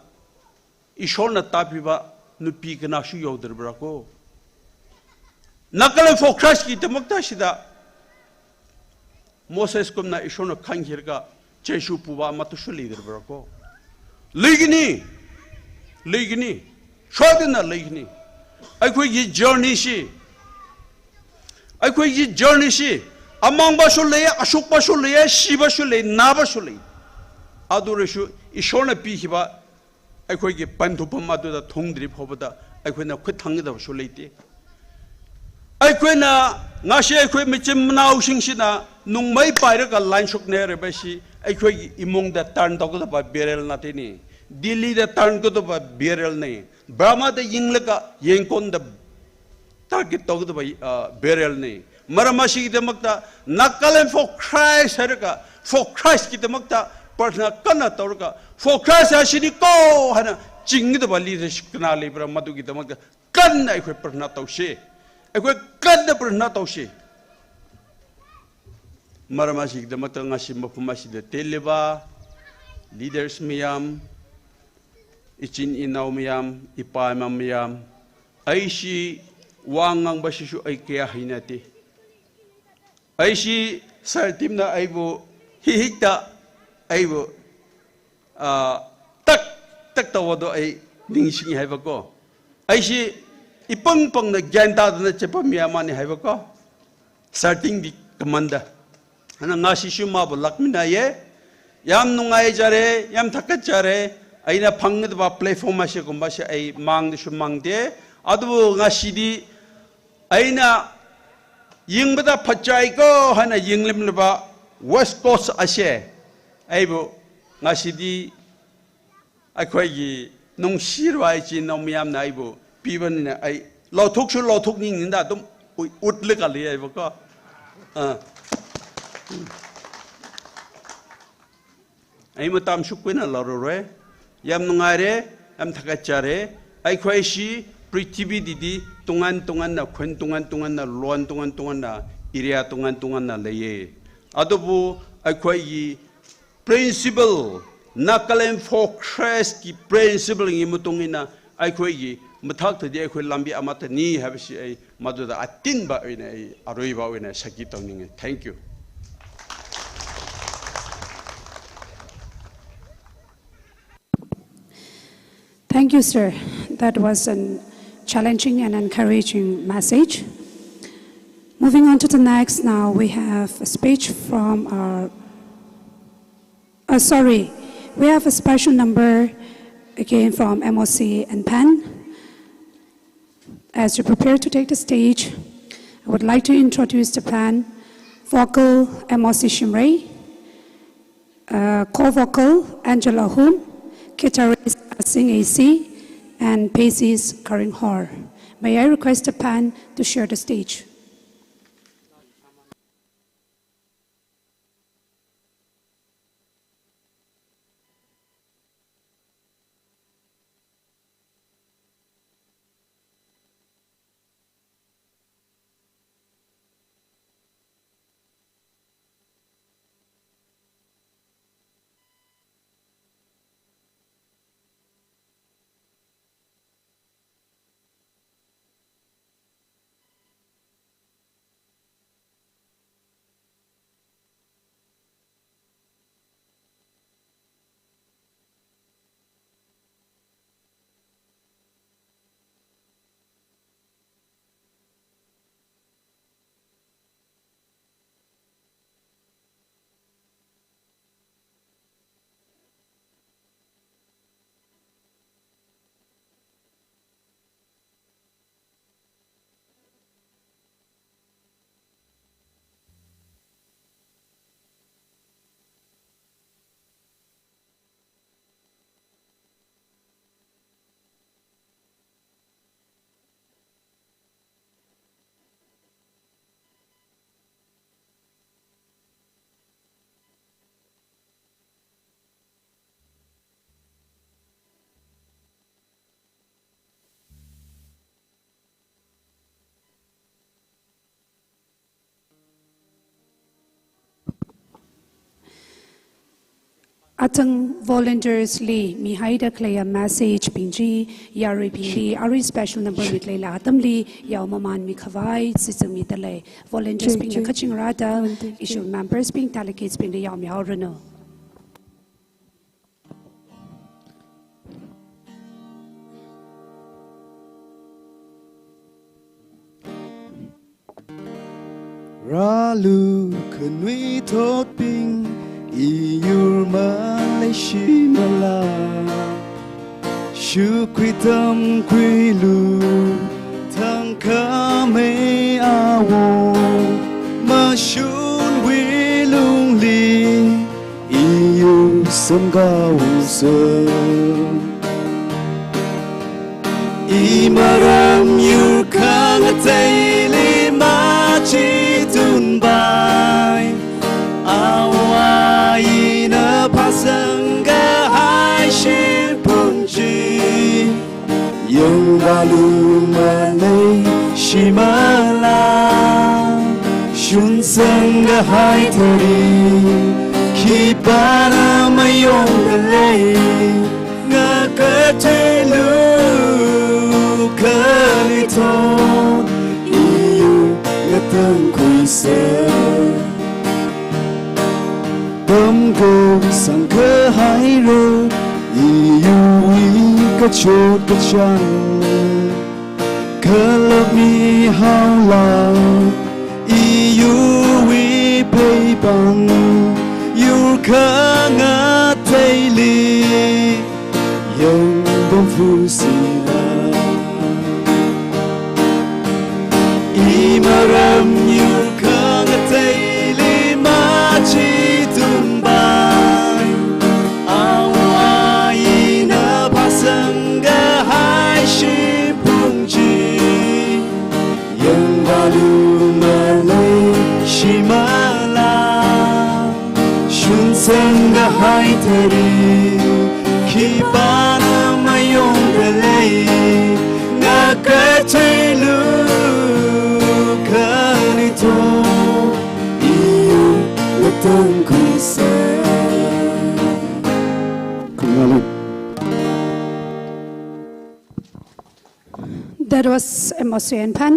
Ishorna tāpiba nupi kanashu yaodir brako. Nagaland for Christ ki damakta shida Moses kumna Ishorna khangkhirka Jesu puba matushu leidir brako. Leigini, leigini, shoidana leigini. Aikhuiki journey shi, aikhuiki journey shi, amangbashu lei, ashokbashu lei, shibashu lei, nabashu lei. Adurashu, Ishorna pikhiba, aikhuiki panthupam aduda thungdri phobada, aikhuina khut thangda bashu leite. Aikhuina, ngashi aikhui machim manaoshing shina, nungmei pairaga line shokne rebashi, aikhuiki imungda turn tokdaba barrel natini. Delhi da turn tokdaba barrel ne. Burma da yinglaga Yangon da target tokdaba, ah, barrel ne. Maram ashiki damakta Nagaland for Christ hairaga, for Christ ki damakta prarthana kana tauraga, for Christ ashini ko hana chingdaba leadership kana leibra maduki damakta kana aikhui prarthana taushi. Aikhui kana prarthana taushi. Maram ashiki damakta ngashi mafum ashida teliba, leaders mayam, ichin inao mayam, ipa ima mayam, aishi wangangba shishu ai kaya hainate. Aishi sir team na aibu hihikta aibu, ah, tak, tak tawado ai ningshing haibako. Aishi ipangpangna gyan tadana chepa mi amani haibako. Starting di commander. Hana ngashishu mabu lakminaye. Yam nungai jare, yam thakat jare. Aina phangdaba platform ashi kumbashi ai mangdashu mangde. Adubu ngashidi aina yingbada phachai ko hana yinglimlaba West Coast ashe. Aibu ngashidi aikhuiki nungshiruwa ichi nao mayamna aibu pibanina ai lauthukshu lauthuk ningda atum ui-, utlaga lei aibu ko. Ah. Ai matam shukkuina laurure. Yam nungaire, yam thakat jare. Aikhuishi prithibi didi tungan tunganna, khun tungan tunganna, lon tungan tunganna, area tungan tunganna leiye. Adubu aikhuiki principle, Nagaland for Christ ki principle ngi matungina aikhuiki mathak tadi aikhui lambi amatani haibashi ai maduda atinba oina ai aruiba oina saki tauninge. Thank you. Thank you, sir. That was a challenging and encouraging message. Moving on to the next now, we have a speech from our, uh, sorry, we have a special number again from M O C and Pan. As you prepare to take the stage, I would like to introduce the Pan vocal M O C Shimray, uh, co-vocal Angela Hum, Guitarist Asing A C, and bassist Karing Hor. May I request the band to share the stage? Athang volunteers li mihaida khaleiya message bing chi yaruibingli arui special number mi khaleila atamli yao maman mikhavai sisang midalei. Volunteers bingna kachingrada issue members bing, delegates bingli yaomihaoranu. Rālu khanuithotbing, iyur maleishimala. Shukhui tamkhuilu, thangkhamei awong, mashunwui lungli, iyur samkausang. Imaram yur khangateili machitunbai, awo ayina phāsangkahai shimphung chi, yangvālu maleishimala. Shunsangkahai tharin khipāna mayongdalei, ngakathuilu khanuithot, iyur ngatangkhuisa. Tamkasang kahaira, iyurwui kachot kachāng, khalap mihaola, iyurwui peipāng, yur khangateili yangpamfusila. Imaram yur khangateili machitunbai, awo ayina phāsangkahai shimphung chi, yangvālu maleishimala. Shunsangkahai tharin khipāna mayongdalei, ngakathuilu khanuithot, iyur ngatangkhuisa. Khuilu. That was Amos Suyanpan.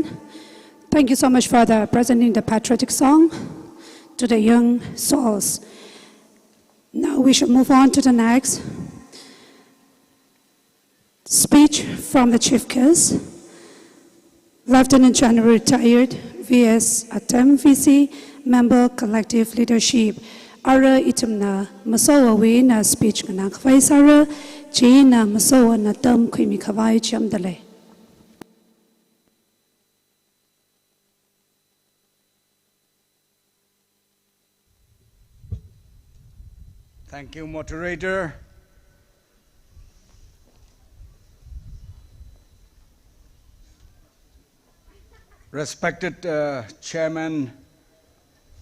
Thank you so much for the presenting the patriotic song to the young souls. Now we shall move on to the next speech from the chief guest, Lieutenant General retired V S Atem, V C, Member Collective Leadership. Ara ithumna masowawui eina speech nganākhavai sāra, chieina masowawui eina tamkhuimikhavai chiyamdalei. Thank you, moderator. Respected uh, chairman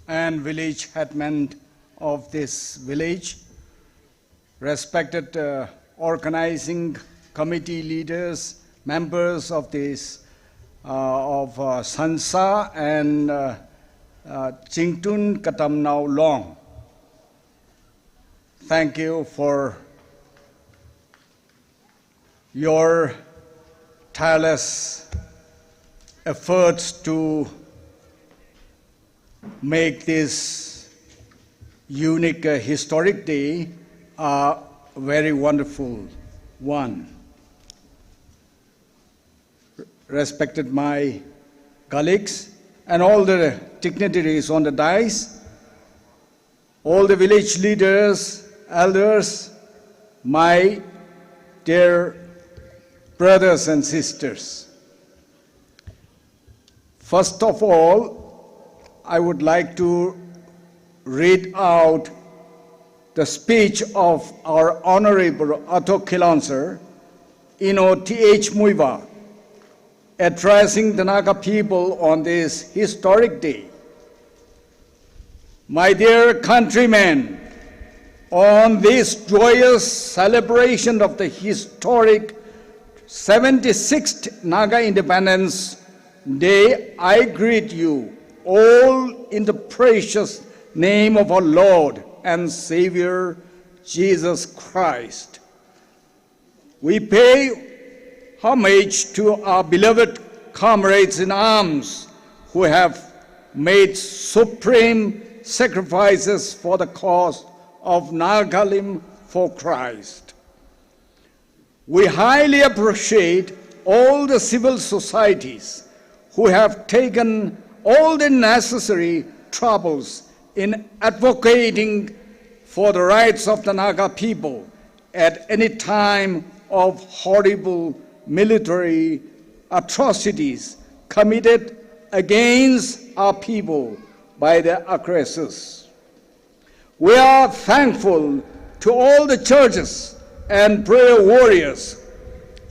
and village headman of this village, respected uh, organizing committee leaders, members of this uh, of uh, Sansa and uh, uh, Chingtun Katamnao Long. Thank you for your tireless efforts to make this unique uh, historic day a very wonderful one. Respected my colleagues and all the dignitaries on the dais, all the village leaders, elders, my dear brothers and sisters. First of all, I would like to read out the speech of our Honorable Ato Kilonser, Ino T H Muivah, addressing the Naga people on this historic day. My dear countrymen, on this joyous celebration of the historic seventy-sixth Naga Independence Day, I greet you all in the precious name of our Lord and Savior, Jesus Christ. We pay homage to our beloved comrades in arms who have made supreme sacrifices for the cause of Nagalim for Christ. We highly appreciate all the civil societies who have taken all the necessary troubles in advocating for the rights of the Naga people at any time of horrible military atrocities committed against our people by the aggressors. We are thankful to all the churches and prayer warriors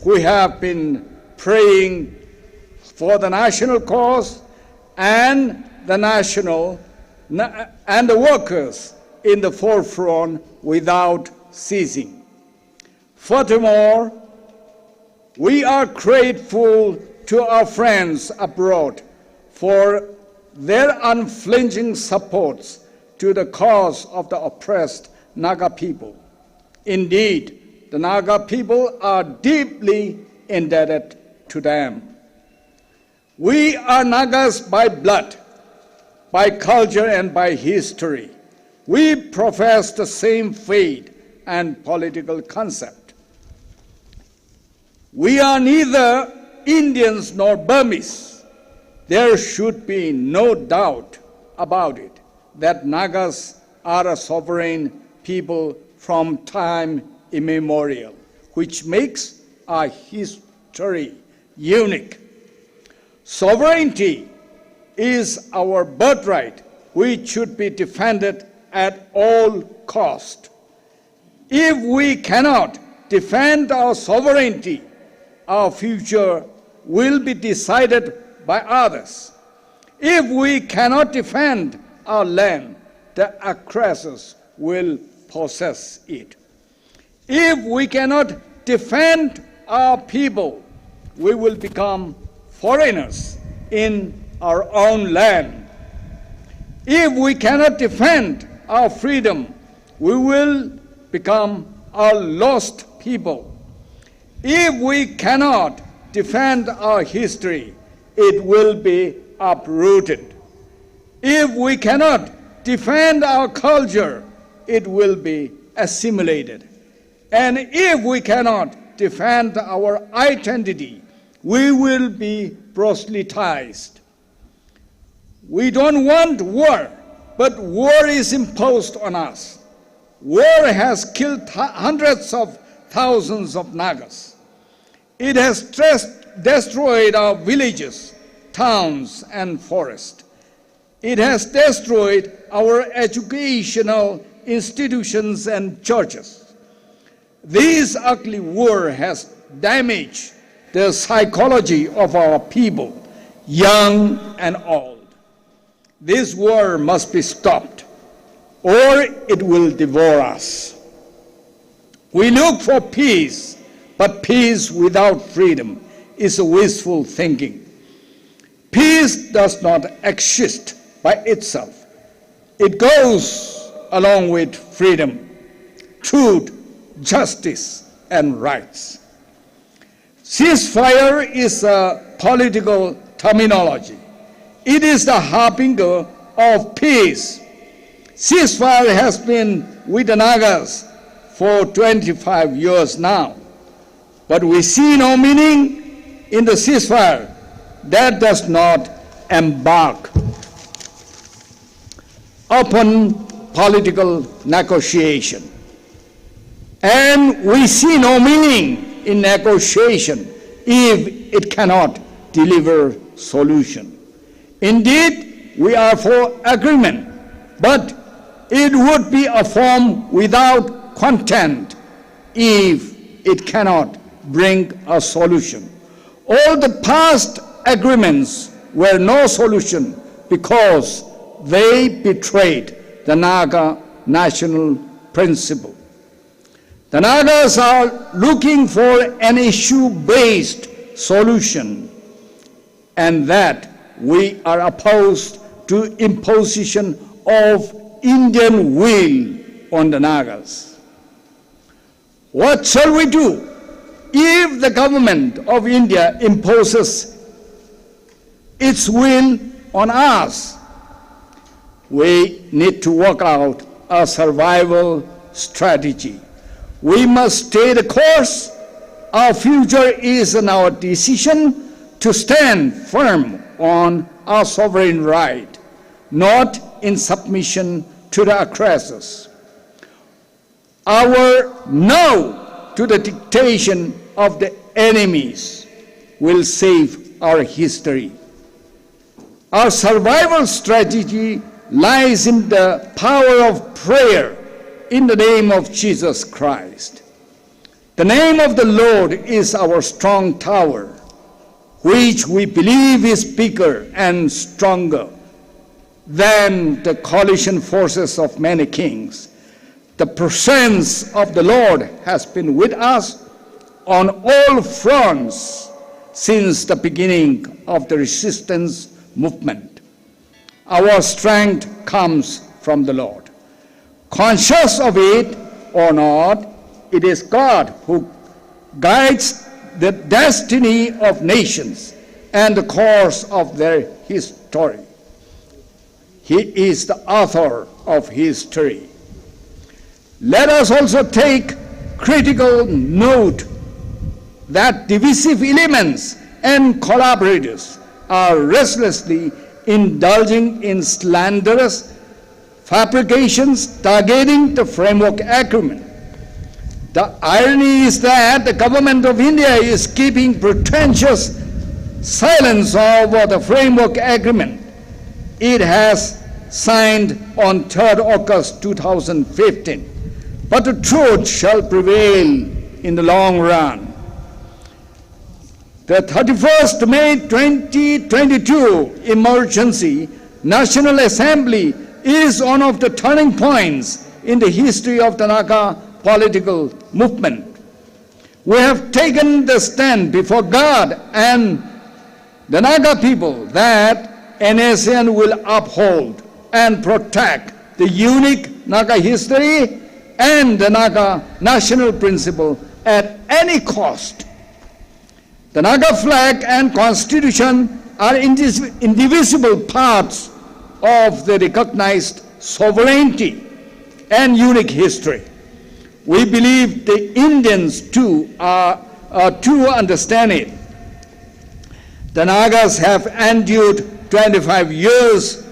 who have been praying for the national cause and the national na- and the workers in the forefront without ceasing. Furthermore, we are grateful to our friends abroad for their unflinching supports to the cause of the oppressed Naga people. Indeed, the Naga people are deeply indebted to them. We are Nagas by blood, by culture, and by history. We profess the same faith and political concept. We are neither Indians nor Burmese. There should be no doubt about it that Nagas are a sovereign people from time immemorial, which makes our history unique. Sovereignty is our birthright, which should be defended at all cost. If we cannot defend our sovereignty, our future will be decided by others. If we cannot defend our land, the aggressors will possess it. If we cannot defend our people, we will become foreigners in our own land. If we cannot defend our freedom, we will become a lost people. If we cannot defend our history, it will be uprooted. If we cannot defend our culture, it will be assimilated. And if we cannot defend our identity, we will be proselytized. We don't want war, but war is imposed on us. War has killed th- hundreds of thousands of Nagas. It has des- destroyed our villages, towns, and forests. It has destroyed our educational institutions and churches. This ugly war has damaged the psychology of our people young and old. This war must be stopped, or it will devour us. We look for peace, but peace without freedom is a wishful thinking. Peace does not exist by itself. It goes along with freedom, truth, justice, and rights. Ceasefire is a political terminology. It is the harbinger of peace. Ceasefire has been with the Nagas for twenty-five years now, but we see no meaning in the ceasefire that does not embark upon political negotiation. And we see no meaning in negotiation if it cannot deliver solution. Indeed, we are for agreement, but it would be a form without content if it cannot bring a solution. All the past agreements were no solution because they betrayed the Naga national principle. The Nagas are looking for an issue-based solution, and that we are opposed to imposition of Indian will on the Nagas. What shall we do if the government of India imposes its will on us? We need to work out a survival strategy. We must stay the course. Our future is in our decision to stand firm on our sovereign right, not in submission to the aggressors. Our no to the dictation of the enemies will save our history. Our survival strategy lies in the power of prayer in the name of Jesus Christ. The name of the Lord is our strong tower, which we believe is bigger and stronger than the coalition forces of many kings. The presence of the Lord has been with us on all fronts since the beginning of the resistance movement. Our strength comes from the Lord. Conscious of it or not, it is God who guides the destiny of nations and the course of their history. He is the author of history. Let us also take critical note that divisive elements and collaborators are restlessly indulging in slanderous fabrications targeting the framework agreement. The irony is that the government of India is keeping pretentious silence over the framework agreement it has signed on third August two thousand fifteen. But the truth shall prevail in the long run. The thirty-first May twenty twenty-two Emergency National Assembly is one of the turning points in the history of the Naga political movement. We have taken the stand before God and the Naga people that N S C N will uphold and protect the unique Naga history and the Naga national principle at any cost. The Naga flag and constitution are indis-, indivisible parts of the recognized sovereignty and unique history. We believe the Indians too are, uh, to understand it. The Nagas have endured twenty-five years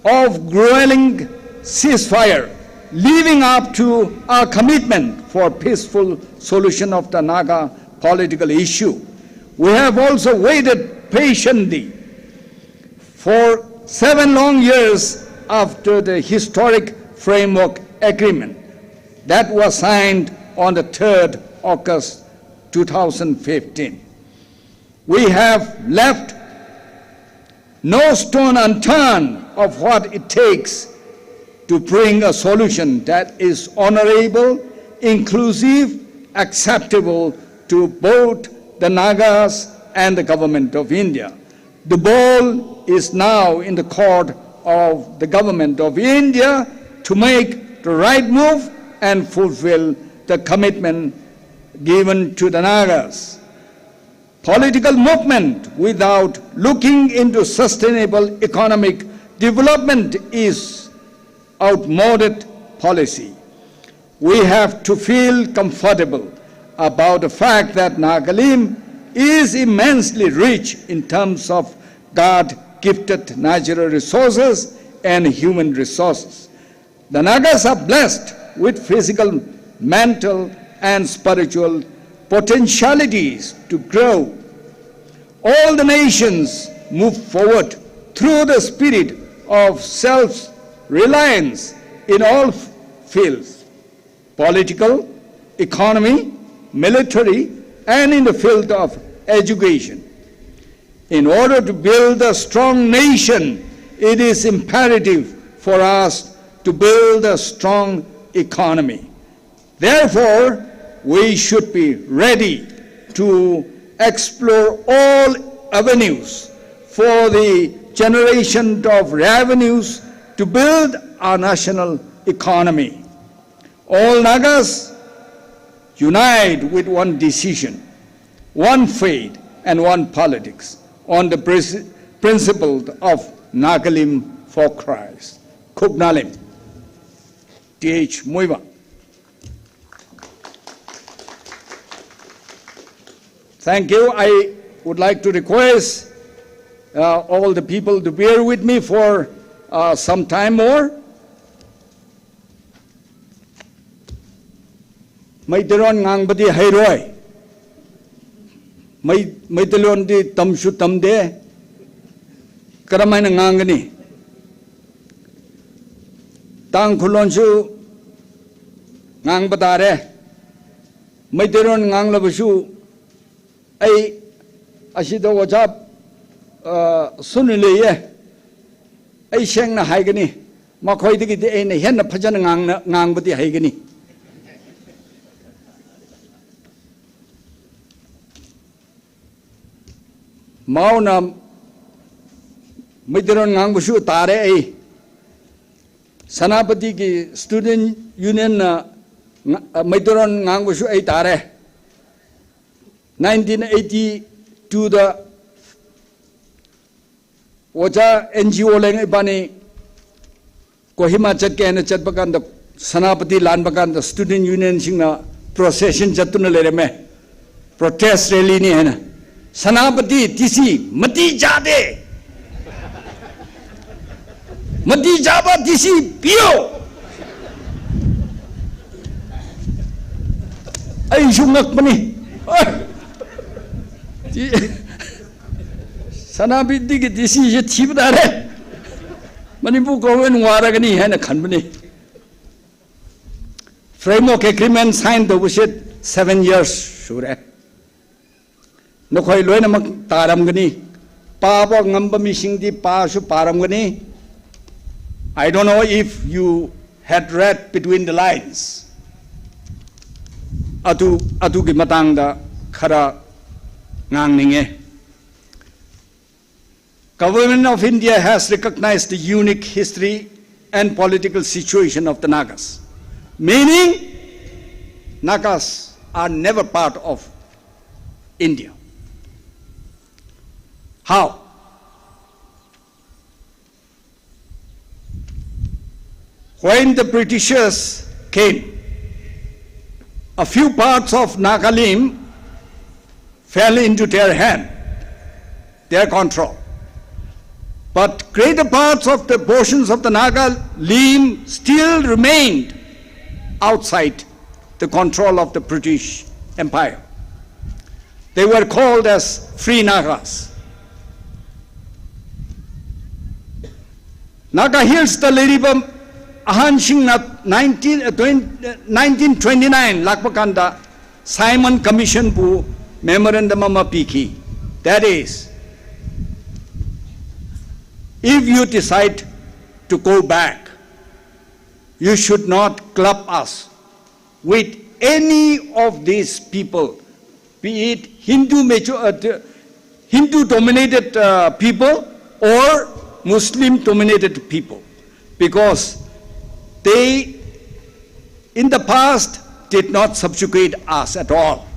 of grueling ceasefire, living up to our commitment for peaceful solution of the Naga political issue. We have also waited patiently for seven long years after the historic framework agreement that was signed on the third August two thousand fifteen. We have left No stone unturned of what it takes to bring a solution that is honorable, inclusive, acceptable to both the Nagas and the Government of India. The ball is now in the court of the Government of India to make the right move and fulfill the commitment given to the Nagas. Political movement without looking into sustainable economic development is outmoded policy. We have to feel comfortable about the fact that Nagalim is immensely rich in terms of God-gifted natural resources and human resources. The Nagas are blessed with physical, mental, and spiritual potentialities to grow. All the nations move forward through the spirit of self-reliance in all fields: political, economy, military, and in the field of education. In order to build a strong nation, it is imperative for us to build a strong economy. Therefore, we should be ready to explore all avenues for the generation of revenues to build our national economy. All Nagas unite with one decision, one faith, and one politics on the pres-, principle of Nagalim for Christ. Khugnalim. T H Muivah. Thank you. I would like to request, uh, all the people to bear with me for, uh, some time more. Meiteilon ngangpati hairoi. Mei-, Meiteilonti tamshu tamde. Karam eina ngangkani? Tangkhulonsu ngangpa tare. Meiteilon nganglapashu, ei, ashida ojā, ah, Suni leiye. Ei sengna haikani. Makhoidagidi eina hena phajana ngangna, ngangpati haikani. Maona Meiteilon ngangpashu tare ei. Senapati ki student union na nga-, ah, Meiteilon ngangpashu ei tare. Nineteen eighty-two da ojā N G O leng ibani Kohima chatke eina chatpakanda, Senapati lanpakanda, student union singna procession chattuna leirame. Protest rally ni eina. Senapati T C mati chāde. Mati chāpa T C piyo. Eishu ngakpani. Ai. Ti-, Senapati ki T C chi thipa tare. Manipur government vāra kani haina khanpani. Framework agreement sign tobishit seven years sure. Nakhoi loinamak tāramkani. Pāpa ngampa mishingdi pāshu pāramkani. I don't know if you had read between the lines. Atu, atu ki matangda khara ngangninge. Government of India has recognized the unique history and political situation of the Nagas, meaning Nagas are never part of India. How? When the Britishers came, a few parts of Nagalim fell into their hand, their control. But greater parts of the portions of the Nagalim still remained outside the control of the British Empire. They were called as Free Nagas. Naga Hills da leiripa ahānshingna nineteen, uh, twenty, uh, nineteen twenty-nine lakpakanda Simon Commission bu memorandum ama piki. That is, If you decide to go back, you should not club us with any of these people, be it Hindu major-, uh, the Hindu dominated, uh, people or Muslim dominated people, because they, in the past, did not subjugate us at all.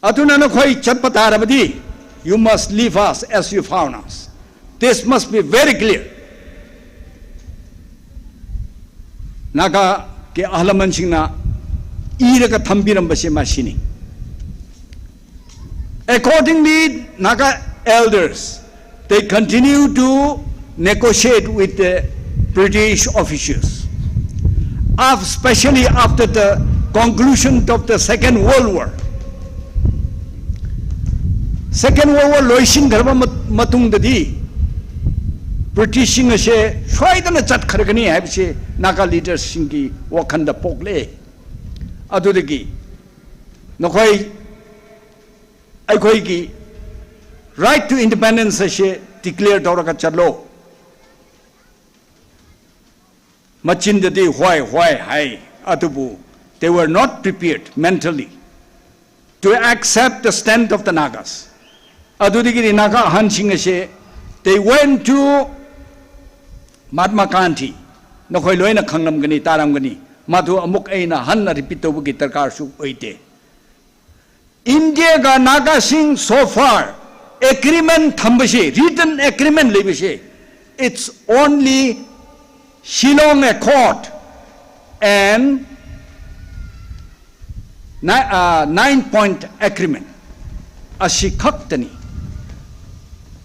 Athumna nakhoi chatpa tārabadi, you must leave us as you found us. This must be very clear. Nagaki ahalamansingna iraga thambirambashe mashini. Accordingly, Naga elders, they continue to negotiate with the British officials, af-, especially after the conclusion of the Second World War. Second World War loishinkharaba mat-, matungdadi, British sing ashe soidana zatkhargani haibashe Naga leaders singki wakhanda pokle. Adudagi, nakhoi, aikhoiki right to independence ashe declare tawraga zatlo. Machindadi hoi, hoi, hai, adubu, they were not prepared mentally to accept the stand of the Nagas. Adudagiri Naga ahansing ashe, they went to Mahatma Gandhi. Nakhoi loina khanglamgani, tāramgani. Mathu amuk eina hanna repeat tawbaki darkar shu oite. India ka Naga sing so far agreement thambashe, written agreement leibashe, it's only Shillong Accord and ni-, uh, nine point agreement. Ashi khaktani.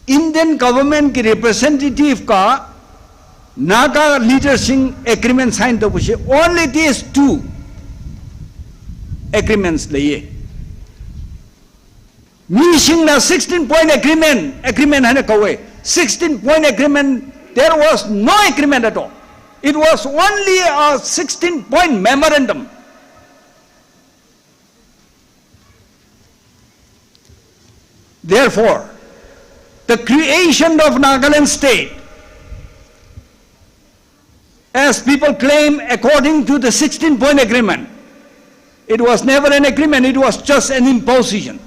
Indian government ki representative ka Naga leaders sing agreement sign tawbashe, only these two agreements leiye. Misingna sixteen point agreement, agreement haina kawe. Sixteen point agreement, there was no agreement at all. It was only a sixteen point memorandum. Therefore, the creation of Nagaland state, as people claim, according to the sixteen point agreement, it was never an agreement, it was just an imposition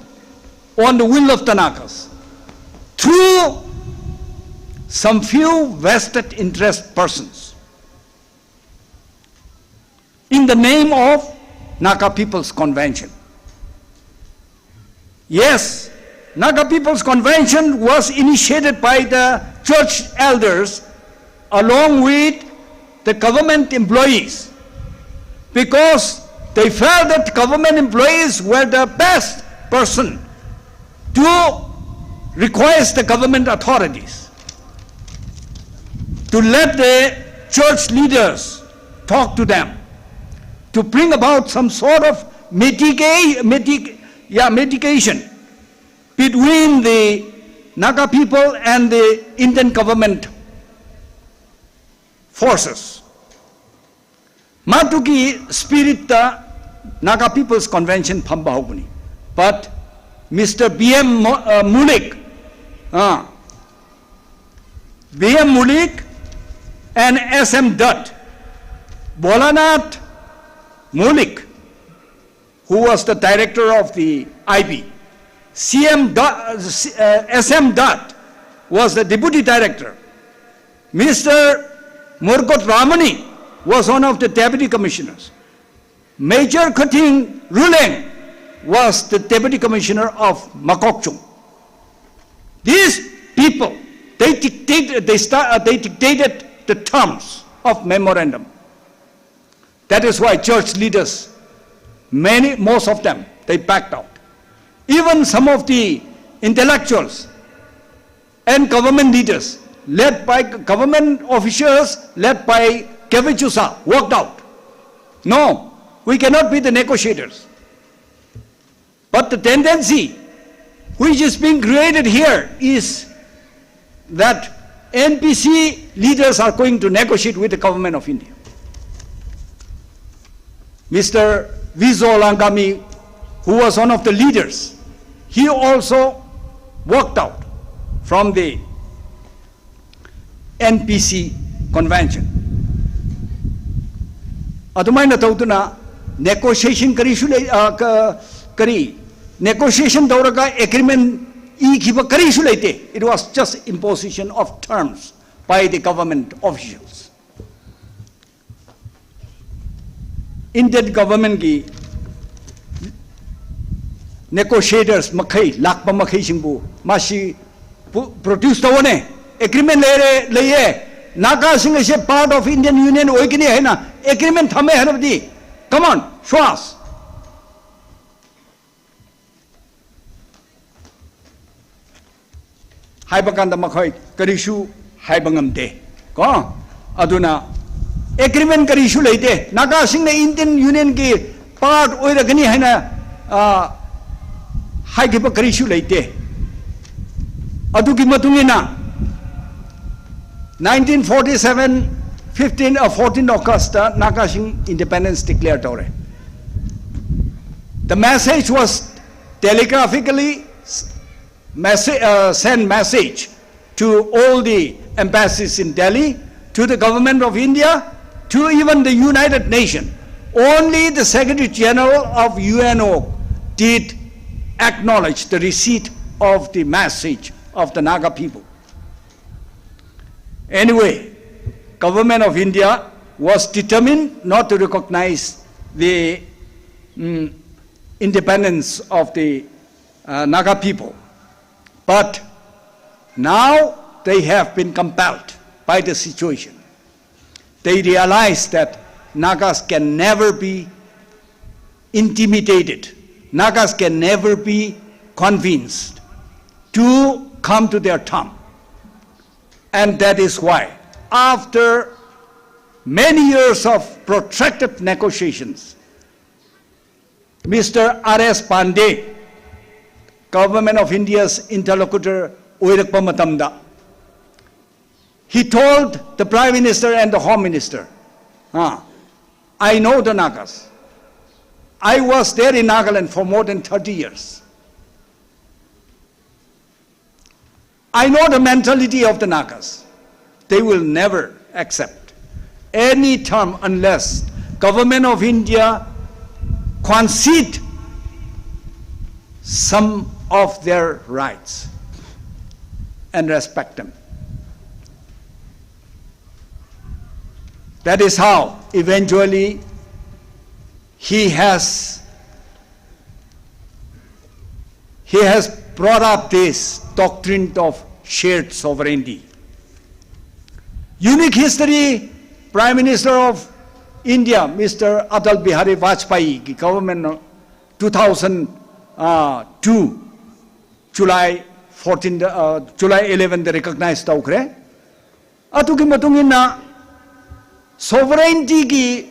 on the will of the Nagas through some few vested interest persons in the name of Naga People's Convention. Yes, Naga People's Convention was initiated by the church elders along with the government employees, because they felt that government employees were the best person to request the government authorities to let the church leaders talk to them, to bring about some sort of medica-, medic-, yeah, medication between the Naga people and the Indian government forces. Mathuki spirit ta Naga People's Convention phamba haokuni. But Mister B M Mo-, uh, Mulik, uh, B M Mulik and S M Dutt, Bholanath Mulik, who was the director of the I B. C M Dutt, uh, C-, uh, S M Dutt was the deputy director. Mister Murkut Ramani was one of the deputy commissioners. Major Khathing Ruleng was the deputy commissioner of Mokokchung. These people, they dictate, they start, uh, they dictated the terms of memorandum. That is why church leaders, many, most of them, they backed out. Even some of the intellectuals and government leaders, led by g-, government officials, led by Kevin Chusa, walked out. No, we cannot be the negotiators. But the tendency which is being created here is that N P C leaders are going to negotiate with the government of India. Mister Vizol Angami, who was one of the leaders, he also worked out from the N P C convention. Athumna thaotuna negotiation karishi lei, ah, ka-, kari, negotiation thaolaga agreement ikhiva karishi leite. It was just imposition of terms by the government officials. Indian government ki negotiators makhei, lakpa makhei singbu, mashi pu-, produce thaone, agreement leire, leiye, Naga sing is a part of Indian Union oikini haina, agreement thame haina di. Come on, show us. Haiba kanda makhoi karishi haiba ngamde. Ko? Athumna agreement karishi leite. Naga singna Indian Union ki part oira kani haina, ah, haikhiva karishi leite. Athumki matungina nineteen forty-seven, fifteen, uh, fourteen August, uh, Naga sing independence declare thaore. The message was telegraphically s-, messa-, uh, send message to all the embassies in Delhi, to the government of India, to even the United Nations. Only the Secretary General of U N O did acknowledge the receipt of the message of the Naga people. Anyway, government of India was determined not to recognize the, mm, independence of the, uh, Naga people. But now they have been compelled by the situation. They realize that Nagas can never be intimidated. Nagas can never be convinced to come to their term. And that is why, after many years of protracted negotiations, Mister R S Pandey, Government of India's interlocutor oirakpa matamda, he told the Prime Minister and the Home Minister, "Ah, I know the Nagas. I was there in Nagaland for more than thirty years. I know the mentality of the Nagas. They will never accept any term unless Government of India concede some of their rights and respect them." That is how eventually he has, he has brought up this doctrine of shared sovereignty. Unique history, Prime Minister of India, Mister Atal Bihari Vajpayee ki government, uh, two thousand two, July fourteen, uh, July eleven da recognize thaokre. Athumki matungina sovereignty ki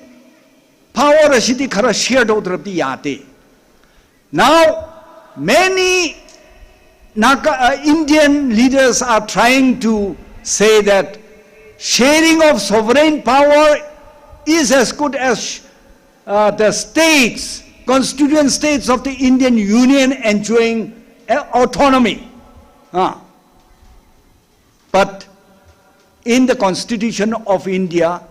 power ashidi khara share thaoda rāpi yate. Now, many Naga, uh, Indian leaders are trying to say that sharing of sovereign power is as good as, uh, the states, constituent states of the Indian Union enjoying, uh, autonomy. Uh, But in the Constitution of India,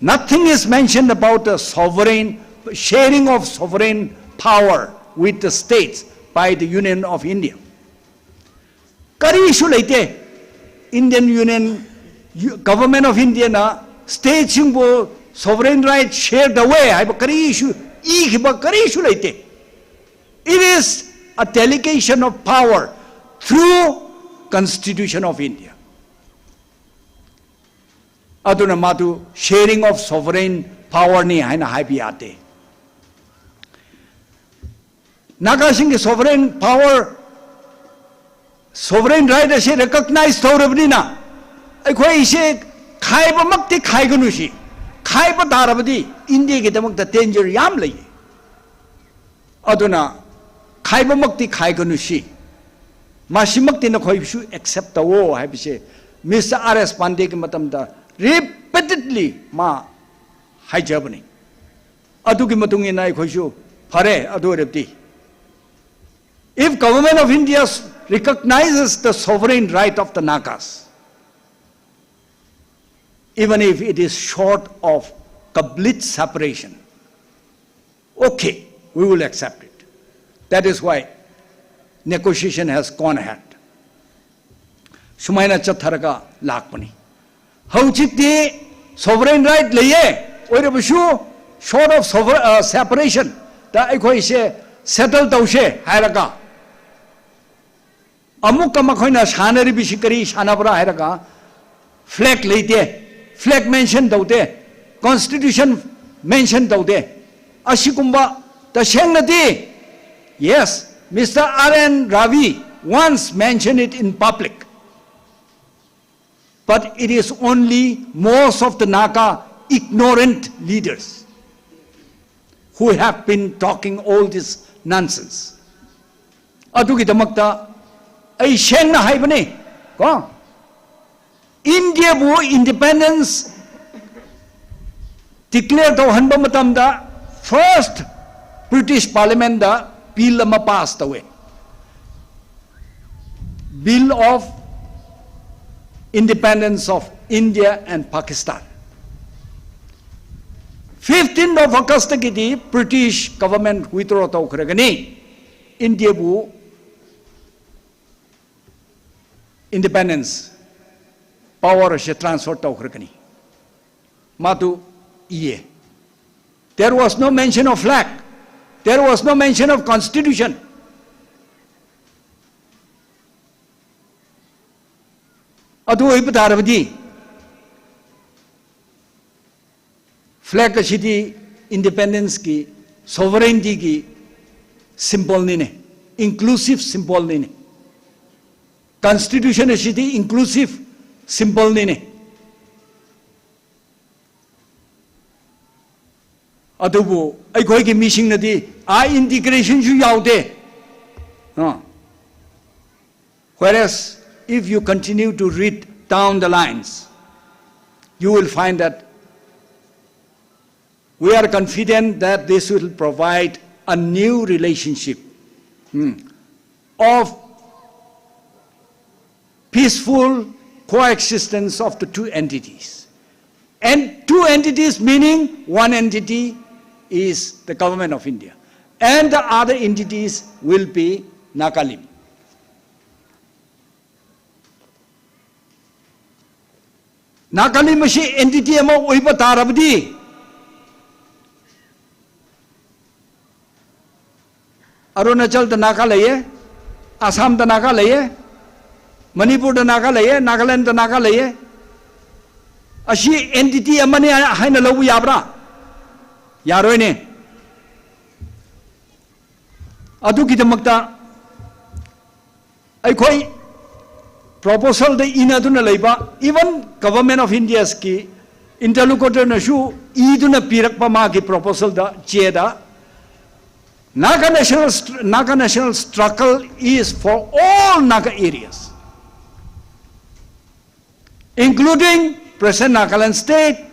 nothing is mentioned about the sovereign, sharing of sovereign power with the states by the Union of India. Karishi leite, Indian Union, U-, Government of India na state singbu sovereign right share thaowe haiba karishi, ikhiva karishi leite. It is a delegation of power through Constitution of India. Athumna matu sharing of sovereign power ni haina haipi yate. Nagasingki sovereign power, sovereign right ashi recognize thaorabnina, aikhoi ishi khaipamakti khaikanushi. Khaipa tharabadi India kidamakta danger yam lei. Athumna khaipamakti khaikanushi. Mashimakti nakhoishu accept thaowo haipashi Mister R S Pandey ki matamda repeatedly ma haijabani. Athumki matungina aikhoi shu phare, athu repti. If Government of India s-, recognizes the sovereign right of the Nagas, even if it is short of complete separation. Okay, we will accept it. That is why negotiation has gone ahead. Sumaina chattharaka lakpani. Hauchikdi sovereign right leiye, oirabashu, short of sover-, uh, separation, da aikhoise settle touse hairaka. Amuk kamakhoina shana ribishi kari shana bara hairaka. Flag leite, flag mention tote, constitution mention tote. Ashikumba, tashengnadi, yes, Mister R N Ravi once mentioned it in public. But it is only most of the Naga ignorant leaders who have been talking all this nonsense. Adugidamakta, ai shengna haibane, ko? India bu independence declare tohonba matamda, first British Parliament da bill ama pass towe. Bill of Independence of India and Pakistan. Fifteenth of August kidi British government withdraw tokhare kani, India bu independence power she transfer tokhare kani. Matu iye. There was no mention of flag. There was no mention of constitution. Adu oipatarabadi, flag ashidi independence ki, sovereignty ki symbol nine, inclusive symbol nine. Constitution ashidi inclusive symbol nine. Adubu, aikhoiki mishingnadi, a integration shu yaode. Ah. Whereas, if you continue to read down the lines, you will find that we are confident that this will provide a new relationship, hmm, of peaceful coexistence of the two entities. And two entities meaning one entity is the Government of India. And the other entities will be Nagalim. Nagalim ashi entity ama oipatarabadi, Arunachal da Naga leiye, Assam da Naga leiye, Manipur da Naga leiye, Nagaland da Naga leiye. Ashi entity amane haina louwa yabra? Yaroine. Adugidamakta, aikhoi proposal da ina tuna leiba, even Government of India's ki interlocutor na shu i tuna pirakpa maki proposal da chida, Naga national str-, Naga national struggle is for all Naga areas, including present Nagaland state,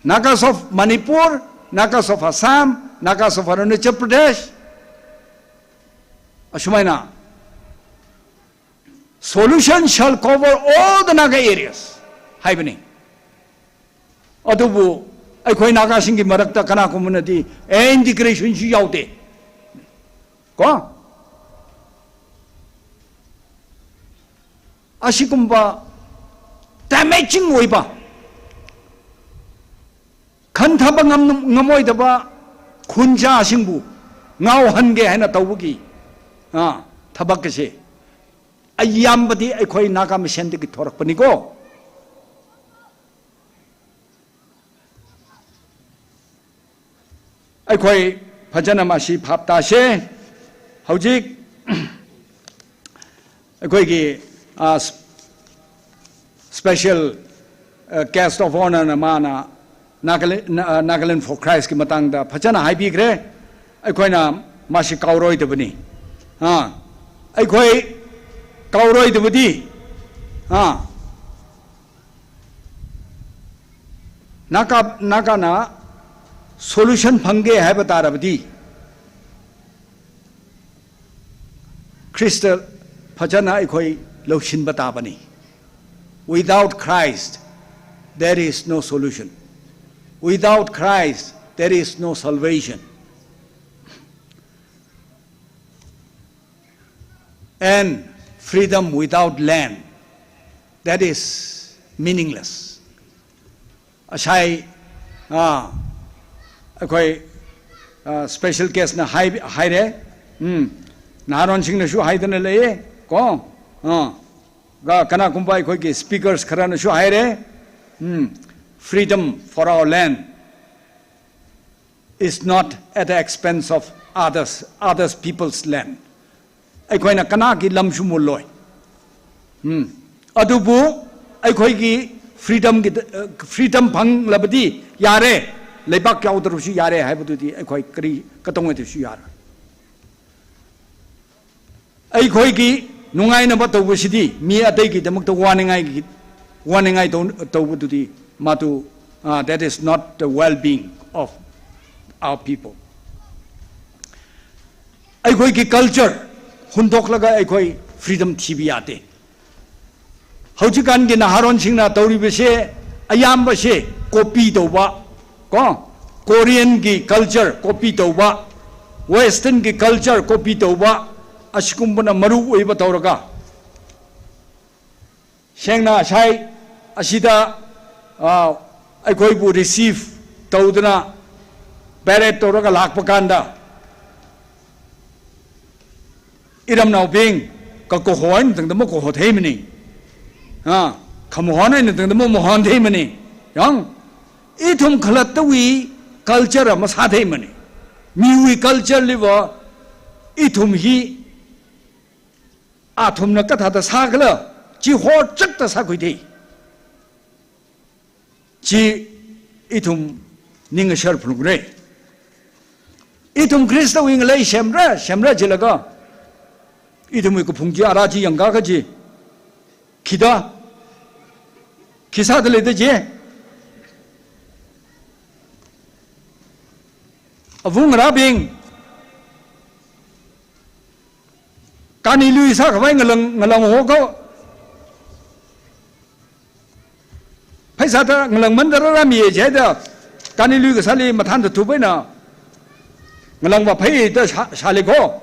Nagas of Manipur, Nagas of Assam, Nagas of Arunachal Pradesh. Ashumaina, solution shall cover all the Naga areas haibane. Adubu, aikhoi Nagasingki marakta kanakumanadi, eh, integration shu yaode. Ko? Ashikumba damaging oiba, khanthaba ngam-, ngamoidaba khunjashingbu ngaohange haina tauki, ah, thabak kashi ayambadi aikhoi Naga Mission dagi thorakpaniko. Aikhoi phajana mashi phaptase. Hojik aikhoiki, ah, s-, special, ah, guest of honor na mana Nagaland, Na-, ah, Nagaland for Christ ki matangda phajana haibikre. Aikhoina mashi kaoroidabani. Ha. Aikhoi kaoroidabadi, ha, Naga, Nagana solution phangge haipatarabadi, Christian Phachana aikhoi loushimba tāpani. Without Christ, there is no solution. Without Christ, there is no salvation. And freedom without land, that is meaningless. Ashai, ah, aikhoi, ah, special guest na hai, haire. Hmm. Naharon Singh na shu haidana lei, ko? Ah. Ga kanakumba aikhoi ki speakers kharana shu haire. Hmm. Freedom for our land is not at the expense of others, others people's land. Aikhoina kanaki lam shu mulloi. Hmm. Adubu, aikhoi ki freedom ki, uh, freedom phanglabadi yare, leibak yaodaru shu yare, haibadudi aikhoi kari katong ati shu yare. Aikhoi ki nungaina ba tauba shidi, mi ateiki damak tau waningai ki, waningai tau, taubadudi, matu, ah, that is not the well-being of our people. Aikhoi ki culture, hundoklaga aikhoi freedom thibi yate. Haujikan ki Naharon Singh na tauriba she, ayamba she, copy tauba. Ko, Korean ki culture copy tauba, Western ki culture copy tauba, ashikumbana maru oiba tauraga. Shengna shai, ashida, ah, aikhoibu receive taudana, parade tauraga lakpa kanda. Iramnaobing, ka kohon tangda ma koho theimani. Ah, khamahon tangda ma mahon theimani. Yang, ithum khalattawui culture masā theimani. Miwui culture liva, ithum hi, athumna kathāda sākhala, chi horchakta sākhui thei. Chi ithum ning ashar phunukre. Ithum Khristawui ngalei semra, semra jilaga. Ithumwui kaphung chi ara chi yangkaka chi. Khida. Khisāda leida chi. Avung ngarābing. Kani lui sākhavai ngalang, ngalang hokho. Pheisāda ngalang mandara rāmi ye jida. Kani lui kasāli mathānda thupaina. Ngalang va pheida shā, shālikho.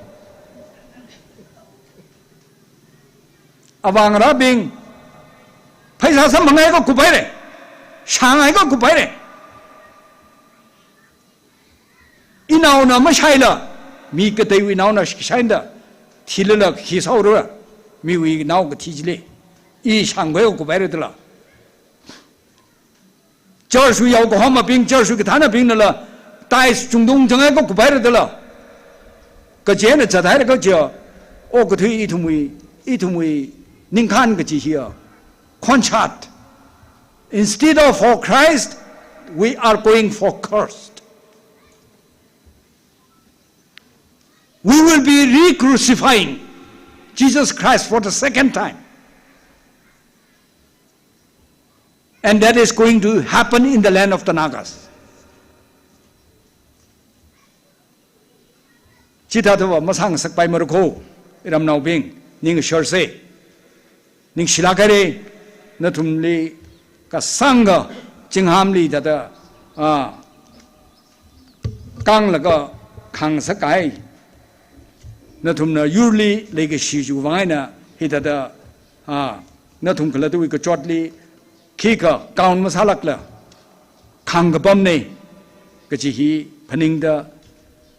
Avā ngarābing. Pheisā samphanghaikha kuphaire. Shānghaikha kuphaire. Inaona mashaila, mi kateiwui naona shaida, thilala khi saura, miwui nao kathi chili, i shangkhui kuphaira dala. Church wui yao kahomabing, church wui kathānabingnala, tithes chungdung changai kuphaira dala. Kachena chathaira kaja, okathui ithumwui, ithumwui, ningkhan kachi hiya, khonshat. Instead of for Christ, we are going for cursed. We will be re-crucifying Jesus Christ for the second time. And that is going to happen in the land of the Nagas. Chithāthāva masāngasakpai marukho, iramnaobing, ning shorse, ningshilāk haire, nathumli kasāngkha, chinghamli thāda, ah, kanglaga khangasak kahai, nathumna yurli leikashi chiwui vang eina, hithāda, ah, nathum khalattawui kachotli, khikha count masālākla, khāngkapamne, kachi hi phaningda,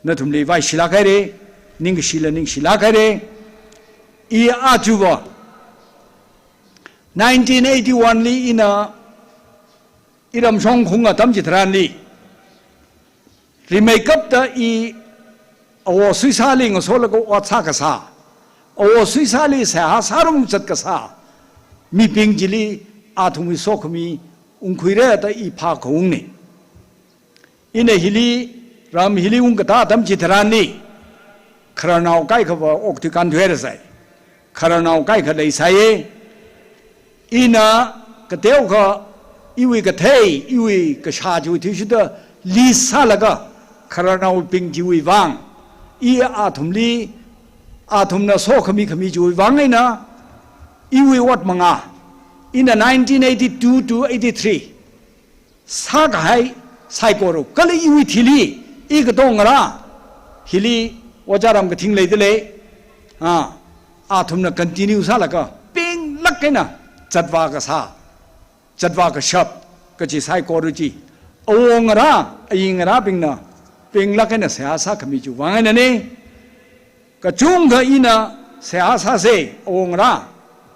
nathumli vaishilāk haire, ningkashila ningshilāk haire, i achuva, nineteen eighty-one li ina, iram Shongkhung atam chitharanli, rimeikapta i awo suisāli ngasolaga ot sākasā, awo suisāli seihā sārum zatkasā, mibing chili athumwui sokhami ungkhuira da i phākhaungni. Ina hili, ram hili ungkatā atam chitharanli, khararnao kaikhava okthui kānthuira sai. Khararnao kaikha leisai. Ina kateokha iwui kathei, iwui kashā chiwui thuishida list sālaga, khararnaobing chiwui vang, i athumli athumna sokhami khami chiwui vang eina, iwui ot manga, ina nineteen eighty-two to eighty-three sākahai saikora, kala iwui thili, i katonga ngarā, hili Ojā Ramkathing leidalei, ah, athumna continue sālaga, pinglāk eina zatvā kasā, zatvā kashap kaji saikora chi, awo ngarā, ayi ngarābingna pinglāk eina seihā sākhami chiwui vang einana. Kachungkha ina seihā sāsa, awo ngarā,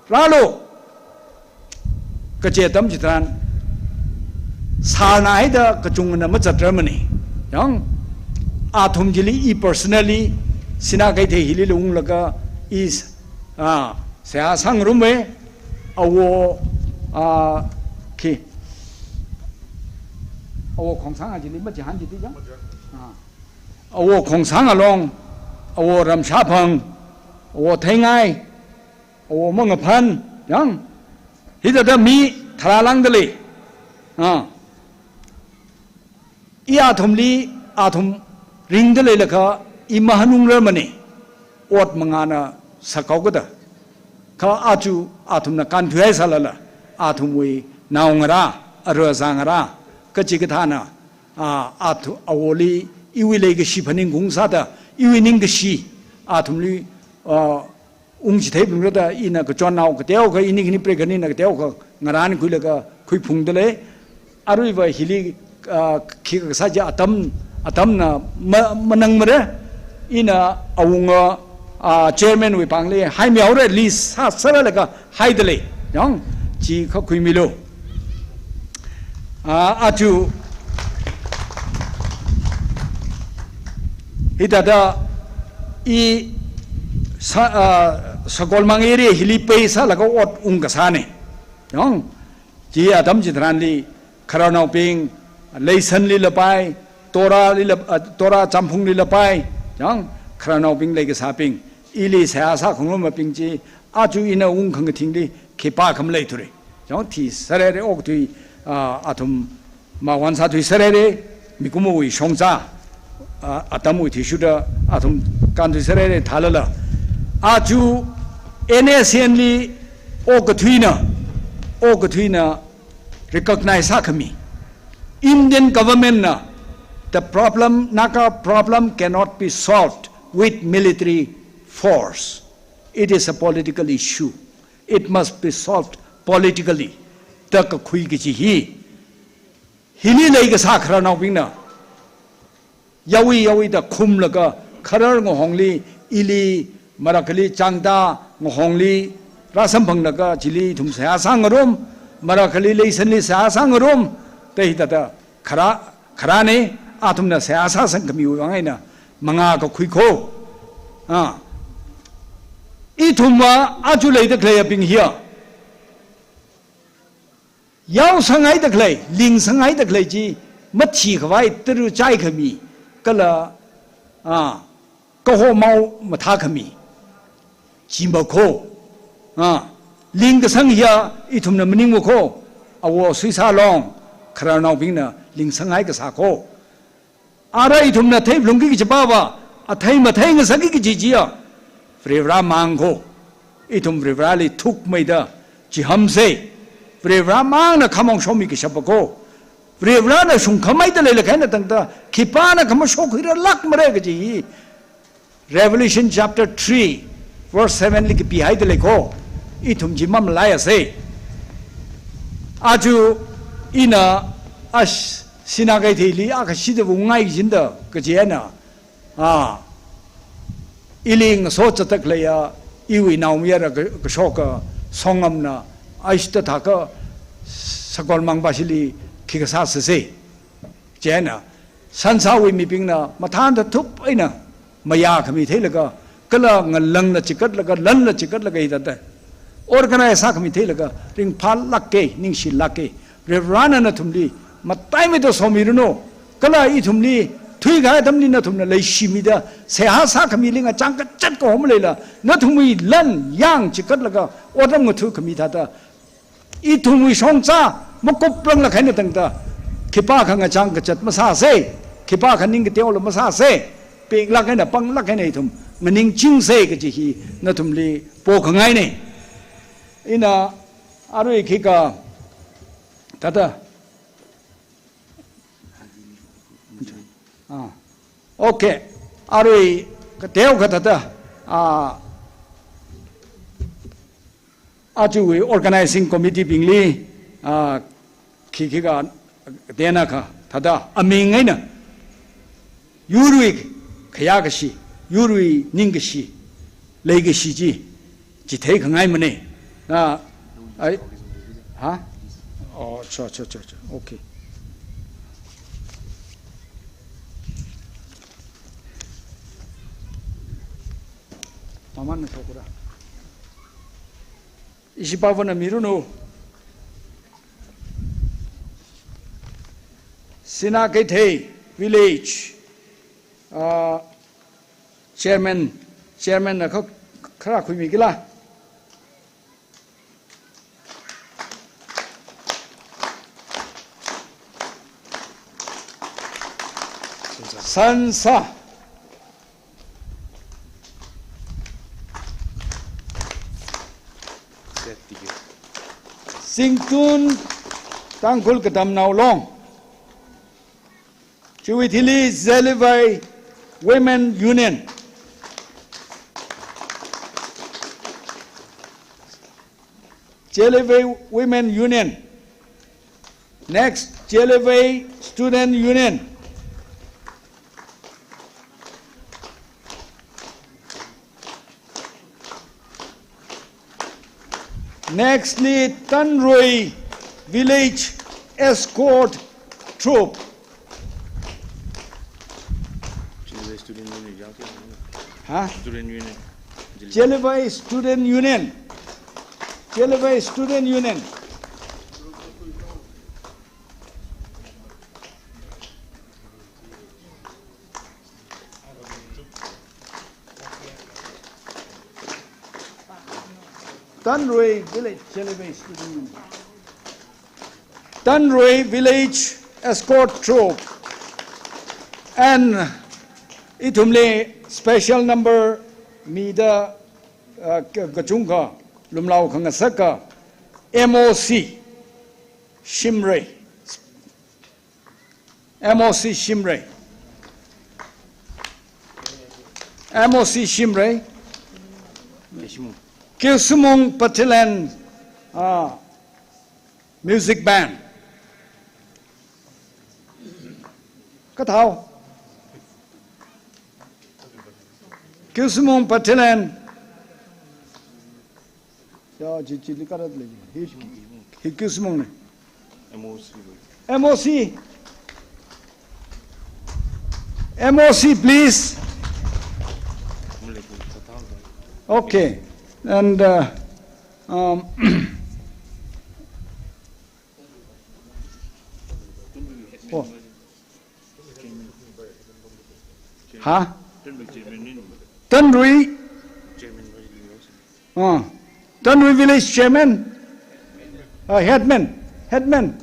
rālu kaji atam chitharan, sārna haida kachungana mazatrarmana. Yang, athum chili i personally, Sinakeithei hili unglaga i, ah, seihā sāngaruma, awo, ah, khi, awo Khongsanga chili machihān chiti yang. Ah. Awo Khongsanga Long, awo Ramshāphang, awo Theingai, awo Mangaphan, yang, hithāda mi tharā lāngdalei. Ah. I athumli, athum ringda leilakha, i mahanungrarmana, ot mangana sākao kada. Kha aja athumna kānthuihai sālala, athumwui naongarā, ara azā ngarā, kachikathāna, ah, athu-, awoli, iwui leikashi phaningkhaung sāda, iwui ningkashi, athumli, ah, ungchitheiphalungra da, ina kachonnao kateokha, ini khani preikhani na kateokha, ngarānkhuilaga khuiphungdalei. Aruiva hili, ah, khikha kasā chi atam, atamna ma-, manangmara, ina awunga, ah, chairman wui pāngli haimihaora, list sā sāralaga haidalei. Yang, chi kha khuimilu. Ah, aja hithāda i sa-, ah, Sakolmang area hili pei sālaga ot ungkasāna. Yang, chi atam chitharanli, khararnaobing, Leisanli lapai, Torali lap-, ah, Tora Champhungli lapai, yang, khararnaobing leikasābing, ili seihā sākhangarumabing chi, aja ina ungkhangathingli khipākha maleithura. Yang, thi sārhaira okathui, ah, athum mawon sāthui sārhaira, mikumowui shongza, ah, atamwui athishurda athum kānthui sārhaira thālala. Aja N S C N li okathuina, okathuina recognize sākhami. Indian government na, the problem, Naga problem cannot be solved with military force. It is a political issue. It must be solved politically. Da kakhui kaji hi. Hili leikasā khararnaobingna yawi yawi da khumlaga, kharar ngahongli, ili, marakhali Changda ngahongli rāsamphanglaga chili ithum seihā sāngarum, marakhali Leisanli seihā sāngarum, da hithāda kharā, kharāna, athumna seihā sāsangkhamiwui vang eina manga kakhui kho. Ah. Ithumva aja leida khaleibing hiya yaosanghaida khalei, lingsanghaida khalei chi, mathikhavai tara chaikhami, kala, ah, kahomao mathākhami chi makho. Ah, lingkasang hiya ithumna maningmakho, awo Suisa Long, khararnaobingna lingsanghai kasā kho. Ara ithumna theiphalungki kajipava, athei mathei ngasakki kaji chiya, Varivarā mang kho. Ithum Varivarāli thukmeida chihamsa. Varivarā mangna khamong shomi kashapa kho. Varivarāna shungkhameida leilakha eina tangda, khipāna khamashok khuirarlākmara kaji hi Revelation chapter three, verse seven li kapihaida lei kho. Ithum chi mamalaisa. Aja ina ash Sinakeithei li akha shida vāngai kajina da kaji eina, ah, ili ngaso zatda khaleiya iwui naomayara ka-, kashoka Songamna aishda thākha Sakolmang bashili khikha sāsasa. Chieina, sansāwui mibingna mathānda thup eina mayākhami theilaga, kala ngalangla chikatlaga, lanla chikatlaga hithāda organize sākhami theilaga, ringphālāka, ningshilāka. Varivarāna nathumli mataimeida somiranu. Kala ithumli thuikahai atamli nathumna leishimida, seihā sākhamili ngachang kachat kahom leila, nathumwui lan yang chikatlaga, otram ngathukhami thāda, ithumwui shongza makuprang lākhaina tangda, khipākha ngachang kachat masāsa, khipākha ning kateola masāsa, pinglāk eina panglāk eina ithum nganingchingsa kaji hi nathumli pokhangaina. Ina arui khikha thāda. Ah. Okay. Arui kateokha thāda. Ah. Ajawui organizing committee bingli, ah, khi khikha, tena kha, thāda, aming eina, yurwui khayākashi, yurwui ningkashi, leikashi chi, chitheikhangaimana. Na, ai, ha? Oh, cha, cha, cha, cha. Okay. Maman na shokura. Ishipavana mirunu. Sinakeithei Village, ah, Chairman, Chairman na kha-, khara khuimikila. Sansa. Singtun Tangkhul Katamnao Long. Chiwui thili Zeliwhei Women Union. Zeliwhei Women Union. Next, Zeliwhei Student Union. Nextly, Tanrui Village Escort Troop. Zeliwhei Student Union yangki. Ha? Student Union. Zeliwhei Student Union. Zeliwhei Student Union. Tanrui Village Zeliwhei Student Union. Tanrui Village Escort Troop. And ithumli special number mida, uh, ka-, kachungkha lumlao khangasaka M O C Shimray. M O C Shimray. M O C Shimray. Kiusumung Patil and, ah, music band. Kathao. Kiusumung Patil and Ya, chi, chili karat le. Hi, hi Kiusumung ne. M O C. M O C. M O C, please. Okay. And, uh, um, oh. Ha? Tanrui. Ah. Tanrui Village Chairman. Ah, Headman. Headman.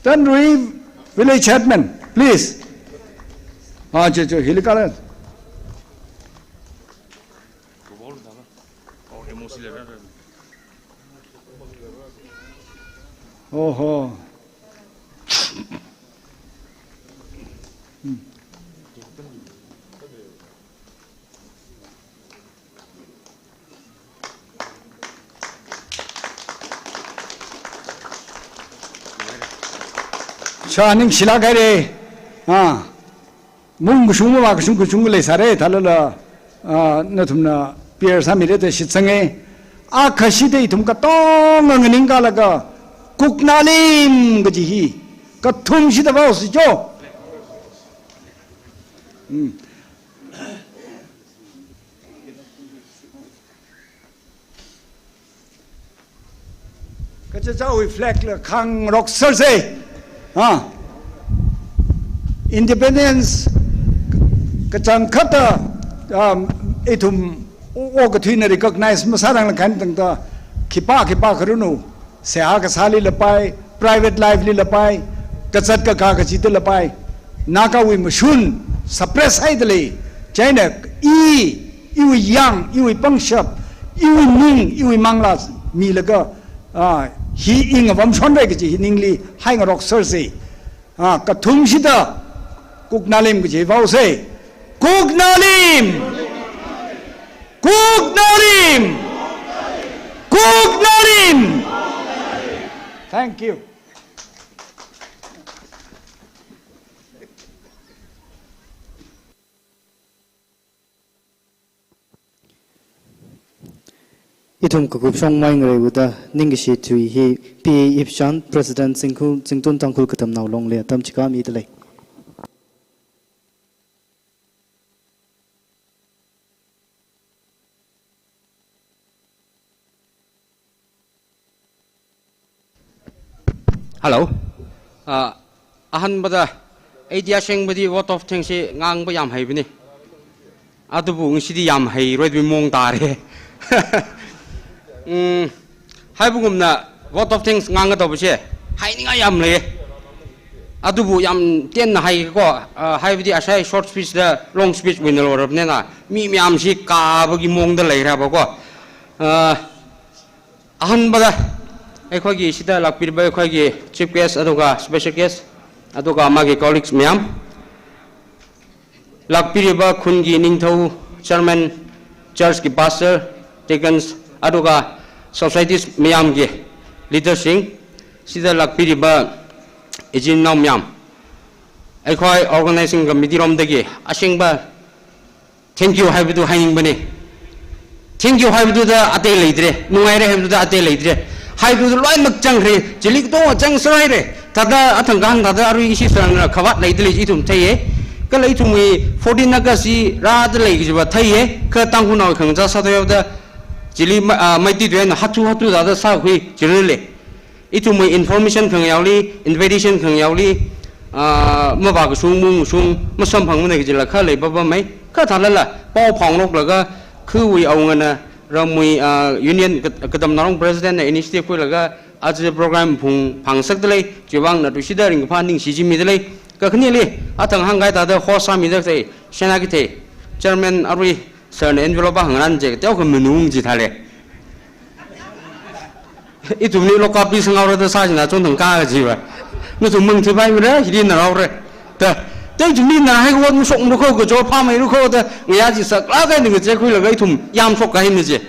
Tanrui Village Headman, please. Ah, cho, cho, hili kala. Oho. Hmm. Cha, ningshilāk haira. Ah. Mung kashung, mavā kashung, kashung leisāra, thālala, ah, nathumna pier sāmira da shitsanga. Akhashida ithum katonga nganingkalaga, kuknalim kaji hi kathum shida vāusi cho. Hmm. Kachichāwui flag la khangarok sāsa. Ha. Independence kachangkhatta, um, ithum o, okathuina recognize masārangla khan tangda khipā khipā kharunu. Seihā kasāli lapai, private life li lapai, kazat kakā kachida lapai. Nagawui mashun suppress haida lei. Chieina i iwui yang, iwui pangshap, iwui ning, iwui manglā milaga, ah, hi i ngavamshonra kaji hi ningli haingaroksersa. Ah, kathumshida, Kuknalim kaji vaosa. Kuknalim! Kuknalim! Kuknalim! Thank you. Ithum kakup shongmai ngareiwuda ningkashi tui hi P A Ipshan, President Zingku-, Zingtun Tangkhul Katamnao Longli atam chika midalei. Hello. Ah, ahanbada, aidi ashengmadi vote of thanks hi ngangba yamheibani. Adubu ngasidi yamheiroidabing mong tare. Mm, haibugumna vote of thanks ngangatobase, haininga yamlei. Adubu yamtenna haiko, ah, haibadi ashai short speech da long speech wui nalo rapnena, mi mayamshi kabagi mongda leiraba ko. Ah, ahanbada, ꯑꯩꯈꯣꯏꯒꯤ ꯁꯤꯗ ꯂꯥꯛꯄꯤꯔꯤꯕ ꯑꯩꯈꯣꯏꯒꯤ chief guest ꯑꯗꯨꯒ special guest ꯑꯗꯨꯒ ꯃꯥꯒꯤ colleagues ꯃꯌꯥꯝ, ꯂꯥꯛꯄꯤꯔꯤꯕ ꯈꯨꯟꯒꯤ ꯅꯤꯡꯊꯧ, chairman, church ꯀꯤ pastor, deacons ꯑꯗꯨꯒ societies ꯃꯌꯥꯝꯒꯤ leader ꯁꯤꯡ, ꯁꯤꯗ ꯂꯥꯛꯄꯤꯔꯤꯕ ꯏꯆꯤꯟ ꯏꯅꯥꯎ ꯃꯌꯥꯝ, ꯑꯩꯈꯣꯏ organizing committee ꯔꯣꯝꯗꯒꯤ ꯑꯁꯦꯡꯕ thank you ꯍꯥꯏꯕꯗꯨ ꯍꯥꯏꯅꯤꯡꯕꯅꯤ꯫ Thank you ꯍꯥꯏꯕꯗꯨꯗ ꯑꯇꯩ ꯂꯩꯇ꯭ꯔꯦ, ꯅꯨꯡꯉꯥꯏꯔꯦ ꯍꯥꯏꯕꯗꯨꯗ ꯑꯇꯩ ꯂꯩꯇ꯭ꯔꯦ꯫ ꯍꯥꯏꯕꯗꯨꯗ ꯂꯣꯏꯅꯃꯛ ꯆꯪꯈ꯭ꯔꯦ, ꯆꯤꯂꯤ ꯀꯇꯣꯡꯉ ꯆꯪꯁꯔ ꯍꯥꯏꯔꯦ꯫ ꯊꯥꯗ ꯑꯊꯪ ꯀꯥꯍꯪ ꯊꯥꯗ ꯑꯔꯨꯏ ꯏꯁꯤ ꯁꯔꯥꯡꯅ ꯈꯕꯥꯠ ꯂꯩꯗ ꯂꯩ ꯏꯊꯨꯝ ꯊꯩꯌꯦ꯫ ꯀ ꯂꯩ ꯏꯊꯨꯝꯒꯤ fourteen August ꯁꯤ ꯔꯥꯗ ꯂꯩꯈꯤꯕ ꯊꯩꯌꯦ꯫ ꯀ ꯇꯥꯡꯈꯨꯜꯅꯥꯎ ꯈꯪꯖꯥ ꯁꯥꯗꯣꯏ ꯍꯥꯏꯕꯗ ꯆꯤꯂꯤ ꯃ-, ꯑ, ꯃꯩꯇꯩꯗꯨ ꯍꯥꯏꯅ ꯍꯥꯊꯨ ꯍꯥꯊꯨ ꯊꯥꯗ ꯁꯥꯈꯨꯏ ꯆꯤꯂꯤ ꯂꯩ꯫ ꯏꯊꯨꯝꯒꯤ information ꯈꯪ ꯌꯥꯎꯂꯤ, invitation ꯈꯪ ꯌꯥꯎꯂꯤ, ꯑ, ꯃꯕꯥ ꯀꯁꯨꯡ ꯃꯨꯡ ꯁꯨꯡ ꯃꯁꯝ ꯐꯪꯕꯅ ꯀꯖꯤꯜꯂ ꯈꯔ ꯂꯩꯕ ꯄꯝꯃꯩ, ꯈꯔ ꯊꯥꯜꯂꯜꯂ, ꯄꯥꯎ ꯐꯥꯎꯅꯣꯛꯂꯒ, ꯈꯨꯋꯤ ꯑꯋꯨꯡ ꯑꯅ ꯔꯝꯃꯨꯏ, ꯑ, union ꯀ-, ꯀꯗꯝ ꯅꯥꯔꯣꯡ president ꯅ initiative ꯀꯨꯏꯂꯒ, ꯑꯆ program ꯐꯨꯡ ꯐꯥꯡꯁꯛꯇ ꯂꯩ, ꯆꯤꯋꯥꯡꯅ ꯇꯨꯁꯤꯗ ꯔꯤꯡꯐꯥ ꯅꯤꯡꯁꯤꯖꯤ ꯃꯤꯗ ꯂꯩ, ꯀꯈꯅꯤ ꯂꯩ, ꯑꯊꯪ ꯍꯪꯒꯥꯏ ꯇꯥꯗ host ꯁꯥꯃꯤꯗ ꯂꯩ, ꯁꯦꯅꯥ ꯀꯤꯊꯦ, chairman ꯑꯔꯨꯏ, sir ꯅ envelope ꯍꯪꯔꯥꯟ ꯖꯦ, ꯇꯦꯎ ꯈ ꯃꯅꯨꯡ ꯖꯤ ꯊꯥꯂꯦ꯫ ꯏꯊꯨꯝꯅꯤ ꯂꯣꯀꯥꯄꯤ ꯁꯪꯉꯥꯎꯔꯗ ꯁꯥꯁꯤꯅ ꯆꯣꯟꯊꯪ ꯀꯥꯒ ꯖꯤꯕ꯫ ꯅꯊꯨꯝ ꯃꯪ ꯊꯨꯕꯥꯏ ꯃꯔ, ꯍꯤꯗꯤ ꯅꯔꯥꯎꯔꯦ꯫ ꯇ, ꯇꯦ ꯏꯊꯨꯝꯅꯤ ꯅꯔꯥ ꯍꯥꯏꯒ ꯋꯥꯠ ꯃꯨꯁꯣꯛ ꯃꯨꯔꯈꯣ ꯒ ꯖꯣ ꯐꯥ ꯃꯩ ꯔꯨꯈꯣ ꯗ, ꯉꯌꯥ ꯖꯤ ꯁꯛ ꯂꯥ ꯀꯥꯏ ꯅꯤꯡ ꯆꯦ ꯈꯨꯏꯂꯒ ꯏꯊꯨꯝ ꯌꯥꯝ ꯁꯣꯛ ꯀꯥꯏ ꯅꯤ ꯖꯦ꯫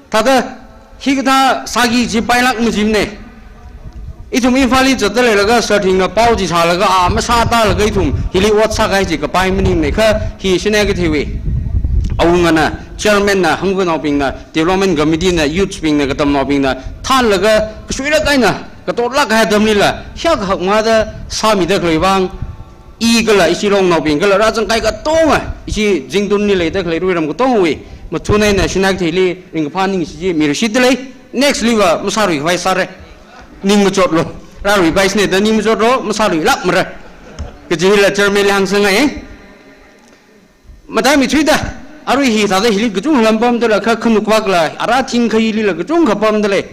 ꯊꯥꯗ ꯍꯤꯒꯗ ꯁꯥꯒꯤ ꯖꯤ ꯄꯥꯏꯂꯥꯛ ꯃꯖꯤꯝꯅꯦ꯫ ꯏꯊꯨꯝ ꯏꯝꯐꯥꯜ ꯏ ꯆꯠꯇ ꯂꯩꯔꯒ ꯁꯔꯊꯤꯡꯅ ꯄꯥꯎ ꯖꯤ ꯁꯥꯜꯂꯒ ꯑꯥ ꯃꯁꯥ ꯇꯥꯜꯂꯒ ꯏꯊꯨꯝ ꯍꯤꯂꯤ ꯑꯣꯠ ꯁꯥꯒꯥꯏ ꯖꯤ ꯀꯄꯥꯏ ꯃꯅꯤꯡꯅꯦ ꯈ ꯍꯤ ꯁꯤꯅꯦ ꯀ ꯊꯤꯋꯤ꯫ ꯑꯋꯨꯡ ꯑꯅ chairman ꯅ ꯍꯪꯕ ꯅꯥꯎꯄꯤꯡꯅ development committee ꯅ youth ꯁꯤꯡꯅ ꯀꯇꯝ ꯅꯥꯎꯄꯤꯡꯅ ꯊꯥꯜꯂꯒ ꯀꯁꯨꯏꯔ ꯀꯥꯏꯅ ꯀꯇꯣꯠꯂꯥꯛ ꯍꯥꯏ ꯇꯝꯂꯤꯂ ꯍꯤꯌꯥꯛ ꯍꯛ ꯃꯥꯗ ꯁꯥꯃꯤꯗ ꯈꯂꯣꯏ ꯋꯥꯡ ꯏ ꯀꯂ, ꯏꯁꯤ ꯔꯣꯡ ꯅꯥꯎꯄꯤꯡ ꯀꯂ, ꯔꯥꯖꯪ ꯀꯥꯏ ꯀꯇꯣꯡꯉ, ꯏꯁꯤ ꯖꯤꯡꯗꯨꯟꯅꯤ ꯂꯩꯗ ꯈꯂꯩ ꯔꯨꯏꯔꯝ ꯀꯇꯣꯡ ꯎꯏ, ꯃꯊꯨꯅ ꯑꯩꯅ ꯁꯤꯅꯥꯛ ꯊꯩꯂꯤ, ꯔꯤꯡ ꯐꯥꯅꯤꯡ ꯁꯤꯖꯤ, ꯃꯤꯔꯨꯁꯤꯠꯇ ꯂꯩ, next ꯂꯤꯕ ꯃꯁꯥꯔꯨꯏ ꯈꯋꯥꯏ ꯁꯥꯔꯦ, ꯅꯤꯡ ꯃꯆꯣꯠꯂꯣ, ꯔꯥꯔꯨꯏ ꯕꯥꯏꯁꯅꯦꯗ ꯅꯤꯡ ꯃꯆꯣꯠꯂꯣ, ꯃꯁꯥꯔꯨꯏ ꯂꯥꯛ ꯃꯔ, ꯀꯖꯤ ꯍꯤꯜꯂ chairman ꯂꯤ ꯍꯥꯡꯁꯪ ꯉꯥꯏ, ꯃꯇꯥꯏ ꯃꯤꯊꯨꯏꯗ, ꯑꯔꯨꯏ ꯍꯤ ꯊꯥꯗ ꯍꯤꯂꯤ ꯀꯆꯨꯡ ꯍꯂꯝ ꯄꯝꯗ ꯂ, ꯈ ꯈꯅꯨꯛ ꯄꯥꯛ ꯂ, ꯑꯔꯥ ꯊꯤꯡ ꯈ ꯍꯤꯂꯤ ꯂ, ꯀꯆꯨꯡ ꯈ ꯄꯝꯗ ꯂꯩ,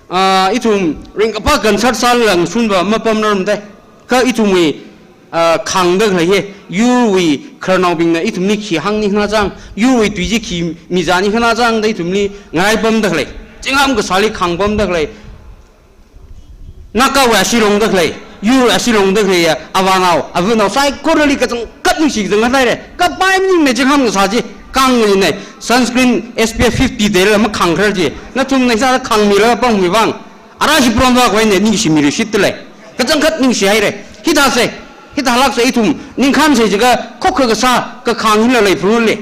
ꯑ, ꯏꯊꯨꯝ, ꯔꯤꯡ ꯀꯄꯥ concert ꯁꯥꯜꯂꯪ ꯁꯨꯟꯕ ꯃꯄꯝ ꯅꯔꯝꯗꯥꯏ꯫ ꯀ ꯏꯊꯨꯝꯋꯤ, ꯑ, ꯈꯥꯡꯗ ꯈꯂꯩ ꯍꯦ, ꯌꯨꯔꯋꯤ ꯈꯔꯅꯥꯎꯕꯤꯡꯅ ꯏꯊꯨꯝꯅꯤ ꯈꯤ ꯍꯥꯡꯅꯤ ꯈꯅꯥ ꯆꯥꯡ, ꯌꯨꯔꯋꯤ ꯇꯨꯏꯖꯤ ꯈꯤ ꯃꯤꯖꯥꯅꯤ ꯈꯅꯥ ꯆꯥꯡꯗ ꯏꯊꯨꯝꯅꯤ ꯉꯥꯏ ꯄꯝꯗ ꯈꯂꯩ꯫ ꯆꯤꯡꯉꯝ ꯀꯁꯥꯂꯤ ꯈꯥꯡ ꯄꯝꯗ ꯈꯂꯩ꯫ ꯅꯥꯀꯥꯋꯤ ꯑꯁꯤꯔꯣꯡꯗ ꯈꯂꯩ, ꯌꯨꯔ ꯑꯁꯤꯔꯣꯡꯗ ꯈꯂꯩ, ꯑꯋꯥꯅꯥꯎ, ꯑꯕꯨꯅꯥꯎ, ꯁꯥꯏ ꯀꯣꯔꯂꯤ ꯀꯆꯪ ꯀꯠ ꯅꯨꯡꯁꯤꯗ ꯉꯥꯏꯔꯦ꯫ ꯀ ꯄꯥꯏ ꯃꯅꯤꯡꯅ ꯆꯤꯡꯉꯝ ꯀꯁꯥꯁꯤ ꯀꯥꯡ ꯃꯅꯤꯅꯦ, sunscreen S P F fifty there ꯑꯃ ꯈꯥꯡꯈ꯭ꯔꯖꯤ꯫ ꯅꯊꯨꯝꯅ ꯏꯁꯥꯗ ꯈꯥꯡꯃꯤꯔꯒ ꯄꯝꯃꯤꯕꯥꯡ꯫ ꯑꯔꯥ ꯍꯤ ꯄ꯭ꯔꯣꯝꯕ ꯑꯩꯈꯣꯏꯅ ꯅꯤꯡꯁꯤ ꯃꯤꯔꯨꯁꯤꯠꯇ ꯂꯩ꯫ ꯀꯆꯪꯈꯠ ꯅꯤꯡꯁꯤ ꯍꯥꯏꯔꯦ꯫ ꯍꯤꯗꯥꯁꯦ꯫ ꯍꯤꯗꯥ ꯂꯥꯛꯁꯦ ꯏꯊꯨꯝ ꯅꯤꯡꯈꯥꯟ ꯁꯦꯖꯒ ꯈꯣꯛꯈꯒ ꯁꯥ ꯀꯈꯥꯡ ꯍꯤꯜꯂ ꯂꯩ ꯐꯨꯔꯨꯜꯂꯦ꯫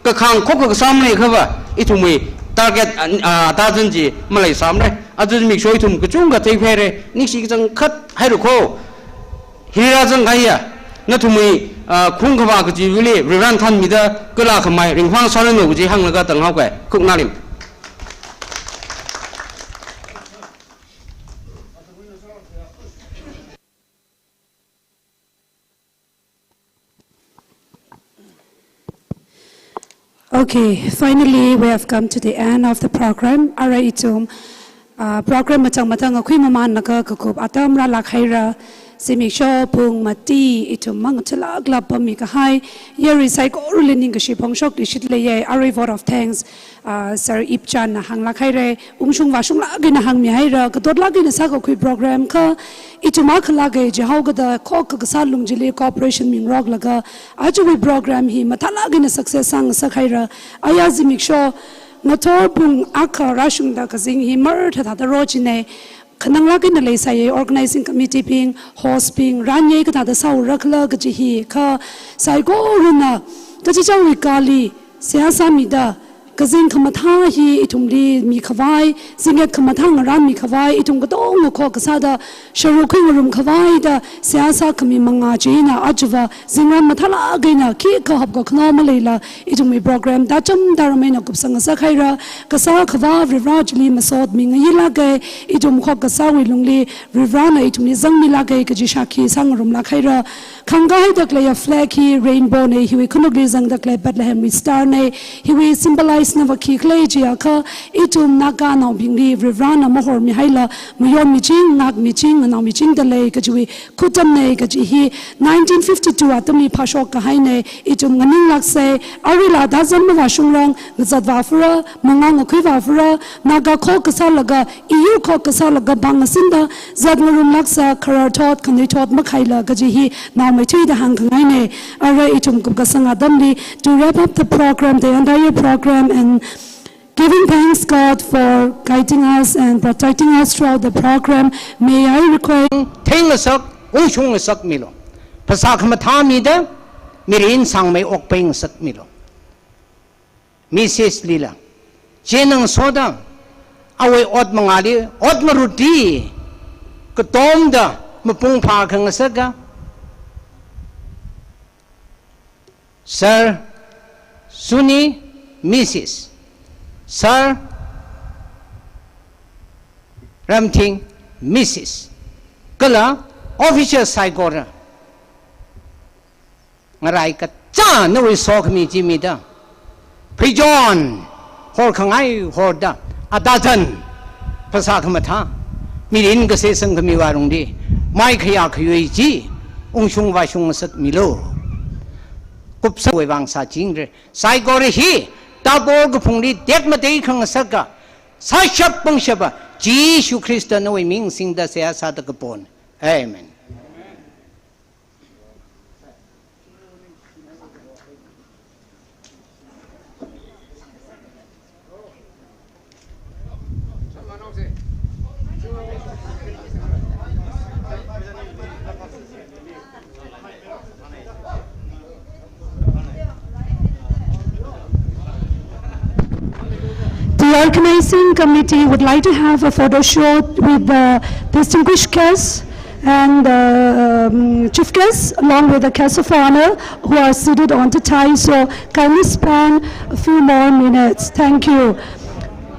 ꯀꯈꯥꯡ ꯈꯣꯛꯈꯒ ꯁꯥꯝ ꯂꯩꯈ꯭ꯔꯕ ꯏꯊꯨꯝꯒꯤ target ꯑꯟ-, ꯑ, ꯇꯥꯖꯟꯁꯤ ꯃꯂꯩ ꯁꯥꯝꯔꯦ꯫ ꯑꯗꯨ ꯃꯤꯛꯁꯣ ꯏꯊꯨꯝ ꯀꯆꯨꯡꯒ ꯊꯩꯐꯦꯔꯦ꯫ ꯅꯤꯡꯁꯤ ꯀꯆꯪꯈꯠ ꯍꯥꯏꯔꯨꯈꯣ꯫ ꯍꯤꯔꯥ ꯆꯪꯈꯥꯏꯌꯦ꯫ ꯅꯊꯨꯝꯃꯤ, ꯑ, ꯈꯨꯡ ꯈꯕꯥ ꯀꯆꯤꯕꯨꯂꯤ, ꯔꯤꯔꯥꯟ ꯊꯥꯟꯃꯤꯗ, ꯀꯂꯥ ꯈꯃꯥꯏ, ꯔꯤꯡꯐꯥꯡ ꯁꯥꯔꯅꯣ ꯀꯆꯤ ꯍꯪꯂꯒ ꯇꯪꯍꯥꯎ ꯀꯥꯏ꯫ ꯀꯨꯛꯅꯥꯂꯤꯝ꯫ Okay, finally, we have come to the end of the program. Ara ithum, uh, program matang matang akhui maman laga kakup atam rālāk haira. Zimiksho pung mati ithum mangathālāk lāpammi kahai, yarui saikorali ningkashi phongshok lishit leiya. Arui vote of thanks, ah, Sir Ipchanna hānglāk haira, ungshung vāshunglāk eina hāngmi haira, katotlāk eina sākakhui program kha, ithum akhalāk eina jihaokada khokkha kasā lung chili cooperation mingaroklaga, ajawui program hi mathālāk eina success sāngasak haira. Aya zimiksho ngathor pung akha rāshungda kazing hi marthathāda ro china, khananglāk eina leisāya, organizing committee bing, host bing, rānya kathāda sāura khala kaji hi, kha saikorana kachichāwui kali seihā sāmida, kazing khamathā hi ithumli mikhavai, zingyat khamathā ngarānmi khavai, ithum katonga khokha sāda sharuk khuingarum khavaida seihā sākhami manga china ajava zingram mathālāk eina khikha hapkakhano maleila ithumwui program tacham taram eina kupsangngasak haira. Kasā Akhava Varivara chili masot mingailāka, ithum khokkha sāwui lungli Varivarana ithumli zangmilāka kaji shākhi sāngarumlāk haira. Khangahai dakleiya flag hi rainbow na, hiwui khanukli zangdakleiya Bethlehemwui star na, hiwui symbolize na va khikhala jiakha, ithum Naganaobingli Varivarana mahormihaila, mayonmiching, ngākmiching, nganaomiching dalei kajiwui khudam na kaji hi nineteen fifty-two atamli phāshok kahaina. Ithum nganinglāksa, aruila dazan mavāshungrang, ngazat vāfura, mangā ngakhui vāfura, Naga khokkha sālaga, E U khokkha sālaga bang ngasinda, zat ngarumlāksa, kharar thot, khanui thot makhaila kaji hi naomeithuida hāngkhangaina. Ara ithum kupkasang atamli, to wrap up the program, the entire program, and giving thanks God for guiding us and protecting us throughout the program, may I request theingasak, ungshungngasakmilu. Phasā khamathā mida, mirin sāngmei okpeingasakmilu. Missus lila, chenang soda, awui ot mangāli, ot ngaruti, katomda mapung phākhangasaka, Sir Suni, Missus Sir Ramthing, Missus Kala official saikora. Ngarai kachā nawui sokhami chi mida, preijon horkhangai horda, adazan phasā khamathā, mirin kasei sangkhami vārungli, mai khayā khayui chi, ungshung vāshungngasakmilu. Kupsangwui vang sāchingra, saikora hi, Tabor kaphungli tekmatei khangasaka, sāshap pangshapa, Jishu Khrista nawui ming singda seihā sāda kapon. Amen. The organizing committee would like to have a photo shoot with the distinguished guests and the, um, chief guests, along with the guests of honor who are seated on the dais. So kindly spend a few more minutes. Thank you.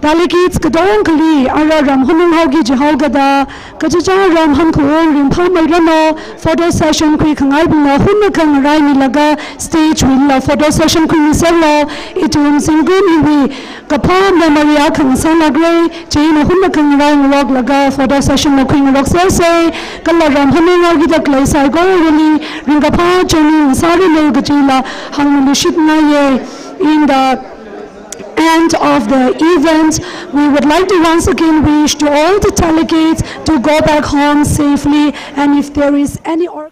Delegates katongkhali, ara ram hanung haoki jihaokada, kachichā ram hankhaung ringphāmei ranu, photo session khuikhangaibingna hunakha ngaraimilaga stage wuila photo session khuimiserlu. Ithum zingkum hiwui kaphā memory akha ngasānlākra, chieina hunakha ngarai ngaroklaga photo session la khuingaroksersa, kala ram hanung haokida khalei saikorali ringkaphā joining sāranu kajila hāngmiluishitngaiya. In the end of the event, we would like to once again wish to all the delegates to go back home safely, and if there is any or-